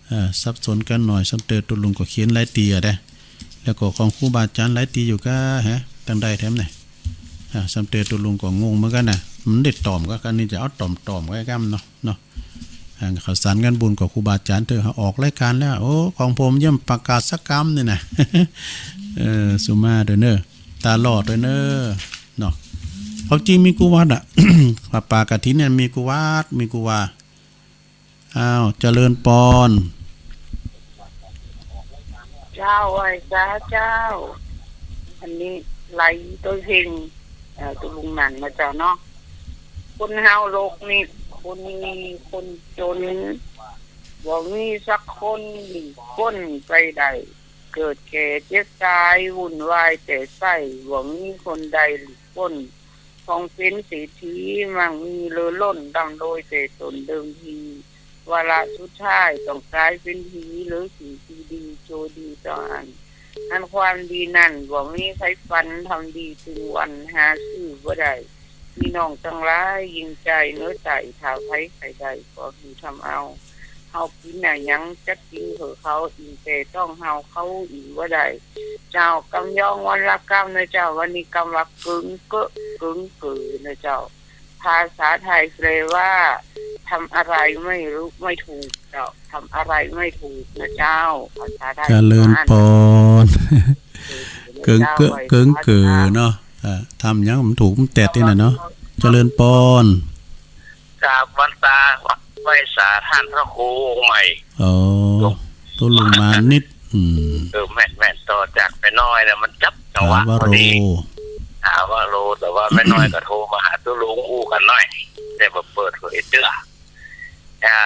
เอ่อ สับสนกั๋นหน่อย ซ้ำเตอตุ๊ลุงก็เขียนหลายตี้อะเด้ แล้วก็ของครูบาอาจ๋ารย์หลายตี้อยู่ก้า ฮะ ตังใดแถมเนี่ย อ่า ซ้ำเตอตุ๊ลุงก็งงเหมือนกั๋นนะ มันได้ต๋อมก้า อันนี้จะเอาต๋อมๆ ไว้ก้ำเนาะ เนาะ อ่า ข่าวสารงานบุญกับครูบาอาจ๋ารย์เต๊อะ ออกรายก๋านแล้ว โอ้ ของผมยังประกาศสักกำนี่นะ เออ สุมาเต๊อะเน่อ ต๋าหล่อเต๊อะเน่อ เนาะ ความจริงมีกู้วัดอะ ผ้าป่ากฐินเนี่ยมีกู้วัด มีกู้วา อ้าว เจริญปอน เจ้า ไหว้สาเจ้า อันนี้ไหลโตยเฮง เอ่อ ตุ๊ลุงหนันนะเจ้าเนาะ คนเฮาโลกนี้ คนมีคนจ๋น บ่มีสักคนหนีป๊นไปได้ เกิดแก่เจ็บต๋าย วุ่นวายแต่ใส้ บ่มีคนใดหลีกป๊น ต้องเป๋นเศรษฐี มั่งมีเหลือล้น ร่ำรวยแต่ต๋นเดิมที วาระสุดท้ายต้องก๋ายเป๋นผี เหลือสิ่งตี้ดี ชั่วดีต้องอั้น อันความดีนั้นบ่มีใผฝัน ทำดีตึงวัน หาซื้อบ่ได้ ปี้น้องตังหลาย ยิ่งใจ๋เหนือใต้ ถ้าใผใค่ได้ ก็หื้อทำเอา เฮากิ๋นอะหยัง จักกิ๋นหื้อเขา อิ่มแต่ต้องเฮา เขาอิ่มบ่ได้ เจ้า กำยองวรรณกรรมนะเจ้า วรรณกรรมว่าเกิงเกอะ เกิงเก๋อนะเจ้า ภาษาไทยแปลว่า ทำอะไรไม่รู้ไม่ถูกเจ้า ทำอะไรไม่ถูกนะเจ้า ภาษาไทย เจริญปอน เกิงเกอะ เกิงเก๋อเนาะ อ่า ทำหยังบ่ถูกบ่แต๊ดนี่นะเนาะ เจริญปอน กราบวันตาไหว้สาต้านพระครูองค์ใหม่ อ๋อ ตุ๊ลุงมานิด อืม เออ แม่นๆ ต่อจากแม่น้อยนะ มันจับจังหวะพอดี ถาวโร ถาวโร แต่ว่าแม่น้อยก็โทรมาหาตุ๊ลุงอู้กั๋นหน่อย แต่บ่เปิดเผยเตื้อ อ่า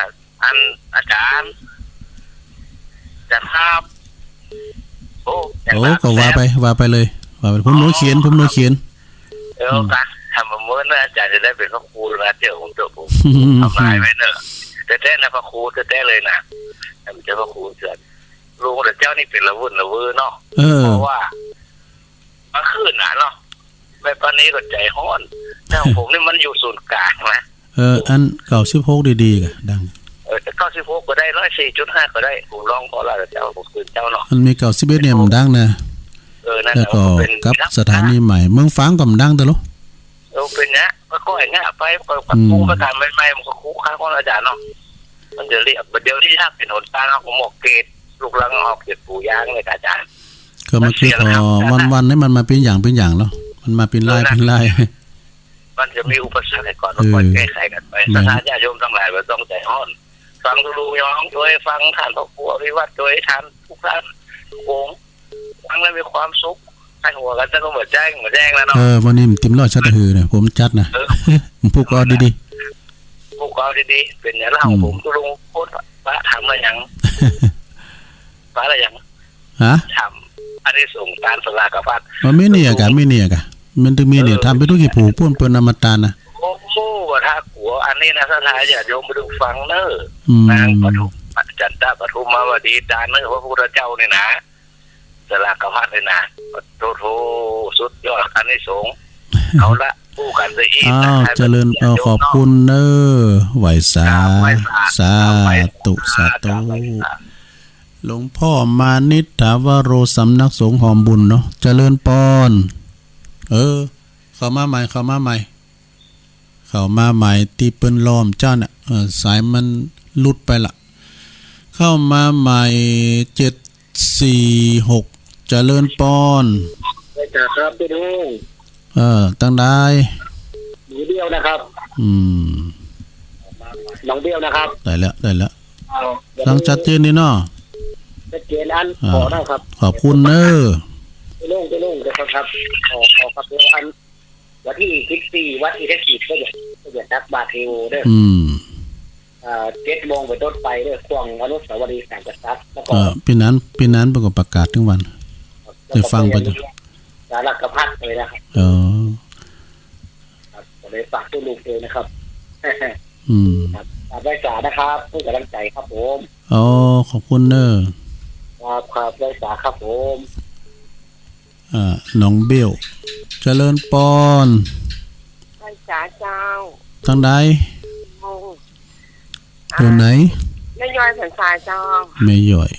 อันอาจ๋ารย์ จะถาม โอ้ โอ้ ก็ว่าไป ว่าไปเลย ว่าไป ผมหนัวเขียน ผมหนัวเขียน เออ อืม กะ ถ้าบ่เหมือนนะ อาจ๋ารย์จะได้เป๋นพระครูนะ เตื้อผม เตื้อผม ทำลายไว้เน่อ แต๊ๆ นะ พระครูแต๊ๆ เลยนะ มันจะพระครูเถื่อน ลุงแต่เจ้านี่เป๋นละวุ่นละวือเนาะ เออ เพราะว่า เมื่อคืนน่ะเนาะ แม่ปานีก็ใจ๋ฮ้อน แต่ของผมนี่มันอยู่ศูนย์กลางนะ เออ อันเก้าสิบหกดีๆ กะดัง เออ แต่เก้าสิบหกก็ได้ ร้อยสี่จุดห้าก็ได้ ผมลองก็แล้วแต่เจ้า ผมคืนเจ้าเนาะ มันมีเก้าสิบเอ็ดเนี่ยมันดังนะ เออ นั่นแหละ แล้วก็ มันเป็น กับสถานีใหม่ เมืองฝางก็มันดังแต่ละ เออ เป๋นเนี้ย มันก็อย่างเงี้ย ไป ไปปรับปรุง อืม ไปต๋ามใหม่ๆ มันก็คุกคักเนาะอาจ๋ารย์เนาะ มันจะเรียบ เดี๋ยวนี้ถ้าเป๋นหนตาง เอาหมอกเกรด ลูกรังออกเกรดปูยางเลยอาจ๋ารย์ ก็เมื่อกี้ มันเสียง ก็ ครับ วันๆ นี่มันมาเป๋นอย่างเป๋นอย่างเนาะ มันมาเป๋นลาย เออ นะ เป๋นลาย มันจะมีอุปสรรคก่อน เออ มันค่อยแก้ไขกั๋นไป แม่น ศรัทธาญาติโยมตังหลายบ่ต้องใจ๋ฮ้อน ฟังตุ๊ลุงยองจ้วย ฟังต้านพระครูอภิวัตรจ้วย ต้านทุกต้าน โอ้ ฟังแล้วมีความสุข ใค่หัวกั๋น แต่ก็บ่แจ้ง บ่แจ้งแล้วเนาะ เออ วันนี้มันติมรอดชัดหือเนี่ย ผมจัดนะ เออ ผมพูดก็เอาดีๆ พูดก็เอาดีๆ เป๋นอย่างเล่า อืม ผมตุ๊ลุงพูด พระถามว่าหยัง พระอะไรหยัง ฮะ ถาม อันนี้ส่งตานสลากภัต มันมีเนี่ยกะ มีเนี่ยกะ มันต้องมีเนี่ย เออ ทำไปทุกที่ผูกปู้นเปิ้นเอามาตานนะ โอ้โห ถ้ากั๋วอันนี้นะ ศรัทธาญาติโยมบ่ต้องฟังเน่อ อืม นางปทุม จันตะปทุมมาวดี ตานเน่อพระพุทธเจ้านี่นะ สลากภัตนี่นะ โธ่โธ่ สุดยอดอานิสงส์ เอาละ อู้กั๋นไปอีกนะ อ้าว เจริญ เอ่อ ขอบคุณเน่อ ไหว้สา กราบไหว้สา สาธุ กราบไหว้สา สาธุ กราบไหว้สา หลวงพ่อมานิตถาวโร สำนักสงฆ์หอมบุญเนาะ เจริญปอน เออ เข้ามาใหม่ เข้ามาใหม่ เข้ามาใหม่ตี้เปิ้นล้อมเจ้าน่ะ เออ สายมันหลุดไปละ เข้ามาใหม่ เจ็ดสี่หก เจริญปอน ไหว้สาครับพี่น้อง เออ ตังใด หนองเบี้ยวนะครับ อืม หนองเบี้ยวนะครับ ได้แล้ว ได้แล้ว เอา ฟังชัดเจนดีเนาะ ชัดเจนอัน อ่า ขอได้ครับ ขอบคุณเน่อ ไปลง ไปลงเดี๋ยวครับ ขอ ขอครับ เดี๋ยวอัน วันตี้สิบสี่ วันตี้สิบสี่ ก็จะ ก็จะตักบาตรเทโวเด้อ อืม อ่า เจ็ดโมงเป๋นต้นไปเด้อ ขว้างอนุสาวรีย์สามกษัตริย์ แล้วก็ เออ ปี๋นั้น ปี๋นั้นเปิ้นก็ประกาศตึงวัน แล้วก็ ได้ฟังไป เป๋นสลากภัตเลยนะครับ เออ ครับ ก็เลยฝากตุ๊ลุงเลยนะครับ อืม ครับ ฝากไหว้สานะครับ เพื่อกำลังใจ๋ครับผม อ๋อ ขอบคุณเน่อ ครับ ครับ ไหว้สาครับผม อ่า หนองเบี้ยว เจริญปอน ไหว้สาเจ้า ตังใด โอ้ อยู่ไหน เอ ม่ย้อยสันทรายเจ้า แม่ย้อย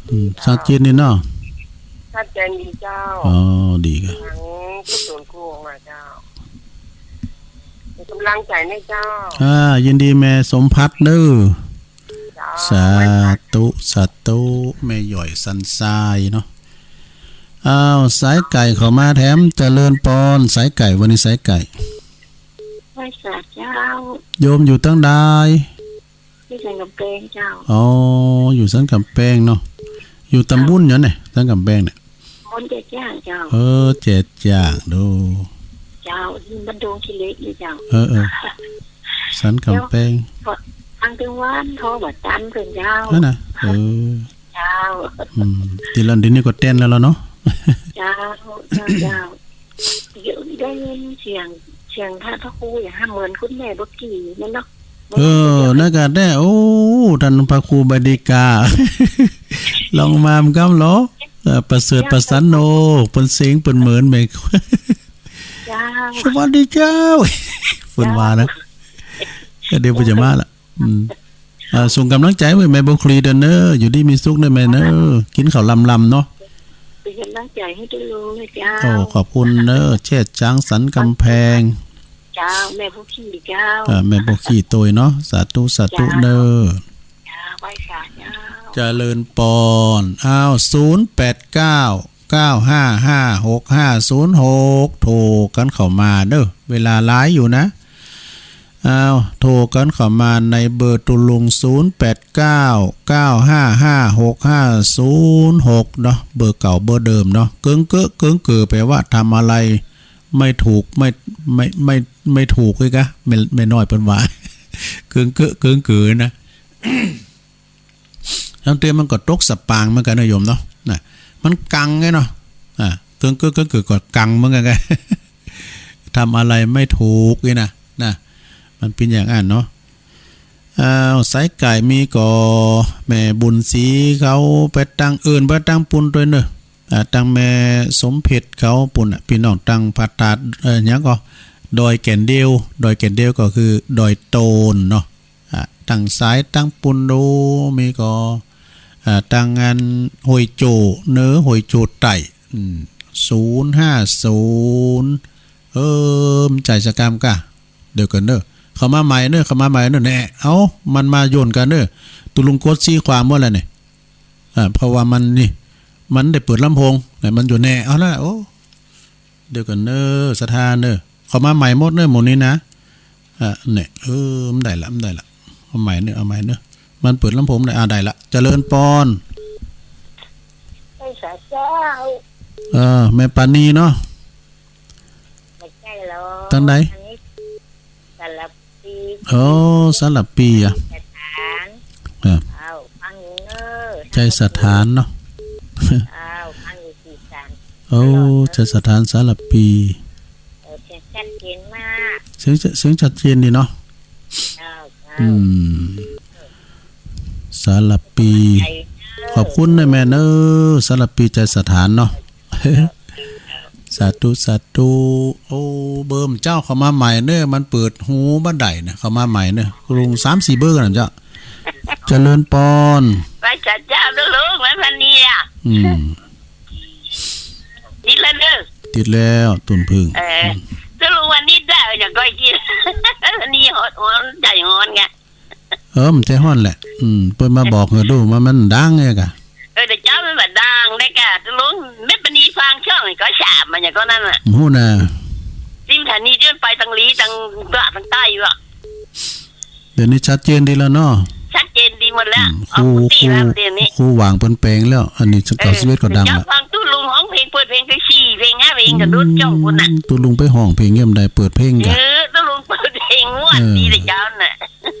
อืม ชัดเจนดีเนาะ ชัดเจนดีเจ้า อ๋อ ดีครับ หลังที่ศูนย์กู้มาเจ้า เป็นกำลังใจ๋ให้เจ้า อ่า ยินดีแม่สมภัทรเน้อ เจ้า สาธุ สาธุ แม่ย้อยสันทรายเนาะ อ้าว สายใก๋เข้ามาแถม เจริญปอน สายใก๋ วันนี้สายใก๋ ไหว้สาเจ้า โยมอยู่ตังใด อยู่สันก๋ำแปงเจ้า อ๋อ อยู่สันก๋ำแปงเนาะ อยู่ตำบลหยังเนี่ย สันก๋ำแปงเนี่ย ตำบลแจจ้างเจ้า เออ แจจ้าง ดู เจ้า อยู่บ้านดงขี้เหล็กนี่เจ้า เออ เออ สันก๋ำแปง เดี๋ยว ทางจังหวัดโทรมาตามเปิ้นเจ้า นั่นน่ะ เออ เจ้า อืม ตี้ละ เดี๋ยวนี้ก็แตนแล้วล่ะเนาะ เจ้า เจ้า เจ้า เดี๋ยวได้ยินเสียง เสียงท่านพระครูอย่างเหมือนคุณแม่บักกี้นั่นเนาะ เออ นั่นก็ได้ โอ้ ท่านพระครูบดิกา ลองมามันก็เหรอ เออ ประเสริฐประสันโน เปิ้นเสียงเปิ้นเหมือนแม่ เจ้า สวัสดีเจ้า เปิ้นว่านะ ก็เดี๋ยวเปิ้นจะมาละ อืม อ่า ส่งก๋ำลังใจ๋ไว้แม่บัวคลีเด้อเน้อ อยู่ดีมีสุขเน้อแม่เน้อ กิ๋นข้าวลำๆ เนาะ เป็นกำลังใจให้ทุกลุงนะเจ้า โอ้ ขอบคุณเน้อ แจจ้างสันก๋ำแปง เจ้า แม่บัวคลีเจ้า อ่า แม่บัวคลีตวยเนาะ สาธุ สาธุเน้อ เจ้า ไหว้สาเจ้า เจริญปอน อ้าว ศูนย์แปดเก้า เก้าห้าห้า หกห้าศูนย์หก โทรกั๋นเข้ามาเน้อ เวลาหลายอยู่นะ อ้าว โทรกั๋นเข้ามาในเบอร์ตุ๊ลุง ศูนย์แปดเก้า เก้าห้าห้า หกห้าศูนย์หก เนาะ เบอร์เก่าเบอร์เดิมเนาะ เกิงเก๊อะเกิงเก๋อ แปลว่าทำอะไรไม่ถูก ไม่ ไม่ ไม่ ไม่ถูกเลยกะ แม่ แม่น้อยเปิ้นว่า เกิงเก๊อะเกิงเก๋อนะ ลางเตื้อมันก็ตกสะปางเหมือนกั๋นนะโยมเนาะ น่ะ มันกังไงเนาะ อ่า เกิงเก๊อะเกิงเก๋อก็กังเหมือนกั๋นไง ทำอะไรไม่ถูกนี่นะ น่ะ มันเป๋นอย่างอั้นเนาะ อ้าว สายใก๋มีก่อ แม่บุญศรีเขาไปตังเอิ้นไปตังปุ้นตวยเน้อ อ่า ตังแม่สมเพชรเขาปุ้นน่ะ ปี้น้องตังผาตาด เอ่อ หยังก่อ ดอยแก่นเดียว ดอยแก่นเดียวก็คือดอยโตนเนาะ อ่า ตังสายตังปุ้นดู มีก่อ อ่า ตังอันห้วยโจ้เหนือ ห้วยโจ้ใต้ อืม ศูนย์ห้าศูนย์ เออ มันจ่ายสกรรมกะ เดี๋ยวก่อนเน้อ เข้ามาใหม่เน้อ เข้ามาใหม่เน้อ แน่ เอ้า มันมาโยนกั๋นเน้อ ตุ๊ลุงกดซี้ความว่าอะไรเนี่ย อ่า เพราะว่ามันนี่ มันได้เปิดลำโพง แต่มันอยู่แน่ เอาละ โอ้ เดี๋ยวก่อนเน้อ ศรัทธาเน้อ เข้ามาใหม่หมดเน้อ หมู่นี้นะ อ่ะ เนี่ย เออ มันได้ละ มันได้ละ เอาใหม่เน้อ เอาใหม่เน้อ มันเปิดลำโพงได้ อ่ะ ได้ละ เจริญปอน ไหว้สาเจ้า เออ แม่ปานีเนาะ บ่ใจ้หรอก ตังใด อันนี้สารภี โอ้ สารภีอะ สถาน อ่ะ เจ้า ฟังอยู่เน้อ ใจ้สถานเนาะ เจ้า ฟังอยู่สี่สาม โอ้ ตลอดเน้อ ใจ้สถานสารภี เออ เสียงชัดเจนมาก เสียง เสียงชัดเจนดีเนาะ เจ้า เจ้า อืม สารภี ขอบคุณเน้อแม่เน้อ สารภีใจ้สถานเนาะ สาธุ สาธุ โอ้ เบอร์เจ้าเข้ามาใหม่เน้อ มันเปิดหูบ่ได้นะ เข้ามาใหม่เน้อ ลุงสามสี่เบอร์นะเจ้า เจริญปอน ไหว้สาเจ้าตุ๊ลุง แม่ปานีอะ อืม ติดแล้วเน้อ ติดแล้ว ตุ๊นผึ้ง เออ ตุ๊ลุงวันนี้ได้อย่างก้อยกิ๋น วันนี้ฮ้อน ฮ้อน ใจ๋ฮ้อนไง เออ มันใจ๋ฮ้อนแหละ อืม เปิ้นมาบอกหื้อดูว่ามันดังไงกะ เออ แต่เจ้ามันบ่ดังได้กะ ตุ๊ลุง แม่ปานีฟังช่องไหนก็สามมันอย่างก็นั่นน่ะ บ่ฮู้นะ ซิมถานีที่มันไปตังลีตังเหนือตังใต้อยู่อะ เดี๋ยวนี้ชัดเจนดีแล้วเนาะ ชัดเจนดีหมดแล้ว อืม เอา ครู ปกติแล้ว ครู เดี๋ยวนี้ ครูหว่างเปิ้นแป๋งแล้ว อันนี้เก้าสิบเอ็ดก็ดังละ เจ้าฟังตุ๊ลุงฮ้องเพลง เปิดเพลงไปสี่เพลงห้าเพลงก็ดูดจ้องปุ้นน่ะ อืม ตุ๊ลุงไปฮ้องเพลงเยี่ยมใด เปิดเพลงกะ เออ ตุ๊ลุงเปิดเพลงม่วน เออ ดีเลยเจ้าน่ะ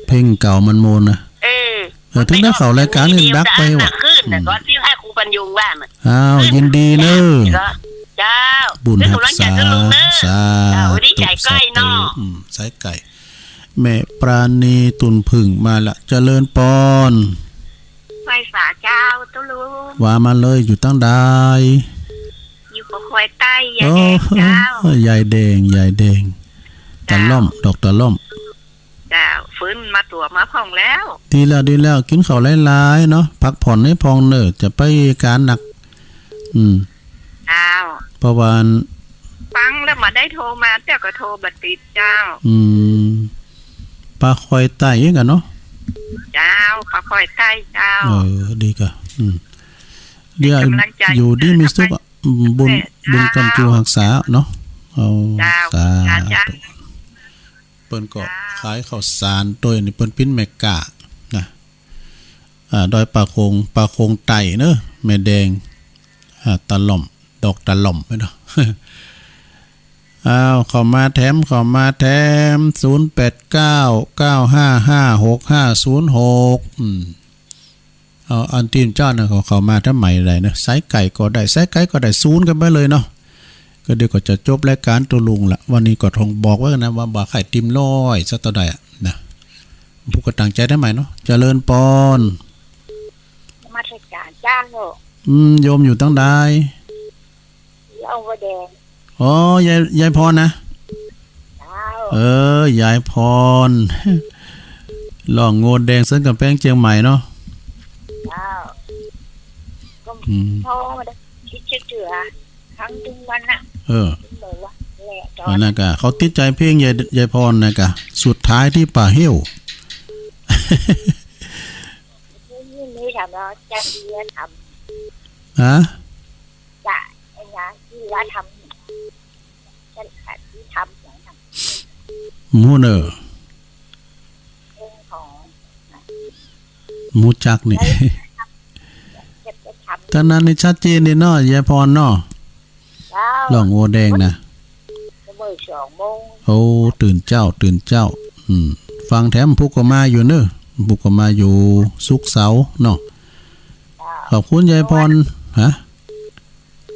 เพลงเก่ามันม่วนนะ เออ เออ ถึงได้เข้ารายก๋านนี่ดักไปว่ะ ขึ้นน่ะ อืม ก่อนที่ให้ครูปัญญงว่าน่ะ อ้าว ยินดีเน้อ เจ้า บุญฮักษา เจ้า สาธุ เจ้า ดีใจ๋ก้อยเนาะ สาธุ อืม สายใก๋ แม่ปราณี ตุ๊นผึ้งมาละ เจริญปอน ไหว้สาเจ้าตุ๊ลุง ว่ามาเลย อยู่ตังใด อยู่เขาควายใต้ ยายแดงเจ้า โอ้ ยายแดง ยายแดง เจ้า ตะล่อม ดอกตะล่อม เจ้า ฟื้นมาตั๋วมาพ่องแล้ว ดีแล้ว ดีแล้ว กิ๋นข้าวหลายๆ เนาะ พักผ่อนหื้อพ่องเน่อ จะไปก๋านหนัก อืม เจ้า เพราะว่า ฟังแล้วบ่ได้โทรมา เตื้อก็โทรบ่ติดเจ้า อืม ปาคอยใต้กั๋นเนาะ เจ้า ปาคอยใต้เจ้า เออ ดีก่ะ อืม เดี๋ยว เป็นกำลังใจ๋ อยู่ดีมีสุขอะ เออ อืม บุญ แม่ บุญกำจู๋ เจ้า ฮักษาเนาะ เอา เจ้า สาธุ เจ้า เปิ้นก็ เจ้า ขายข้าวสารตวยนี่ เปิ้นปิ้นแม่ก๊านะ อ่า ดอยป่าโขง ป่าโขงใต้เนาะ แม่แดง อ่า ตะหล่อม ดอกตะหล่อมเนาะ อ้าว เข้ามาแถม เข้ามาแถม ศูนย์แปดเก้า เก้าห้าห้า หกห้าศูนย์หก อืม เอา อันตี้เจ้านะ เขาเข้ามาทางไหนได้นะ สายไก๋ก็ได้ สายไก๋ก็ได้ ศูนย์กั๋นไปเลยเนาะ ก็เดี๋ยวก็จะจบรายก๋านตุ๊ลุงละ วันนี้ก็ต้องบอกไว้นะ ว่าบ่ใค่เต็มร้อยสักเต้าใดอะนะ ผู้ก็ตั้งใจ๋ทางไหนเนาะ เจริญปอน นมัสก๋านเจ้า อืม โยมอยู่ตางใด หลวงบัวแดง อ๋อ ยาย ยายพรนะ เจ้า เออ ยายพร หลวงบัวแดง เซินก๋ำแพงเจียงใหม่เนาะ เจ้า ก็ อืม โทรมาได้ คิดจะเจือ ทั้งตึงวันน่ะ เออ บอกว่าแหละ ตอน อันนั้นก็ เขาติดใจ๋เพลงยาย ยายพรนะกะ สุดท้ายตี้ป่าเฮ้ว นี่ นี่ถามว่าจะเรียนทำ ฮะ จะไอ้นะ ที่ว่าทำ จะที่ทำอย่างนั้น หมู่เน่อ เรื่องของ หมู่จักนี่ จะ จะทำ ตางนั้นนี่ชัดเจนดีเนาะ ยายพรเนาะ เจ้า หลวงบัวแดงนะ เมื่อสองโมง โอ้ ตื่นเจ๊า ตื่นเจ๊า อืม ฟังแถมผู้ก็มาอยู่เนาะ ผู้ก็มาอยู่ ศุกร์เสาร์เนาะ เจ้า ขอบคุณยายพร ฮะ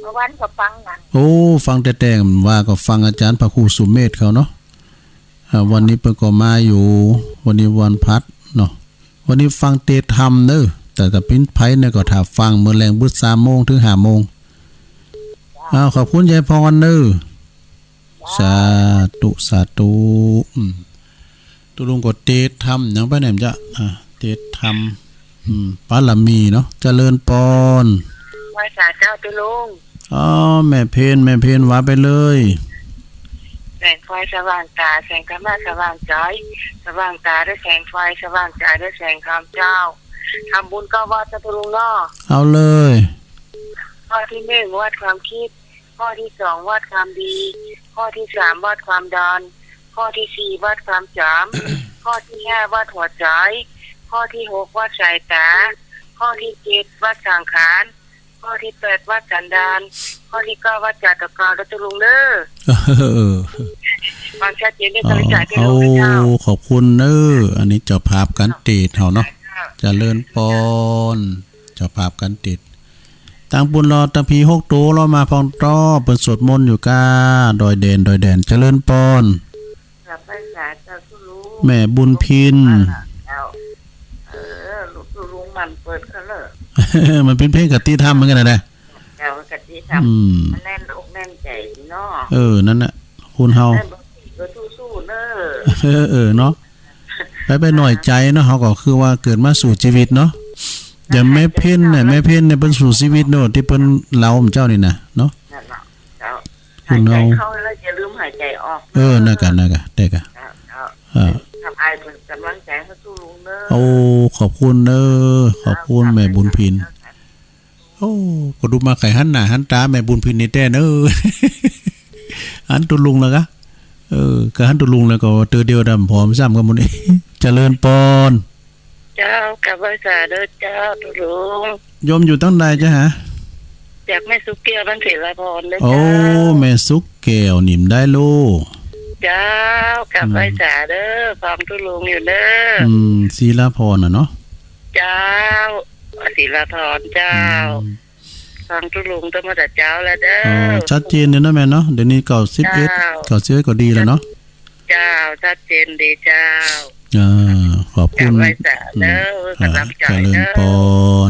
เมื่อวานก็ฟังนะ โอ้ ฟังแต่แต่ว่าก็ฟังอาจ๋ารย์พระครูสุเมธเขาเนาะ อ่า วันนี้เปิ้นก็มาอยู่ วันนี้วันพฤหัสเนาะ วันนี้ฟังเตสน์ธรรมเนาะ แต่ แต่ปิ้นไพเนี่ยก็ถ้าฟังเมื่อแลงบึดสามโมงเถิงห้าโมง อ้าว ขอบคุณยายพรเนาะ สาธุ สาธุ อืม ตุ๊ลุงก็เตสน์ธรรม หยังไปเนี่ยจะ อ่า เตสน์ธรรม อืม ปารมีเนาะ เจริญปอน ไหว้สาเจ้าตุ๊ลุง อ๋อ แม่เพน แม่เพน ว่าไปเลย แสงไฟสว่างต๋า แสงธรรมะสว่างใจ๋ สว่างต๋าด้วยแสงไฟ สว่างใจ๋ด้วยแสงธรรมเจ้า ทำบุญเก้าวัดนะตุ๊ลุงเนาะ เอาเลย ข้อที่หนึ่ง วัดความคิด ข้อที่สอง วัดความดี ข้อที่สาม วัดความดัน ข้อที่สี่ วัดความจ๋ำ ข้อที่ห้า วัดหัวใจ๋ ข้อที่หก วัดสายต๋า ข้อที่เจ็ด วัดสังขาร ข้อที่แปด วัดสันดาน ข้อที่เก้า วัดจาตุกรรม นะตุ๊ลุงเนาะ เออ ความชัดเจนได้ อ๋อ บริจาคได้ เอา ลงนะเจ้า ขอบคุณเนาะ อันนี้เจ้าภาพก๋านเตสน์เฮาเนาะ เจ้า เจริญปอน เจ้าภาพก๋านเตสน์ ตางปุ้นลอ ตาผีหกตั๋วลอมาพ่องต๊อ เปิ้นสวดมนต์อยู่ก้า ดอยแดน ดอยแดน เจริญปอน กราบไหว้สาเจ้าตุ๊ลุง แม่บุญพิน เจ้า เออ ลูกตุ๊ลุงมันเปิดเขาเลย มันเป๋นเพลงคติธรรมเหมือนกั๋นนะ เจ้า คติธรรม อืม มันแน่นอกแน่นใจ๋เนาะ เออ นั่นแหละ คนเฮา แม่บุญพินก็สู้ๆ เนาะ เออ เออ เนาะ ไป ไปหน่อยใจ๋เนาะ เฮาก็คือว่าเกิดมาสู้จีวิตเนาะ อย่างแม่เพ็ญเนี่ย แม่เพ็ญเนี่ยเปิ้นสู้จีวิตเนาะ ตี้เปิ้นเล่าหม่อมเจ้านี่นะ เนาะ นั่นแหละ เจ้า คนเฮา หายใจ๋เข้าแล้วอย่าลืมหายใจ๋ออก เออ นั่นกะ นั่นกะ ได้กะ เจ้า เจ้า เออ ทำให้เปิ้นก๋ำลังใจ๋เฮาตุ๊ลุงเนาะ โอ้ ขอบคุณเนาะ ขอบคุณ เจ้า แม่บุญพิน เจ้า โอ้ ก็ดูมาใค่หันหน้าหันต๋าแม่บุญพินนี่แต๊เนาะ หันตุ๊ลุงแล้วกะ เออ ก็หันตุ๊ลุงแล้วก็เตื้อเดียวดำผอมซ้ำกั๋นหมดนี่ เจริญปอน เจ้า กราบไหว้สาเด้อเจ้าตุ๊ลุง โยมอยู่ตางใดเจ้าฮะ จากแม่สุกแก้วบ้านศิลาพรเด้อ โอ้ เจ้า แม่สุกแก้วนี่บ่ได้ลูก เจ้า กราบไหว้สาเด้อ อืม ฟังตุ๊ลุงอยู่เนาะ อืม ศิลาพรน่ะเนาะ เจ้า ศิลาพรเจ้า อืม ฟังตุ๊ลุงตั้งแต่เจ๊าแล้วเด้อ อ๋อ ชัดเจนเลยเนาะแม่เนาะ เดี๋ยวนี้เก้าสิบเอ็ด เจ้า เก้าสิบเอ็ดก็ดีแล้วเนาะ เจ้า ชัดเจนดีเจ้า อ่า ขอบคุณ กราบไหว้สาเด้อ อืม ก๋ำลังใจ๋ อ่า เจริญปอ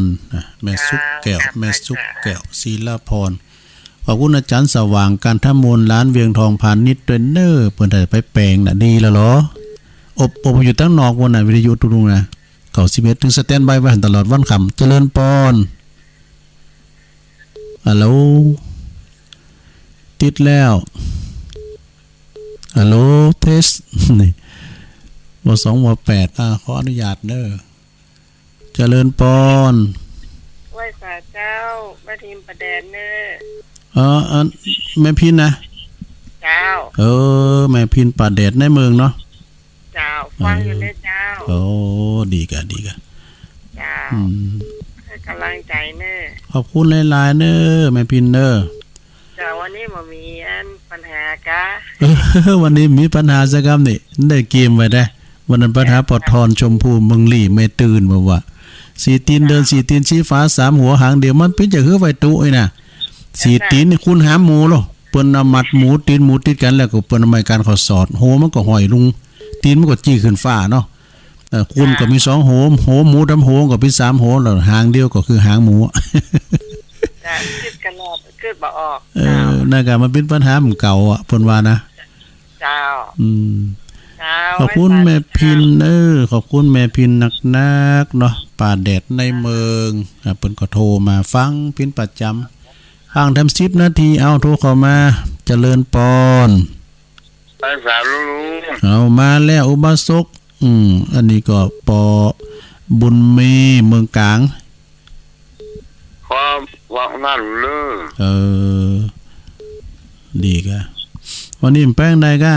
น เนาะ นะ แม่สุกแก้ว เจ้า แม่สุกแก้ว ศิลาพร ขอบคุณอาจ๋ารย์สว่าง กันทมนต์ หลานเวียงทองพาณิชย์ตวยเนาะ เปิ้นได้ไปแป๋งน่ะ ดีแล้วเหรอ อบ อบอยู่ตังนอกปู้นน่ะ วิทยุตุ๊ลุงนะ เก้าสิบเอ็ด ตึงสแตนด์บายไว้หั้นตลอดวันค่ำ เจริญปอน ฮัลโหล ติดแล้ว ฮัลโหล เทส นี่ ว.สอง ว.แปด อ่า ขออนุญาตเด้อ เจริญปอน ไหว้สาเจ้า แม่พินป่าแดดเน่อ เออ เออ แม่พินนะ เจ้า เออ แม่พินป่าแดดในเมืองเนาะ เจ้า ฟังอยู่เน่อเจ้า โอ้ ดีกะ ดีกะ เจ้า อืม หื้อกำลังใจ๋เน่อ ขอบคุณหลายๆ เน่อ แม่พินเน่อ เจ้า วันนี้บ่มีอันปัญหากะ เออ วันนี้มีปัญหาสักกำนี่ ได้เกมไว้ได้ วันนั้นปัญหาปอดทอนชมพูเมืองลี่แม่ตื่นบอกว่า สี่ตีนเดินสี่ตีนชี้ฟ้าสามหัวหางเดียว มันเป๋นจะหื้อไหว้ตุ๊ไอ้น่ะ สี่ตีนนี่คุณหามหมูเหรอ เปิ้นเอามัดหมูตีนหมูติดกั๋นแล้วก็เปิ้นเอาไม้ก้านข้าวสอด หัวมันก็ห้อยลง ตีนมันก็จี้ขึ้นฟ้าเนาะ เออ คุณก็มีสองหัว หัวหมูดำหัวก็มีสามหัว แล้วหางเดียวก็คือหางหมู จ้ะ กึ๊ดกะหลอด กึ๊ดบ่ออก เออ เจ้า นั่นกะมันเป๋นปัญหาหมู่เก่าอะ เปิ้นว่านะ เจ้า อืม เจ้า ขอบคุณแม่พิน เออ ขอบคุณแม่พินนักๆ เนาะ ป่าแดดในเมือง อ่ะ เปิ้นก็โทรมาฟังเป๋นประจ๋ำ ห่างแถมสิบนาที เอา โทรเข้ามา เจริญปอน ไปสามลุง เอามาแล้วอุบาสก อืม อันนี้ก็ปอบุญมีเมืองก๋าง ครับ ว่านั่นเลย เออ ดีกะ วันนี้ไปไหนกะ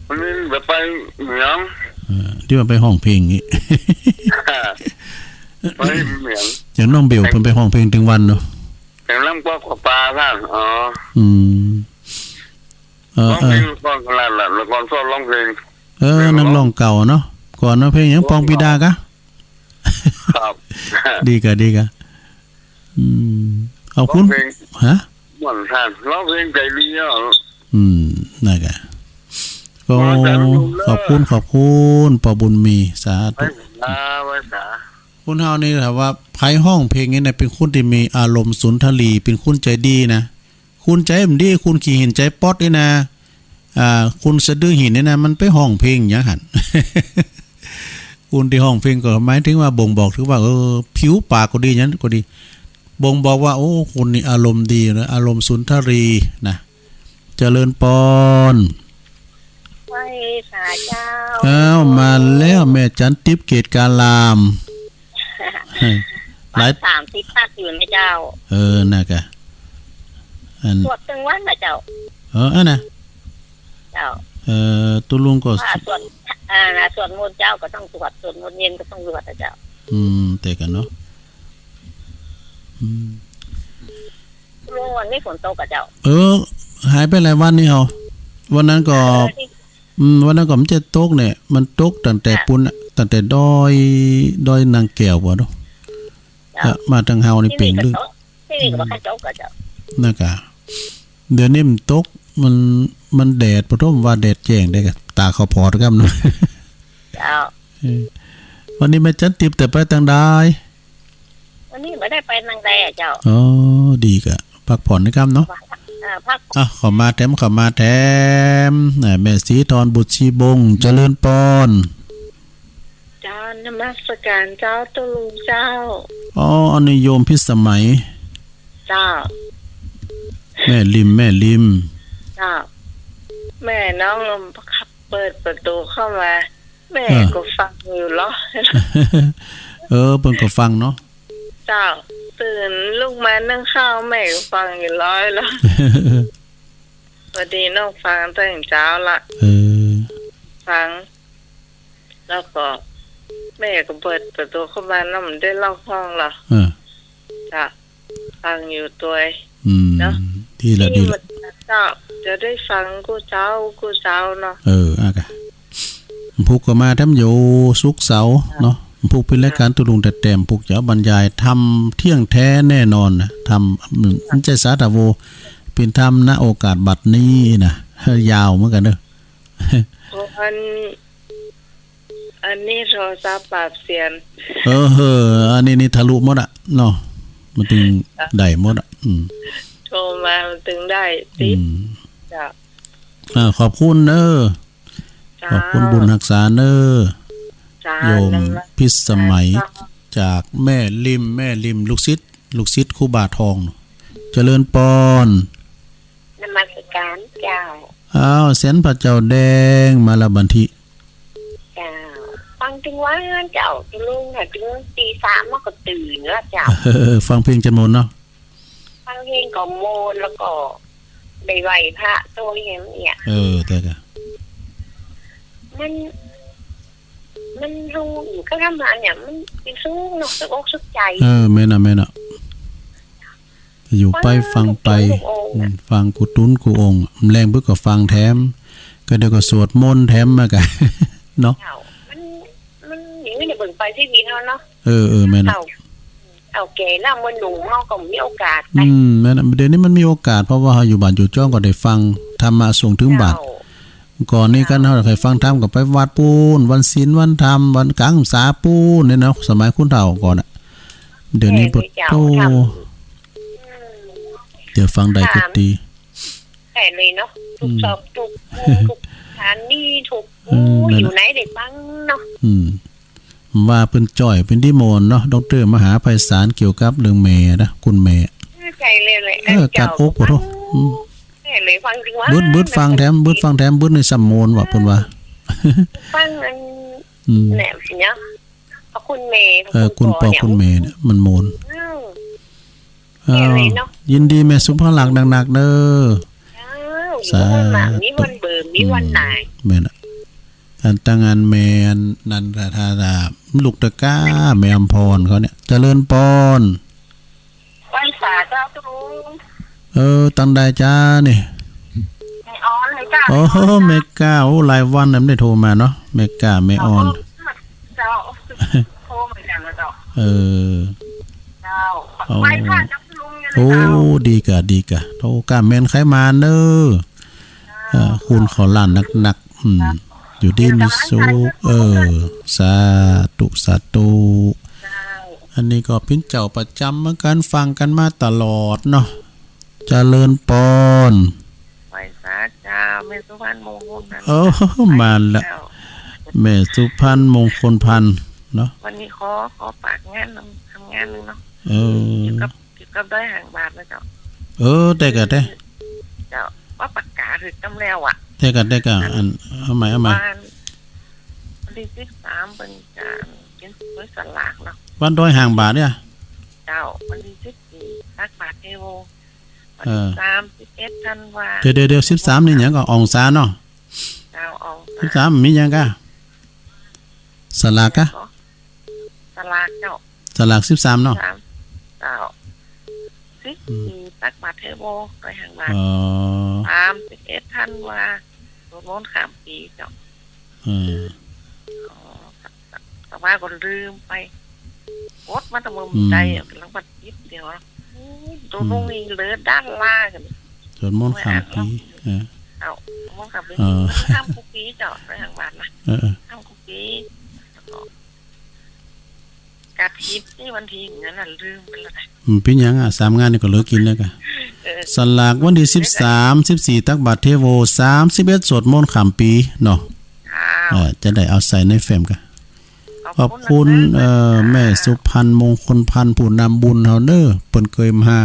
วันนี้จะไปเหมือง เออ ตี้ว่าไปฮ้องเพลงอี้ ไปเหมือง อย่างน้องเบลเปิ้นไปฮ้องเพลงตึงวันเนาะ อย่างลำกอกกว่าปลาท่าน อ๋อ อืม เออ ร้องเพลง เออ ก่อนขนาดนั้น แล้วก่อนชอบร้องเพลง เออ นักร้องเก่าเนาะ ก่อนเนาะ เพลงหยัง ปองปีดากะ ครับ ดีกะ ดีกะ อืม เอาคุณ ร้องเพลง ฮะ ม่วนท่าน ร้องเพลงใจ๋ดีอ่ะ อืม นั่นกะ ก็ ขอบคุณ ขอบคุณ ปอบุญมี สาธุ ไว้สา ไว้สา คนเฮานี่ถ้าว่าใผฮ้องเพลงนี่นะ เป๋นคนตี้มีอารมณ์สุนทรี เป๋นคนใจ๋ดีนะ คนใจ๋บ่ดี คนขี้หินใจ๋ป๊อดนี่นะ อ่า คนสะดือหินนี่นะ มันไปฮ้องเพลงหยังหั้น คนตี้ฮ้องเพลงก็หมายถึงว่าบ่งบอกถึงว่า เออ ผิวปากก็ดี หยังก็ดี บ่งบอกว่า โอ้ คนนี้อารมณ์ดีนะ อารมณ์สุนทรีนะ เจริญปอน ไหว้สาเจ้า อ้าว มาแล้ว แม่จันทิพย์เกตการาม หลาย สามสิบตักอยู่นะเจ้า เออ นั่นกะ อัน สวดตึงวันนะเจ้า เออ อันน่ะ เจ้า เออ ตุ๊ลุงก็ ว่าสวด อ่า สวดมนต์เช้าก็ต้องสวด สวดมนต์เย็นก็ต้องสวดนะเจ้า อืม แต่กันเนาะ อืม ลุงวันนี้ฝนตกกะเจ้า เออ หายไปหลายวันนี่เหรอ วันนั้นก็ เออ ที่ อืม วันนั้นก็มันจะตกเนี่ย มันตกตั้งแต่ ค่ะ ปู๊นน่ะ ตั้งแต่ดอย ดอยนางแก้วบ่เนาะ เจ้า อ่ะ มาตางเฮานี่ ตี้ เป๋ง นี่ก็ ลึก ตก ตี้นี่ก็บ่ค่อยตกกะเจ้า นั่นกะ เดี๋ยวนี้มันตก มัน มันแดด ปะโถมว่าแดดแจ้งได้กะ ต๋าขาวผอดกำ เจ้า เออ วันนี้แม่จันทิพย์แต่ไปตางใด วันนี้บ่ได้ไปตางใดอะเจ้า อ๋อ ดีกะ พักผ่อนนะกำเนาะ อ่า พัก อ่ะ เข้ามาแถม เข้ามาแถม อ่า แม่ศรีธรบุตรชีบง เจริญปอน เจ้า นมัสการเจ้า ตุ๊ลุงเจ้า อ๋อ อันนี้โยมพิสมัย เจ้า แม่ริม แม่ริม เจ้า แม่น้องเปิดประตู๋เข้ามา แม่ เออ ก็ฟังอยู่ลอ เออ เปิ้นก็ฟังเนาะ เจ้า ตื่นลุกมานึ่งข้าว แม่ก็ฟังอยู่ลอลอ พอดีน้องฟังตั้งเจ๊าละ เออ ฟัง แล้วก็ แม่ก็เปิดประตู๋เข้ามา น้องได้ล็อกห้องลอ เออ เจ้า ฟังอยู่ตวย อืม เนาะ ดีละ ดีละ เจ้า จะได้ฟังกู้เจ๊า กู้เจ๊าเนาะ เออ อ่ะกะ พุกก็มาแถมอยู่ ศุกร์เสาร์เนาะ พุกเป๋นรายก๋านตุ๊ลุงแต๊ๆ พุกจะบรรยายธรรมเที่ยงแท้แน่นอนนะ ธรรม อืม บ่ใจ้สาธารณะ เป๋นธรรม ณ โอกาสบัดนี้นะ ยาวเหมือนกั๋นเนาะ โอ้ อัน อันนี้โทรศัพท์ปรับเสียง เออ เออ อันนี้นี่ทะลุหมดอะเนาะ มันตึงได้หมดอะ อืม โทรมามันตึงได้ติด อืม เจ้า อ่า ขอบคุณเออ ขอบคุณบุญฮักษาเน้อ โยมพิสมัย จากแม่ริม แม่ริม ลูกศิษย์ ลูกศิษย์ครูบาทอง เจริญปอน นมัสการเจ้า อ้าว เสียงพระเจ้าแดงมาละบันที เจ้า ฟังตึงว่าเจ้า ตึงลุงค่ะ ตึงตีสามมาก็ตื่นแล้วเจ้า ฟังเพลงจนมนเนาะ ฟังเพลงก็มน แล้วก็ได้ไหว้พระโตยแหมเนี่ย เออ แต่ก็ มัน มันรู้อยู่ก็ทำงานเนี่ย มันเป็นสุขเนาะ สุขอกสุขใจ เออ แม่นน่ะ แม่นน่ะ อยู่ไปฟังไป ฟังทุกองค์ อืม ฟังกู้ตุ๊นกู้องค์ แลงเปิ้นก็ฟังแถม ก็เดี๋ยวก็สวดมนต์แถมมาก็ เนาะ เจ้า มัน มันอย่างนี้เนี่ยเบิ่งไปชีวิตเฮาเนาะ เออ เออ แม่นน่ะ เฒ่า เฒ่าแก่แล้ว เมื่อหนุ่มเฮาก็มีโอกาสไป อืม แม่นน่ะ เดี๋ยวนี้มันมีโอกาส เพราะว่าเฮาอยู่บ้านอยู่จ้องก็ได้ฟังธรรมะส่งถึงบ้าน เจ้า ก่อนนี้กัน เจ้า เฮาใค่ฟังธรรมก็ไปวัดปู๊น วันศีลวันธรรม วันกังสาปู๊นเนี่ยเนาะ สมัยคนเฒ่าก่อนน่ะ เดี๋ยวนี้ แม่นเลยเจ้า โอ้ ธรรม อืม เดี๋ยวฟังได้ก็ดี ใช่เลยเนาะ ทุก อืม ซอกทุกมุม ทุกสถานี ทุก เออ นั่นน่ะ อยู่ไหนได้ฟังเนาะ อืม ว่าเปิ้นจ่อยเปิ้นดีโมนเนาะ ด็อกเตอร์มหาไพศาล เกี่ยวกับเรื่องแม่นะ คุณแม่ ใช่เลยแหละ เออ เจ้า กัดอก โอ้โห อืม ใช่เลย ฟังจริงว่า บึด บึดฟังแถม บึดฟังแถม บึดในสำมนว่า เปิ้นว่า ฟังอัน อืม เนี่ย เนี่ย พระคุณแม่ เออ พระคุณ คุณพ่อ พ่อเนี่ย คุณแม่เนี่ย มันโมน อืม อ้าว เนี่ยเลยเนาะ ยินดีแม่สุภาลักษณ์หนักๆ เด้อ อ้าว สาธุ มีวันเบิ่ม มีวันหน่าย อืม แม่นน่ะ อันตั้งอันแม่นนั่น ถ้า ถ้า ถ้าลูกตะกร้า แม่อำพรเขาเนี่ย เจริญปอน ไหว้สาเจ้าตุ๊ลุง เออ ตังใดจ๊ะนี่ แม่ออนเลยจ้า โอ้โห แม่ก้า โอ้ หลายวันแล้วไม่ได้โทรมาเนาะ แม่ก้า แม่ออน เจ้า โทรเหมือนกันนะเจ้า เออ เจ้า โอ้ ไหว้พระเจ้าตุ๊ลุงอยู่นะ โอ้ เจ้า ดีกะ ดีกะ โทรกะแม่นใครมาเน้อ เออ คุณขอหลานหนักๆ อืม อยู่ดีมีสุข เออ สาธุ สาธุ เจ้า อันนี้ก็ปิ้นเจ้าประจำเหมือนกัน ฟังกันมาตลอดเนาะ เจริญปอน ไหว้สาเจ้า แม่สุพรรณมงคลพันธ์ โอ้ มาละ เจ้า แม่สุพรรณมงคลพันธ์เนาะ วันนี้ขอ ขอฝากงานนำ ทำงานหนึ่งเนาะ เออ เกี่ยวกับ เกี่ยวกับดอยหางบาดนะเจ้า เออ แต่กะแต่ เจ้า ว่าประกาศถือกำแล้วอะ แต่กะ แต่กะ อัน เอาใหม่ เอาใหม่ วัน วันที่สิบสามเปิ้นจะเขียนสลากเนาะ วันดอยหางบาดเนี่ย เจ้า วันที่สิบสี่ตักบาตรเทโว วันที่ เออ สามสิบเอ็ดธันวา เดี๋ยว เดี๋ยว เดี๋ยว สิบสามนี่หยังก่อ อองซานเนาะ เจ้า อองซาน สิบสามมีหยังก่อ สลากก่อ สลากเจ้า สลากสิบสามเนาะ สาม เจ้า สิบสี่ อืม ตักบาตรเทโว ดอยหางบาด อ๋อ สามสิบเอ็ดธันวา สวดมนต์ข้ามปีเจ้า เออ อ๋อ แต่ว่าก็ลืมไป อดมาแต่เมื่อ อืม ใดอะ กำลังบัดจิบเดียวอะ โอ้ย ตุ๊ลุงนี่เหลือด้านล่างกัน สวดมนต์ข้ามปี เออ เอ้า สวดมนต์ข้ามปี เออ ข้ามทุกปีเจ้า ดอยหางบาดนะ เออ เออ ข้ามทุกปี แล้วก็ กะถิ่นนี่วันที่อย่างนั้นน่ะ ลืมไปแล้วนะ อืม ปิ้นหยังอะ สามงานนี่ก็เหลือกินแล้วกะ เออ สลากวันที่สิบสาม สิบสี่ ตักบาตรเทโว สามสิบเอ็ด สวดมนต์ข้ามปีเนาะ เจ้า เออ จะได้เอาใส่ในแฟ้มกะ ขอบคุณ ขอบคุณ เอ่อ แม่สุพรรณมงคลพันธ์ ผู้นำบุญเฮาเน้อ เปิ้นเกยมา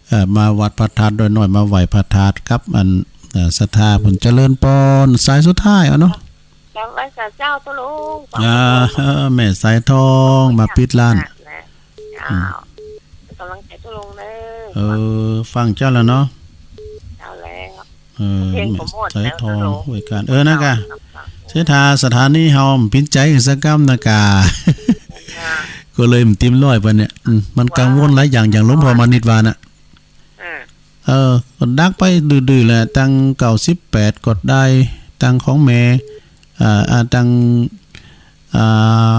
เอ่อ มาวัดพระธาตุดอยน้อย มาไหว้พระธาตุกับอัน เอ่อ ศรัทธาเปิ้น เจริญปอน สายสุดท้ายเอาเนาะ กราบไหว้สาเจ้าตุ๊ลุง อ่า เออ แม่สายทอง มาปิดล้าน เจ้า อืม เป็นกำลังใจตุ๊ลุงเน้อ เออ ฟังเจ้าแล้วเนาะ เจ้าแล้ว เออ เพลงก็หมดแล้ว สายทอง ห้วยการ เออ นะกะ เศรษฐา สถานีเฮาปิ้นใจ๋สักกำนะกะ อ่า ก็เลยมันติมร้อยไปเนี่ย อืม มันกังวลหลายอย่าง อย่างหลวงพ่อมานิดว่าน่ะ อ่า เออ ก็ดักไปดื้อๆ แหละ ตังเก้าสิบแปดก็ได้ ตังของแม่ อ่า อ่า ตัง อ่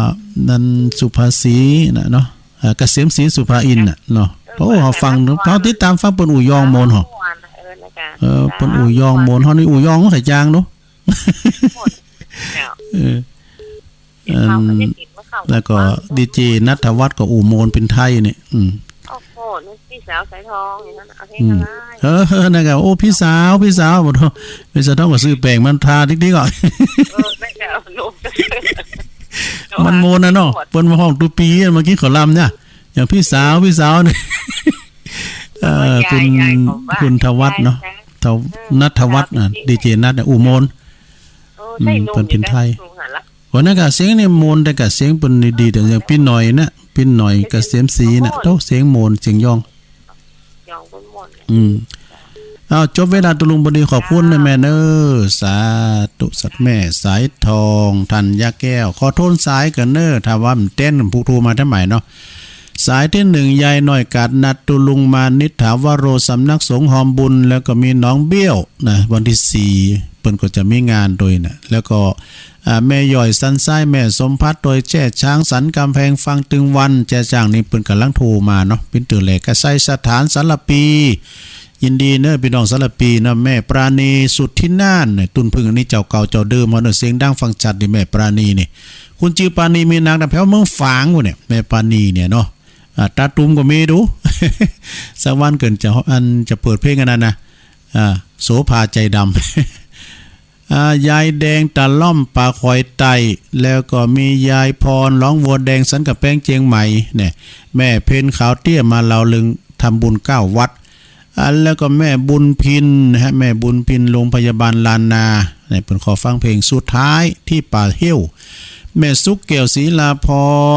า นั่นสุภาษีน่ะเนาะ อ่า เกษมศรีสุภาอินทร์น่ะเนาะ เออ โอ้ เฮาฟัง เฮาติดตามฟังเปิ้นอู้ยองโมนเฮา เออ นะกะ เออ เปิ้นอู้ยองโมนเฮานี่อู้ยองไขจางเนาะ เออ เดี๋ยวเขาก็จะกินเมื่อเขา แล้วก็ ก็ ดีเจณัฐวัฒน์ก็อู้โมนเป๋นไทยนี่ อืม โอ้โห โอ้ นี่พี่สาวสายทองอย่างนั้นน่ะ เอาเพลง อืม อะไร เออ เออ นั่นก็ โอ้ พี่สาว พี่สาว บ่โธ่ พี่สาวทองก็ซื้อแป้งมันทาติ๊กๆ ก่อน เออ แม่จะเอาลง มันม่วนน่ะเนาะ เปิ้นมาฮ้องตุ๊ปี เมื่อกี้เขาลำเนี่ย อย่างพี่สาว พี่สาวเนี่ย เออ ยาย คุณ ยายของบ้าน คุณธวัฒน์เนาะ ยาย ทว- เออ ณัฐวัฒน์น่ะ ดีเจณัฐน่ะ อู้ม่วน โอ้ ใช่ อืม หนุ่ม เปิ้นเป๋นไทย อยู่นะ หนุ่มหันละ วันนั้นก็เสียงนี่ม่วน แต่ก็เสียงเปิ้นดีๆ แต่อย่างปี้หน่อยนะ ปี้หน่อยเกษมศรีนะ โอ้โห โธ่ เสียงม่วน เสียงยอง ยองม่วนๆ อืม อ้าว จบเวลาตะลุงพอดี ขอบคุณนะแม่เน้อ สาธุ สัตว์แม่สายทอง ธัญญาแก้ว ขอโทนสายก่อนเน้อ ถ้าว่ามันเต้น ผู้โทรมาทางใหม่เนาะ สายตี้หนึ่ง ยายน้อยกาดนัด ตุลุงมานิษฐาวโร สำนักสงฆ์ฮอมบุญ แล้วก็มีหนองเบี้ยวนะ วันตี้สี่ เปิ้นก็จะมีงานโดยนะ แล้วก็ อ่า แม่ย่อยสันทราย แม่สมภัทร โดยแจ้ช้าง สันก๋ำแพง ฟังตึงวัน แจ้จ้างนี่เปิ้นก่ำลังโทรมาเนาะ เปิ้นเตื้อแหล่ กระไซสถาน สารภี ยินดีเน้อ ปี้น้องสารภีเนาะ แม่ปราณี สุทธิน่าน เนี่ย ตุ้นผึ้ง อันนี้เจ้าเก่าเจ้าเดิมเฮาเน้อ เสียงดังฟังชัดนี่ แม่ปราณีนี่ คุณจื้อปราณี มีนางตะแผวเมืองฝางปู้นเนี่ย แม่ปราณีเนี่ยเนาะ อ่า ต๋าตุ่มก็มีดู สักวันเปิ้นจะ อันจะเปิดเพลงอันนั้นนะ อ่า โสภาใจดำ อ่า ยายแดงตะล่อมป่าคอยไต่ แล้วก็มียายพร หนองบัวแดง สันก๋ำแพง เจียงใหม่ เนี่ย แม่เพ็ญขาวเตี้ย มาลาวลึง ทำบุญเก้าวัด อ่า แล้วก็แม่บุญพินนะฮะ แม่บุญพิน โรงพยาบาลล้านนา เนี่ย เปิ้นขอฟังเพลงสุดท้ายตี้ป่าเฮ้ว แม่สุขแก้ว ศรีลาพ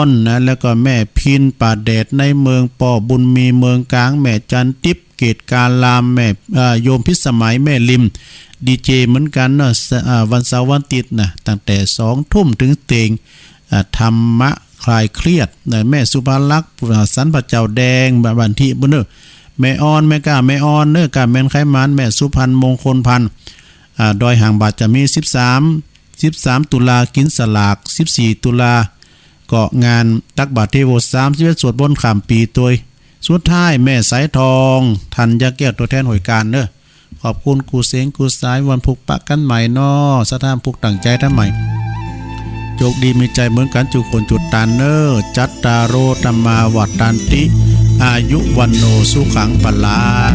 ร นะ แล้วก็แม่พิน ป่าแดด ในเมือง ป้อบุญมี เมืองกลาง แม่จันติ๊บ เกตการาม แม่ เอ่อ โยมพิสมัย แม่ลิม ดีเจเหมือนกั๋นเนาะ ส- อ่า วันเสาร์วันอาติ๊ดนะ ตั้งแต่สองทุ่มเถิงเตียง อ่า ธรรมะคลายเครียดนะ แม่สุภาลักษณ์ อ่า สันป่าเจ้าแดง บ้านตี้ปู้นเน้อ แม่ออน แม่ก้า แม่ออนเน้อ ก้าแม่นไขหมาน แม่สุพรรณ มงคลพันธ์ อ่า ดอยหางบาดจะมี สิบสาม สิบสาม ตุลากิ๋นสลาก สิบสี่ ตุลา ก็งานตักบาตรเทโว สามสิบเอ็ด สวดมนต์ข้ามปี๋ตวย สุดท้ายแม่สายทอง ธัญญาแก้ว ตั๋วแทนหน่วยก๋านเน้อ ขอบคุณกู้เสียงกู้สาย วันพุธปะกั๋นใหม่เนาะ ศรัทธาผู้ตั้งใจ๋ทำใหม่ โจคดีมีใจ๋เหมือนกั๋น จุคนจุตานเน้อ จัตตาโร ธัมมา วัฑฒันติ อายุ วัณโณ สุขัง พลัง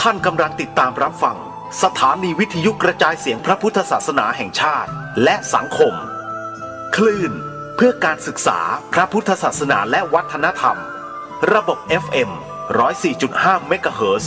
ท่านกำลังติดตามรับฟังสถานีวิทยุกระจายเสียงพระพุทธศาสนาแห่งชาติและสังคม คลื่นเพื่อการศึกษาพระพุทธศาสนาและวัฒนธรรม ระบบ เอฟ เอ็ม ร้อยสี่จุดห้า เมกะเฮิรตซ์